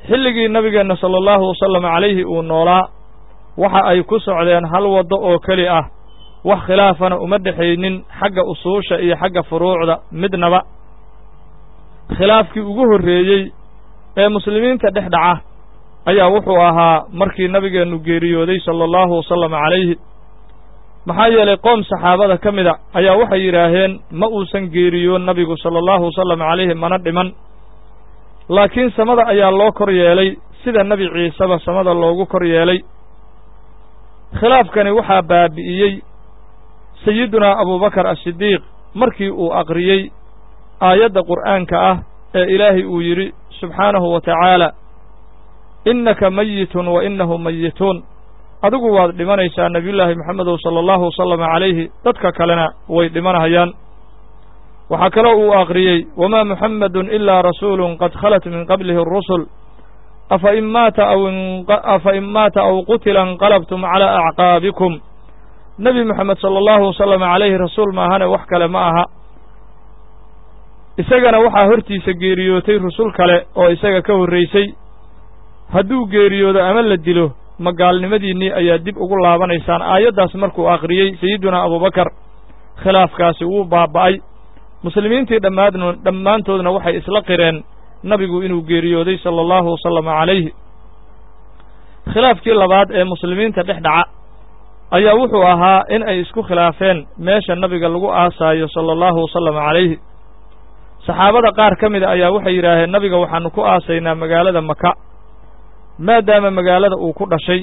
xilligii nabigeenna sala allahu wasalama calayhi uu noolaa waxa ay ku socdeen hal waddo oo keli ah, wax khilaafana uma dhexaynin xagga usuusha iyo xagga furuucda midnaba. Khilaafkii ugu horreeyey ee muslimiinta dhex dhaca ayaa wuxuu ahaa markii nabigeennu geeriyooday sala allahu wasalama calayhi. Maxaa yeelay, qoom saxaabada ka mida ayaa waxay yidhaaheen: ma uusan geeriyoon nabigu sala allahu wasalama calayhi, mana dhiman, laakiin samada ayaa loo kor yeelay sida Nebi Ciiseba samada loogu kor yeelay. Khilaafkani waxaa baabi'iyey Sayidunaa Abubakar Asidiiq markii uu aqriyey aayadda qur'aanka ah ee Ilaahay uu yidhi subxaanahu wa tacaala: innaka mayitun wa innahum mayituun. Adigu waad dhimanaysaa Nebiyullaahi Moxamedow sala allahu wasalama calayhi, dadka kalena way dhimanahayaan. Waxaa kaloo uu aqriyey: wamaa Muxammedun ilaa rasuulun qad khalat min qablihi arusul afa in maata aw qutila inqalabtum calaa acqaabikum. Nebi Moxamed sala allahu wasalama calayhi rasuul maahane wax kale ma aha. Isagana waxaa hortiisa geeriyootay rusul kale oo isaga ka horraysay. Hadduu geeriyoodo ama la dilo, ma gaalnimadiinnii ayaa dib ugu laabanaysaan? Aayaddaas markuu akhriyey Sayidunaa Abubakar, khilaafkaasi wuu baaba'ay. Muslimiintii dhammaantoodna waxay isla qireen nabigu inuu geeriyooday sala allahu wasalama calayhi. Khilaafkii labaad ee muslimiinta dhex dhaca ayaa wuxuu ahaa in ay isku khilaafeen meesha nabiga lagu aasaayo sala allahu wasalama calayhi. Saxaabada qaar ka mida ayaa waxay yidhaaheen: nabiga waxaannu ku aasaynaa magaalada Maka, maadaama magaalada uu ku dhashay,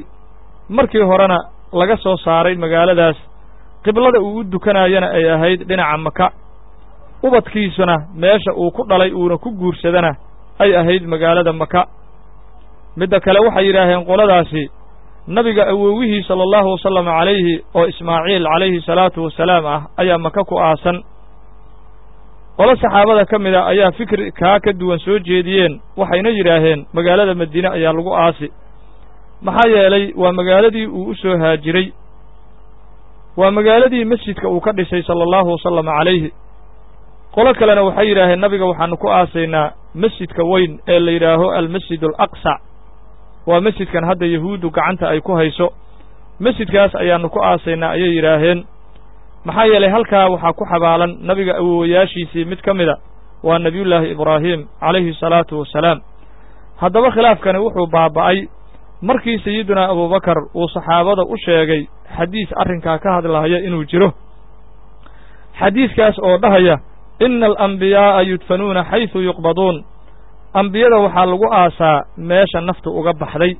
markii horena laga soo saaray magaaladaas, qiblada uu u dukanayana ay ahayd dhinaca Maka, ubadkiisuna meesha uu ku dhalay uuna ku guursadana ay ahayd magaalada Maka. Midda kale waxay yidhaaheen qoladaasi: nabiga awowihii sala allahu wasalama calayhi oo Ismaaciil calayhi salaatu wasalaam ah ayaa Maka ku aasan. Qolo saxaabada ka mida ayaa fikri kaa ka duwan soo jeediyeen, waxayna yidhaaheen magaalada Madiine ayaa lagu aasi, maxaa yeelay waa magaaladii uu u soo haajiray, waa magaaladii masjidka uu ka dhisay sala allahu wasalama calayhi. Qolo kalena waxay yidhaaheen nabiga waxaannu ku aasaynaa masjidka weyn ee la yidhaaho almasjid alaqsa, waa masjidkan hadda yahuuddu gacanta ay ku hayso, masjidkaas ayaannu ku aasaynaa ayay yidhaaheen. Maxaa yeelay halkaa waxaa ku xabaalan nabiga awowayaashiisii mid ka mida, waa Nebiyullaahi Ibraahim calayhi salaatu wasalaam. Haddaba khilaafkani wuxuu baaba'ay markii Sayidunaa Abubakar uu saxaabada u sheegay xadiis arrinkaa ka hadlahaya inuu jiro, xadiiskaas oo dhahaya: ina alambiyaa'a yudfanuuna xaysu yuqbaduun. Ambiyada waxaa lagu aasaa meesha naftu uga baxday.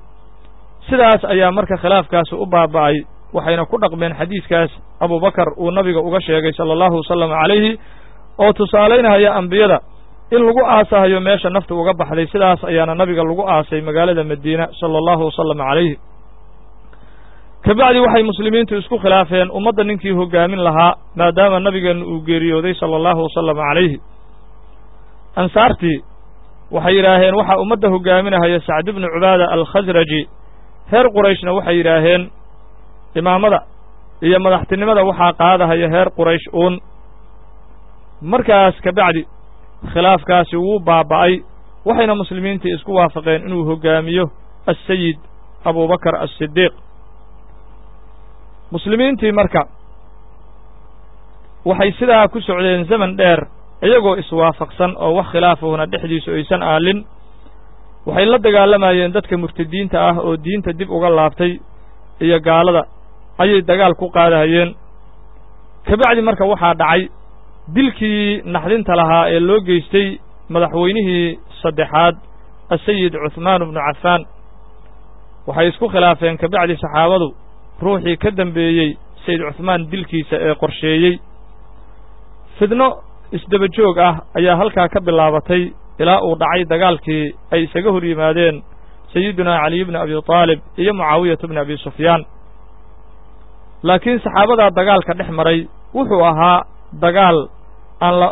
Sidaas ayaa marka khilaafkaasi u baaba'ay, waxayna ku dhaqmeen xadiiskaas Abubakar uu nabiga uga sheegay sala allahu wasalama calayhi, oo tusaalaynahaya ambiyada in lagu aasahayo meesha naftu uga baxday. Sidaas ayaana nabiga lagu aasay magaalada Madiina sala allahu wasalama calayhi. Kabacdi waxay muslimiintu isku khilaafeen ummadda ninkii hoggaamin lahaa, maadaama nabigeennu uu geeriyooday sala allahu wasalama calayhi. Ansaartii waxay yidhaaheen waxaa ummadda hoggaaminahaya Sacd ibnu Cubaada Alkhasraji. Reer Qurayshna waxay yidhaaheen imaamada iyo madaxtinimada waxaa qaadahaya heer Quraysh uun. Markaas kabacdi khilaafkaasi wuu baaba'ay, waxayna muslimiintii isku waafaqeen inuu hoggaamiyo Assayid Abubakar Asidiiq. Muslimiintii marka waxay sidaa ku socdeen zaman dheer iyagoo iswaafaqsan oo wax khilaafahuna dhexdiisu aysan aalin. Waxay la dagaalamayeen dadka murtadiinta ah oo diinta dib uga laabtay iyo gaalada ayay dagaal ku qaadahayeen. Kabacdi marka waxaa dhacay dilkii naxdinta lahaa ee loo geystay madaxweynihii saddexaad Asayid Cuhmaan bnu Cafaan. Waxay isku khilaafeen kabacdi saxaabadu ruuxii ka dambeeyey Sayid Cuhmaan dilkiisa ee qorsheeyey. Fidno isdaba joog ah ayaa halkaa ka bilaabatay ilaa uu dhacay dagaalkii ay isaga hor yimaadeen Sayidunaa Caliy bni Abi Taalib iyo Mucaawiyatu bni Abi Sufyaan. Laakiin saxaabadaa dagaalka dhex maray wuxuu ahaa dagaal aan la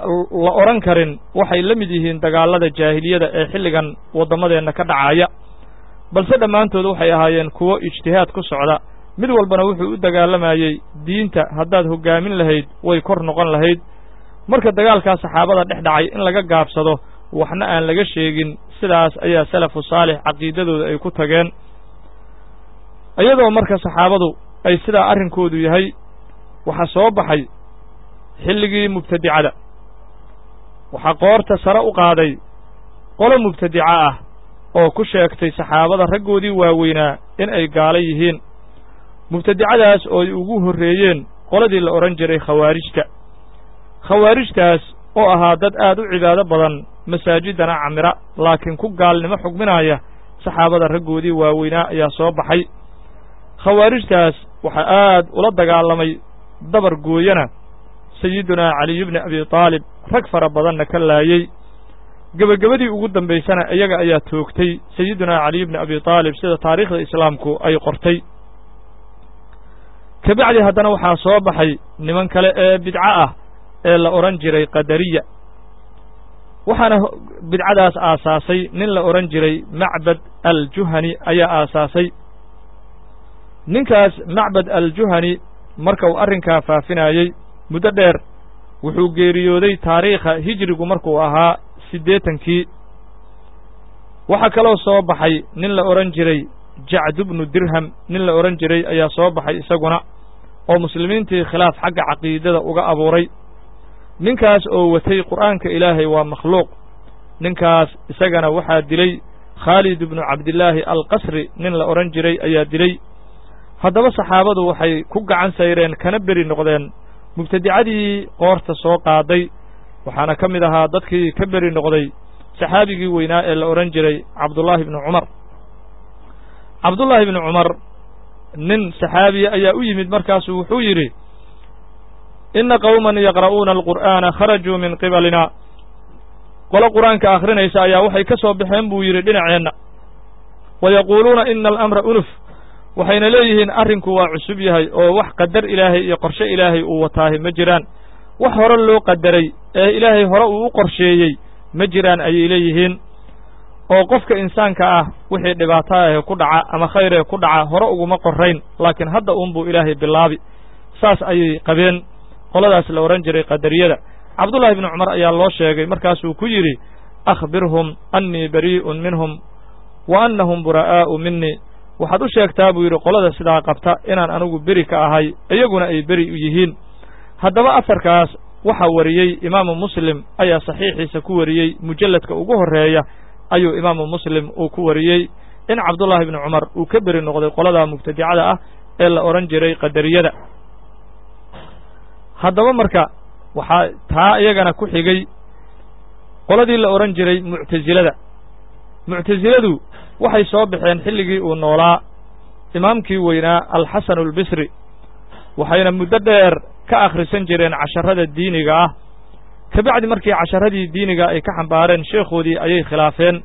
odhan karin waxay la mid yihiin dagaallada jaahiliyada ee xilligan waddamadeenna ka dhacaya, balse dhammaantood waxay ahaayeen kuwo ijtihaad ku socda. Mid walbana wuxuu u dagaalamayey diinta haddaad hoggaamin lahayd way kor noqon lahayd. Marka dagaalkaa saxaabada dhex dhacay in laga gaabsado waxna aan laga sheegin, sidaas ayaa salafu saalix caqiidadooda ay ku tageen. Iyadoo marka saxaabadu ay sidaa arrinkoodu yahay, waxaa soo baxay xilligii mubtadicada. Waxaa qoorta sare u qaaday qolo mubtadica ah oo ku sheegtay saxaabada raggoodii waaweynaa in ay gaalo yihiin. Mubtadicadaas oo ay ugu horreeyeen qoladii la odhan jiray khawaarijta. Khawaarijtaas oo ahaa dad aad u cibaado badan, masaajidana camira, laakiin ku gaalnimo xugminaya Saxaabada raggoodii waaweynaa ayaa soo baxay. Khawaarijtaas waxaa aad ula dagaalamay dabar gooyana sayidunaa Caliy bni Abi Taalib, rag fara badanna ka laayey. Gebagabadii ugu dambaysana iyaga ayaa toogtay sayidunaa Caliy bni Abi Taalib, sida taariikhda islaamku ay qortay. Kabacdi haddana waxaa soo baxay niman kale ee bidco ah ee la odhan jiray Qadariya. Waxaana bidcadaas aasaasay nin la odhan jiray Macbad Aljuhani ayaa aasaasay. Ninkaas Macbad Aljuhani marka uu arrinkaa faafinayey muddo dheer, wuxuu geeriyooday taariikha hijrigu markuu ahaa 80-kii. Waxaa kaloo soo baxay nin la odhan jiray Jacdu bnu Dirham, nin la odhan jiray ayaa soo baxay isaguna, oo muslimiintii khilaaf xagga caqiidada uga abuuray. Ninkaas oo watay Qur'aanka Ilaahay waa makhluuq. Ninkaas isagana waxaa dilay Khaalid ibnu Cabdillaahi Alqasri, nin la odhan jiray ayaa dilay. Haddaba saxaabadu waxay ku gacan sayreen kana beri noqdeen mubtadicadii qoorta soo qaaday. Waxaana ka mid ahaa dadkii ka beri noqday saxaabigii weynaa ee la odhan jiray Cabdullaahi ibnu Cumar. Cabdullaahi ibnu Cumar nin saxaabiya ayaa u yimid, markaasuu wuxuu yidhi: "Inna qowman yaqra'uuna alqur'aana kharajuu min qibalina." Qolo qur'aanka akhrinaysa ayaa waxay ka soo baxeen, buu yidhi, dhinaceenna. "Wa yaquuluuna ina alamra unuf." Waxayna leeyihiin arrinku waa cusub yahay, oo wax qadar Ilaahay iyo qorshe Ilaahay uu wataahi ma jiraan, wax hore loo qadaray ee Ilaahay hore uu u qorsheeyey ma jiraan ayay leeyihiin, oo qofka insaanka ah wixii dhibaato ahee ku dhaca ama khayree ku dhaca hore uguma qorayn, laakiin hadda uunbuu Ilaahay bilaabi. Saas ayay qabeen qoladaas la odhan jiray Qadariyada. Cabdullahi ibnu Cumar ayaa loo sheegay, markaasuu ku yidhi: "Akhbirhum annii barii'un minhum wa annahum bura'aa'u minii." Waxaad u sheegtaa, buu yidhi, qolada sidaa qabta inaan anigu beri ka ahay, iyaguna ay beri u yihiin. Haddaba aharkaas waxaa wariyey Imaamu Muslim ayaa saxiixiisa ku wariyey, mujalladka ugu horreeya ayuu Imaamu Muslim uu ku wariyey in Cabdullaahi ibnu Cumar uu ka beri noqday qolada mubtadicada ah ee la odhan jiray Qadariyada. Haddaba marka waxaa taa iyagana ku xigay qoladii la odhan jiray Muctasilada. Muctasiladu waxay soo baxeen xilligii uu noolaa imaamkii weynaa Alxasan Albisri, waxayna muddo dheer ka akhrisan jireen casharada diiniga ah. Kabacdi markii casharadii diiniga ay ka xambaareen, sheekhoodii ayay khilaafeen.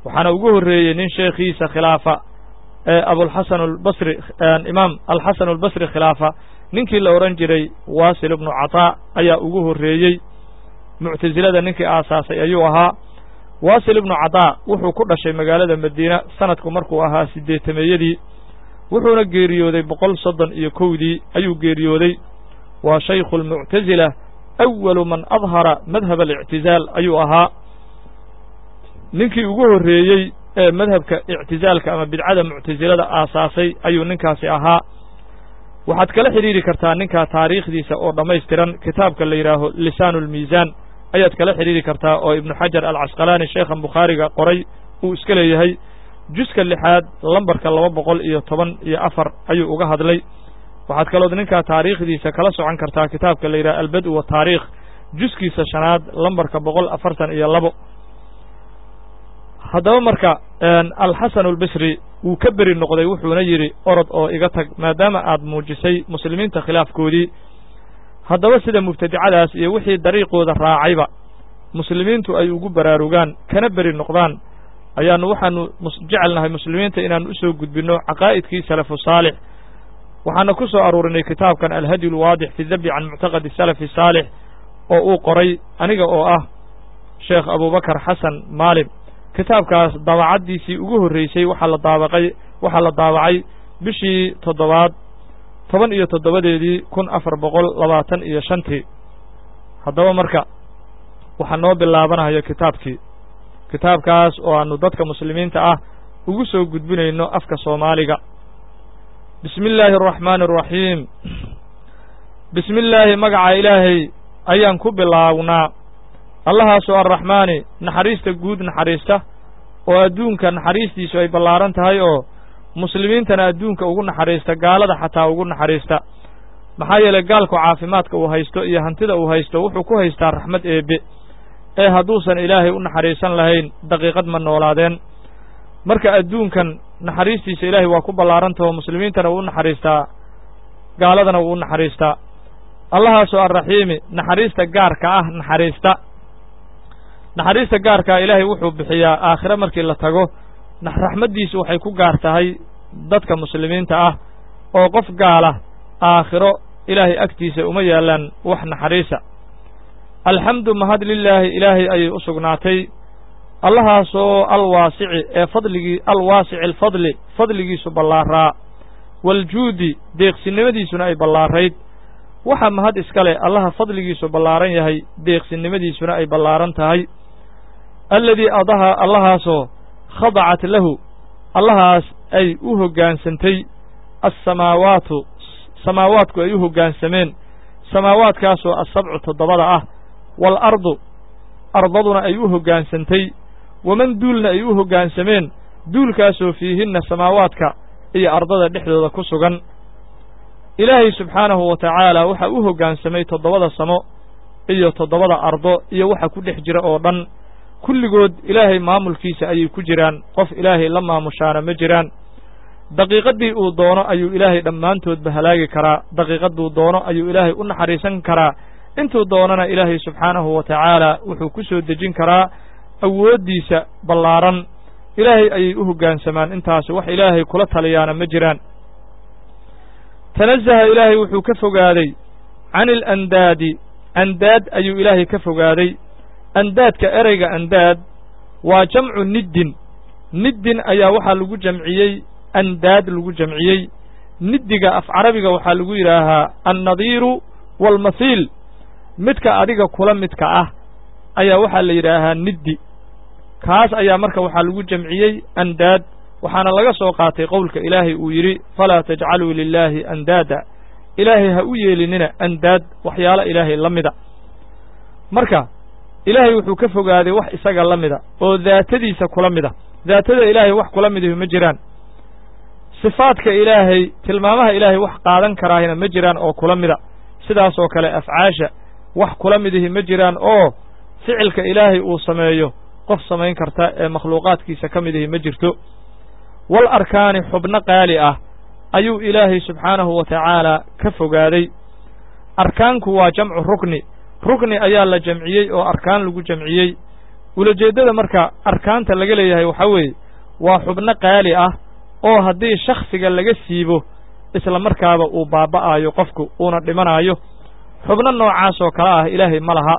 Waxaana ugu horreeyey nin sheekhiisa khilaafa ee Abulxasan Albasri, imaam Alxasan Albasri khilaafa, ninkii la odhan jiray Waasil ibnu Cataa ayaa ugu horreeyey. Muctasilada ninkii aasaasay ayuu ahaa. Waasil ibnu Cataa wuxuu ku dhashay magaalada Madiina sanadku markuu ahaa 80-meeyadii, wuxuuna geeriyooday 131-dii ayuu geeriyooday. Waa shaykhu almuctasila, awalu man adhara madhab alictizaal ayuu ahaa, ninkii ugu horreeyey ee madhabka ictizaalka ama bidcada muctasilada aasaasay ayuu ninkaasi ahaa. Waxaad kala xidhiidhi kartaa ninkaa taariikhdiisa oo dhammaystiran kitaabka la yidhaaho Lisaanu Lmiisaan ayaad kala xidhiidhi kartaa, oo Ibnu Xajar Alcasqalaani, sheekhan Bukhaariga qoray, uu iska leeyahay. Juska 6aad lambarka 214 ayuu uga hadlay. Waxaad kalood ninkaa taariikhdiisa kala socon kartaa kitaabka la yidhaha Albad-u wataariikh, juskiisa 5aad lambarka 142. Haddaba marka Alxasan Albisri wuu ka beri noqday, wuxuuna yidhi: "Orod oo iga tag, maadaama aad muujisay muslimiinta khilaafkoodii." Haddaba sida mubtadicadaas iyo wixii dariiqooda raacayba muslimiintu ay ugu baraarugaan kana beri noqdaan, ayaannu waxaanu jecelnahay muslimiinta inaannu u soo gudbinno caqaa'idkii salafu saalix. Waxaana ku soo aruurinay kitaabkan Alhadyu Alwaadix fi dabi can muctaqadi salafi saalix, oo uu qoray aniga oo ah Sheekh Abubakar Xasan Maalim. Kitaabkaas daabacaddiisii ugu horreysay waxaa la daabaqay, waxaa la daabacay bishii 7aad 17-deedii 1425-tii. Haddaba marka waxaa noo bilaabanaya kitaabkii, kitaabkaas oo aanu dadka muslimiinta ah ugu soo gudbinayno afka Soomaaliga. Bismi illaahi araxmaani araxiim. Bismi illaahi, magaca Ilaahay ayaan ku bilaawnaa, Allahaasoo arraxmaani, naxariista guud naxariista, oo adduunka naxariistiisu ay ballaaran tahay, oo muslimiintana adduunka ugu naxariista, gaalada xataa ugu naxariista. Maxaa yeelay, gaalku caafimaadka uu haysto iyo hantida uu haysto wuxuu ku haystaa raxmad Eebbe, ee hadduusan Ilaahay u naxariisan lahayn daqiiqad ma noolaadeen. Marka adduunkan naxariistiisa ilaahay waa ku ballaarantahoo muslimiintana wuu u naxariistaa, gaaladana wuu u naxariistaa. Allahaasoo arraxiimi naxariista gaarka ah naxariista, naxariista gaarkaa ilaahay wuxuu bixiyaa aakhire markii la tago. Raxmaddiisu waxay ku gaar tahay dadka muslimiinta ah, oo qof gaala aakhiro ilaahay agtiisa uma yaallaan wax naxariisa. Alxamdu mahad lilaahi ilaahay ayay u sugnaatay, allahaasoo alwaasici ee fadligii, alwaasici alfadli fadligiisu ballaaraa, waljuudi deeqsinimadiisuna ay ballaarayd. Waxaa mahad iska leh allaha fadligiisu ballaaran yahay, deeqsinimadiisuna ay ballaaran tahay. Alladii adaha allahaasoo khadacat lahu allahaas ay u hoggaansantay assamaawaatu samaawaadku ay u hoggaansameen, samaawaadkaasoo asabcu toddobada ah, waalardu ardaduna ay u hoggaansantay, waman duulna ay u hoggaansameen, duulkaasoo fiihinna samaawaadka iyo ardada dhexdooda ku sugan. Ilaahay subxaanahu wa tacaala waxaa u hoggaansamay toddobada samo iyo toddobada ardo iyo waxa ku dhex jira oo dhan, kulligood ilaahay maamulkiisa ayay ku jiraan, qof ilaahay la maamushaana ma jiraan. Daqiiqaddii uu doono ayuu ilaahay dhammaantoodba halaagi karaa, daqiiqadduu doono ayuu ilaahay u naxariisan karaa, intuu doonana ilaahay subxaanahu wa tacaala wuxuu ku soo dejin karaa awooddiisa ballaaran. Ilaahay ayay u hoggaansamaan intaas, wax ilaahay kula taliyaana ma jiraan. Tanazaha ilaahay wuxuu ka fogaaday can ilandaadi, andaad ayuu ilaahay ka fogaaday. Andaadka ereyga andaad waa jamcu niddin, niddin ayaa waxaa lagu jamciyey andaad lagu jamciyey. Niddiga af carabiga waxaa lagu yidhaahaa annadiiru waalmathiil, midka adiga kula midka ah ayaa waxaa la yidhaahaa niddi, kaas ayaa marka waxaa lagu jamciyey andaad. Waxaana laga soo qaatay qowlka ilaahay uu yidhi falaa tajcaluu lilaahi andaada, ilaahay ha u yeelinina andaad, waxyaalo ilaahay la mida. Marka ilaahay wuxuu ka fogaaday wax isaga la mida oo daatadiisa kula mida. Daatada ilaahay wax kula midihi ma jiraan, sifaadka ilaahay tilmaamaha ilaahay wax qaadan karaahina ma jiraan oo kula mida. Sidaasoo kale afcaasha wax kula midihi ma jiraan oo ficilka ilaahay uu sameeyo qof samayn karta ee makhluuqaadkiisa ka midihi ma jirto. Wal arkaani xubno qaali ah ayuu ilaahay subxaanahu wa tacaala ka fogaaday. Arkaanku waa jamcu rukni, rukni ayaa la jamciyey oo arkaan lagu jamciyey. Ulajeeddada marka arkaanta laga leeyahay waxaa weeye waa xubno qaali ah oo haddii shakhsiga laga siibo isla markaaba uu baaba'aayo qofku, uuna dhimanaayo. Xubno noocaas oo kale ah ilaahay ma laha,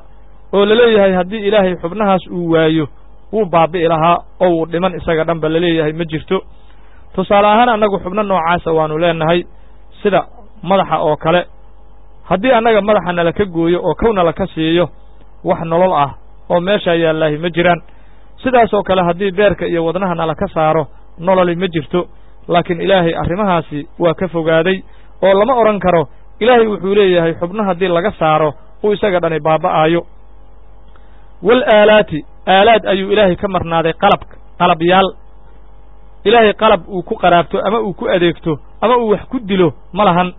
oo laleeyahay haddii ilaahay xubnahaas uu waayo wuu baabi'i lahaa oo wuu dhiman isaga dhanba laleeyahay ma jirto. Tusaale ahaan annagu xubno noocaasa waanu leenahay, sida madaxa oo kale. Haddii annaga madaxa nala ka gooyo oo kow nala ka siiyo, wax nolol ah oo meeshaa yaallaahi ma jiraan. Sidaasoo kale haddii beerka iyo wadnaha nala ka saaro, nololi ma jirto. Laakiin ilaahay arrimahaasi waa ka fogaaday, oo lama odhan karo ilaahay wuxuu leeyahay xubno haddii laga saaro uu isaga dhani baaba'aayo. Wal aalaati aalaad ayuu ilaahay ka marnaaday, qalab, qalabyaal. Ilaahay qalab uu ku qaraabto ama uu ku adeegto ama uu wax ku dilo ma lahan.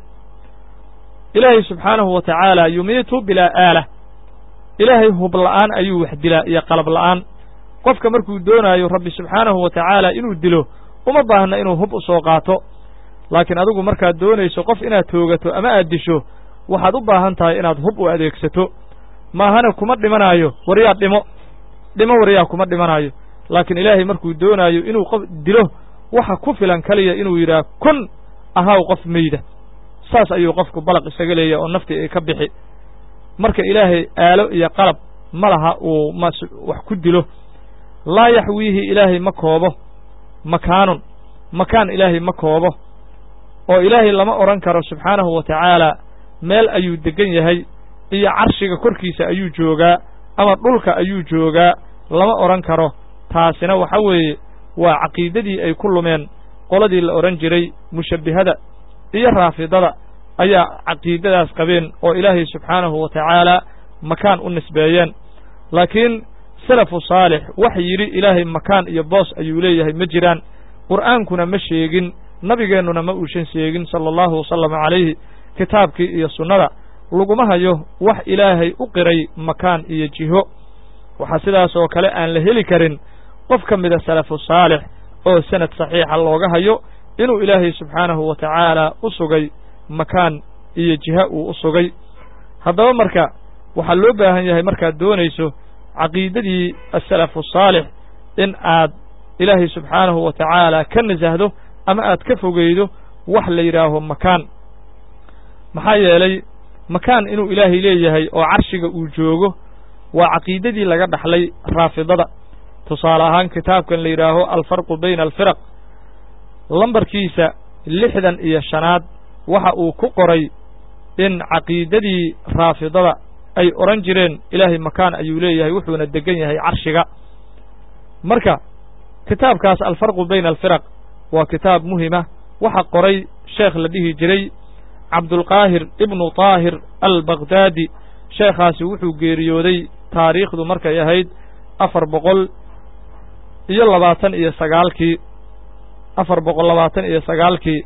Ilaahay subxaanahu wa tacaala yumiitu bilaa aala, ilaahay hub la'aan ayuu wax dilaa iyo qalab la'aan. Qofka markuu doonaayo rabbi subxaanahu wa tacaala inuu dilo uma baahna inuu hub u soo qaato, laakiin adigu markaad doonayso qof inaad toogato ama aad disho waxaad u baahan tahay inaad hub u adeegsato. Maahana kuma dhimanaayo waryaa dhimo dhimo, waryaa kuma dhimanaayo. Laakiin ilaahay markuu doonaayo inuu qof dilo waxa ku filan kaliya inuu yidhaah kun ahaw qof meyda, saas ayuu qofku balaq isaga leeyahy oo naftii ay ka bixi. Marka ilaahay aalo iyo qalab ma laha uu ma wax ku dilo. Laa yaxwiihi ilaahay ma koobo makaanun, makaan ilaahay ma koobo, oo ilaahay lama odhan karo subxaanahu wa tacaala meel ayuu deggan yahay iyo carshiga korkiisa ayuu joogaa ama dhulka ayuu joogaa, lama odhan karo. Taasina waxa weeye waa caqiidadii ay ku lumeen qoladii la odhan jiray mushabbihada iyo raafidada ayaa caqiidadaas qabeen oo ilaahay subxaanahu wa tacaala makaan u nisbeeyeen. Laakiin salafu saalix wax yidhi ilaahay makaan iyo boos ayuu leeyahay ma jiraan, qur'aankuna ma sheegin, nabigeennuna ma uusan sheegin sala allahu wasalama calayhi. Kitaabkii iyo sunnada laguma hayo wax ilaahay u qiray makaan iyo jiho. Waxaa sidaas oo kale aan la heli karin qof ka mida salafu saalix oo sanad saxiixa looga hayo inuu ilaahay subxaanahu wa tacaala u sugay makaan iyo jiha uu u sugay. Haddaba marka waxaa loo baahan yahay markaad doonayso caqiidadii asalafu saalix in aad ilaahay subxaanahu wa tacaala ka nasahdo ama aad ka fogeydo wax la yidhaaho makaan. Maxaa yeelay makaan inuu ilaahay leeyahay oo carshiga uu joogo waa caqiidadii laga dhaxlay raafidada. Tusaale ahaan kitaabkan la yidhaaho Alfarqu bayna alfiraq, lambarkiisa 65aad, waxa uu ku qoray in caqiidadii raafidada ay odhan jireen ilaahay makaan ayuu leeyahay, wuxuuna degan yahay carshiga. Marka kitaabkaas Alfarqu bayna alfiraq waa kitaab muhima. Waxa qoray sheekh la dhihi jiray Cabdulqaahir Ibnu Taahir Albaqdaadi. Sheekhaasi wuxuu geeriyooday taariikhdu markay ahayd 429-kii, 429-kii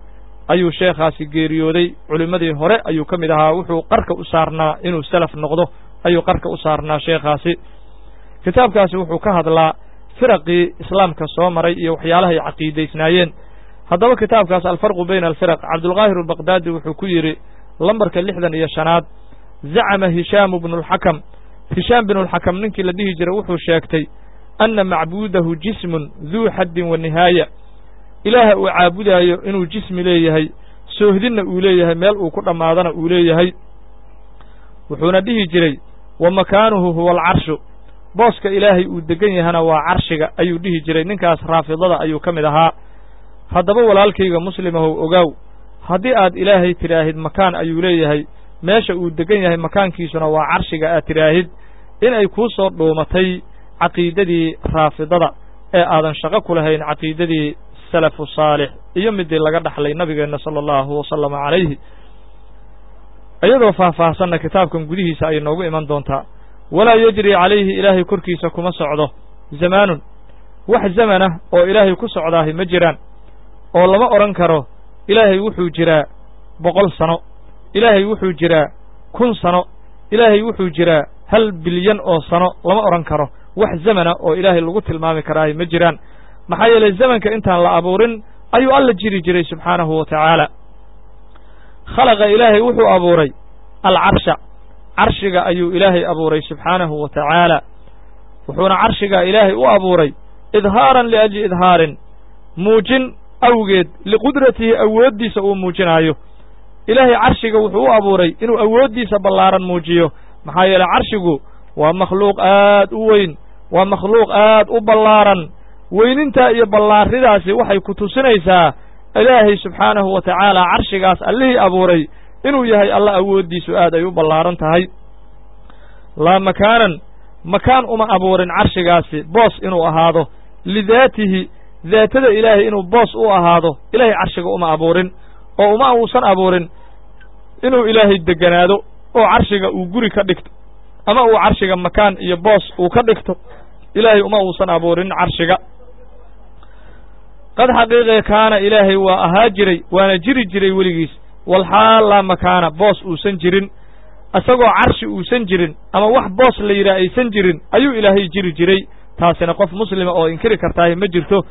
ayuu sheekhaasi geeriyooday. Culimmadii hore ayuu ka mid ahaa, wuxuu qarka u saarnaa inuu salaf noqdo ayuu qarka u saarnaa sheekhaasi. Kitaabkaasi wuxuu ka hadlaa firaqii islaamka soo maray iyo waxyaalahay caqiidaysnaayeen. Haddaba kitaabkaas Alfarqu bayna alfiraq, Cabdulqaahir Albaqdaadi wuxuu ku yidhi lambarka 65aad: zacama Hishaamu bnu Alxakam, Hishaam binulxakam ninkii la dhihi jiray, wuxuu sheegtay anna macbuudahu jismun duu xaddin wa nihaaya, ilaaha uu caabudaayo inuu jismi leeyahay, soohdinna uu leeyahay, meel uu ku dhammaadana uu leeyahay. Wuxuuna dhihi jiray: wa makaanuhu huwa alcarshu, booska ilaahay uu degan yahana waa carshiga ayuu dhihi jiray. Ninkaas raafidada ayuu ka mid ahaa. Haddaba walaalkayga muslimahow, ogaaw, haddii aad ilaahay tidhaahid makaan ayuu leeyahay, meesha uu degan yahay makaankiisuna waa carshiga aad tidhaahid, inay kuu soo dhuumatay caqiidadii raafidada ee aadan shaqo ku lahayn caqiidadii salafu saalix iyo midii laga dhaxlay nabigeenna sala allahu wasalama calayhi. Iyadoo faahfaahsanna kitaabkan gudihiisa ay noogu iman doontaa. Walaa yejri calayhi, ilaahay korkiisa kuma socdo zamaanun, wax zamanah oo ilaahay ku socdaahi ma jiraan, oo lama odhan karo ilaahay wuxuu jiraa 100 sano, ilaahay wuxuu jiraa 1000 sano, ilaahay wuxuu jiraa 1 bilyan oo sano, lama odhan karo. Wax zamana oo ilaahay lagu tilmaami karaahi ma jiraan. Maxaa yeelay zamanka intaan la abuurin ayuu alla jiri jiray subxaanahu wa tacaala. Khalaqa, ilaahay wuxuu abuuray alcarsha, carshiga ayuu ilaahay abuuray subxaanahu wa tacaala. Wuxuuna carshiga ilaahay u abuuray idhaaran liajli idhaarin, muujin awgeed, liqudratihi, awooddiisa uu muujinaayo. Ilaahay carshiga wuxuu u abuuray inuu awooddiisa ballaaran muujiyo. Maxaa yeeley carshigu waa makhluuq aad u weyn, waa makhluuq aad u ballaaran. Weynintaa iyo ballaaridaasi waxay ku tusinaysaa ilaahay subxaanahu wa tacaala carshigaas allihii abuuray inuu yahay alla awooddiisu aad ay u ballaaran tahay. Laa makaanan, makaan uma abuurin carshigaasi, boos inuu ahaado, lidaatihi, daatada ilaahay inuu boos u ahaado ilaahay carshiga uma abuurin, oo uma uusan abuurin inuu ilaahay deganaado oo carshiga uu guri ka dhigto ama uu carshiga makaan iyo boos uu ka dhigto, ilaahay uma uusan abuurin carshiga. Qad xaqiiqe kaana, ilaahay waa ahaa jiray, waana jiri jiray weligiis, walxaal laa makaana, boos uusan jirin, isagoo carshi uusan jirin ama wax boos la yidhaah aysan jirin ayuu ilaahay jiri jiray. Taasina qof muslima oo inkiri kartaahi ma jirto.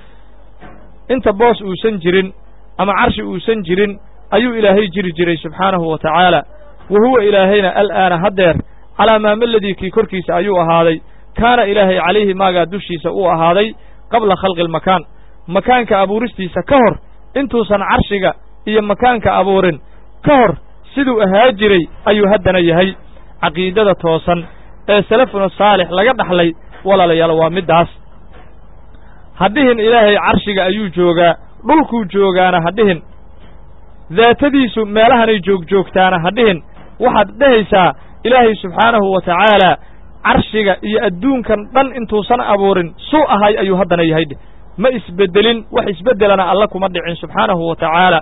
Inta boos uusan jirin ama carshi uusan jirin ayuu ilaahay jiri jiray subxaanahu wa tacaala. Wa huwa ilaahayna al'aana, haddeer, calaa maameladii, kii korkiisa ayuu ahaaday, kaana ilaahay calayhi, maagaa dushiisa uu ahaaday, qabla khalqi almakaan, makaanka abuuristiisa ka hor. Intuusan carshiga iyo makaanka abuurin ka hor siduu ahaa jiray ayuu haddana yahay. Caqiidada toosan ee salafuna saalix laga dhaxlay, walaalayaal, waa middaas. Hadhihin ilaahay carshiga ayuu joogaa, dhulkuu joogaana hadhihin, daatadiisu meelahanay joogjoogtaana hadhihin. Waxaad dhehaysaa ilaahay subxaanahu wa tacaala carshiga iyo adduunkan dhan intuusan abuurin suu ahay ayuu haddana yahay dheh. Ma isbeddelin, wax isbeddelana alla kuma dhicin subxaanahu wa tacaala.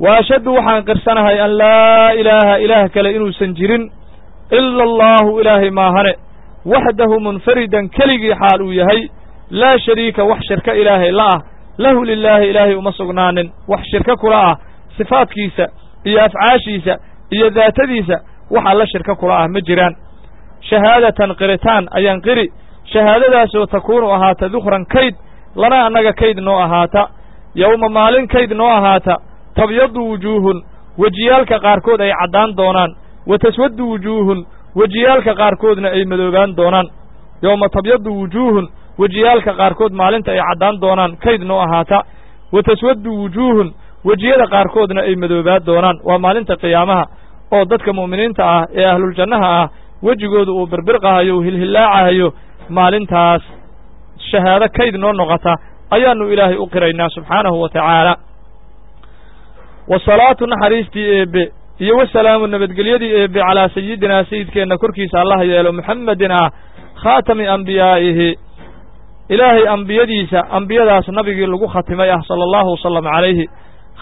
Wa ashhadu, waxaan qirsanahay, an laa ilaaha, ilaah kale inuusan jirin, ila allaahu, ilaahay maahane, waxdahu munfaridan, keligii xaal uu yahay, laa shariika, wax shirko ilaahay la ah, lahu lilaahi, ilaahay uma sugnaanin wax shirko kula ah. Sifaadkiisa iyo afcaashiisa iyo daatadiisa wax alla shirko kula ah ma jiraan. Shahaadatan, qiritaan ayaan qiri, shahaadadaasoo takuunu ahaata dukran, kayd, Lanaa annaga kayd noo ahaata, yowma maalin kayd noo ahaata, tabyadu wujuuhun, wejiyaalka qaarkood ay caddaan doonaan, wa taswaddu wujuuhun, wejiyaalka qaarkoodna ay madoobaan doonaan. Yowma tabyadu wujuuhun, wejiyaalka qaarkood maalinta ay caddaan doonaan kayd noo ahaata, wa taswaddu wujuuhun, wejiyada qaarkoodna ay madoobaan doonaan. Waa maalinta qiyaamaha oo dadka mu'miniinta ah ee ahluljannaha ah wejigoodu uu birbirqahayo, uu hilhillaacahayo. Maalintaas shahaado kayd noo noqota ayaannu Ilaahay u qiraynaa subxaanahu wa tacaala. Wasalaatu naxariistii eebbe iyo wasalaamu nabadgelyadii eebbe calaa sayidinaa, sayidkeenna korkiisa Allah yeelo, Muxammedin ah, khaatami ambiyaa'ihi, Ilaahay ambiyadiisa ambiyadaas nabigii lagu khatimay ah, sala allahu wasalam calayhi.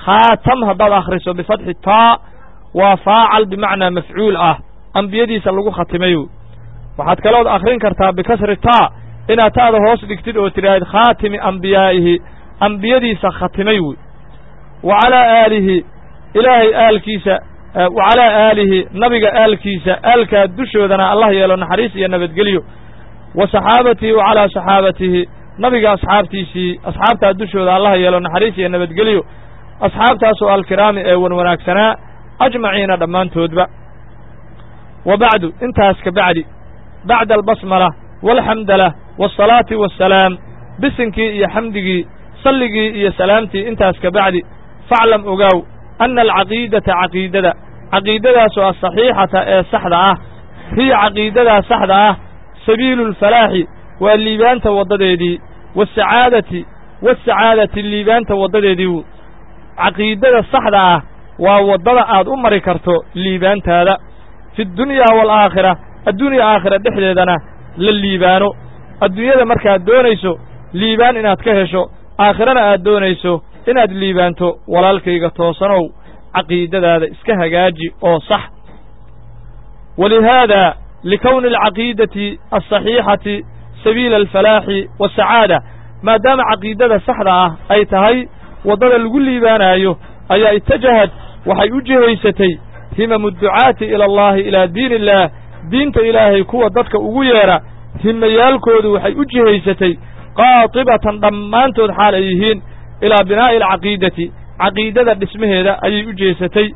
Khaatam haddaad akhriso bifatxi taa, waa faacal bimacnaa mafcuul ah, ambiyadiisa lagu khatimay. Waxaad kalood akhrin kartaa bikasri taa, inaad ta'da hoos dhigtid oo tidhaahid khaatimi ambiyaa'ihi, ambiyadiisa khatimay wey. Wa calaa aalihi, Ilaahay aalkiisa, wa calaa aalihi, nabiga aalkiisa, aalkaa dushoodana Allah yeelo naxariis iyo nabadgelyo. Wa saxaabatihi, wa calaa saxaabatihi, nabiga asxaabtiisii, asxaabtaa dushooda Allah yeelo naxariis iyo nabadgelyo, asxaabtaasoo alkiraami ee wan wanaagsanaa, ajmaciina dhammaantoodba. Wa bacdu, intaas ka bacdi, bacda albasmala waalxamdala waasalaati wassalaam, bisinkii iyo xamdigii, salligii iyo salaamtii, intaas ka bacdi, faclam ogaaw, anna alcaqiidata, caqiidada, caqiidadaasoo asaxiixata ee saxda ah, hiya caqiidadaa saxda ah, sabiilu alfalaaxi, waa liibaanta waddadeedii, wasacaadati, wasacaadati, liibaanta waddadeedii. Caqiidada saxda ah waa waddada aad u mari karto liibaantaada fi ddunyaa waalaakhira, adduunya aakhira dhexdeedana la liibaano. Adduunyada markaad doonayso liibaan inaad ka hesho, aakhirana aad doonayso inaad liibaanto, walaalkayga toosanow, caqiidadaada iska hagaaji oo sax. Walihaada likowni alcaqiidati alsaxiixati sabiila alfalaaxi wasacaada, maadaama caqiidada saxda ah ay tahay waddada lagu liibaanaayo, ayaa itajahad, waxay u jihaysatay, himamu ducaati ila allahi, ilaa diin illaah, diinta Ilaahay kuwa dadka ugu yeedha himayaalkoodu waxay u jihaysatay, qaatibatan dhammaantood xaal ay yihiin, ilaa binaa'i alcaqiidati, caqiidada dhismaheeda ayay u jeesatay,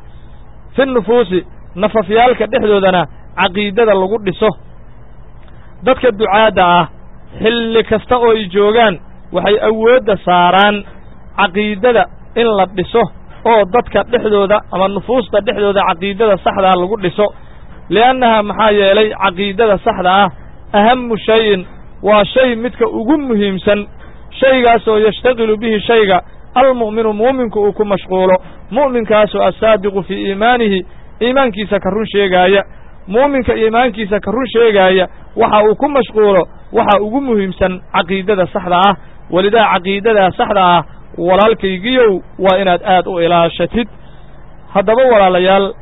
fi nufuusi, nafafyaalka dhexdoodana caqiidada lagu dhiso. Dadka ducaadda ah xilli kasta oo ay joogaan waxay awoodda saaraan caqiidada in la dhiso oo dadka dhexdooda ama nufuusta dhexdooda caqiidada saxdaa lagu dhiso, li'annaha, maxaa yeelay caqiidada saxda ah, ahamu shayin, waa shay midka ugu muhiimsan, shaygaasoo yashtaqilu bihi shayga almu'minu, mu'minku uu ku mashquulo, mu'minkaasoo assaadiqu fii iimaanihi, iimaankiisa ka run sheegaaya. Muuminka iimaankiisa ka run sheegaaya waxa uu ku mashquulo waxa ugu muhiimsan caqiidada saxda ah. Welidaa caqiidadaa saxda ah, walaalkaygiyow, waa inaad aad u ilaashatid. Haddaba walaalayaal,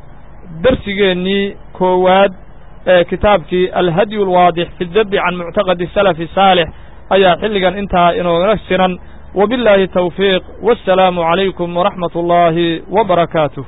darsigeennii koowaad ee kitaabkii Alhadyu alwaadix fi dabi can muctaqadi salafi saalix ayaa xilligan intaa inooga sinan. Wabillaahi tawfiiq, wassalaamu calaykum waraxmat ullaahi wa barakaatuh.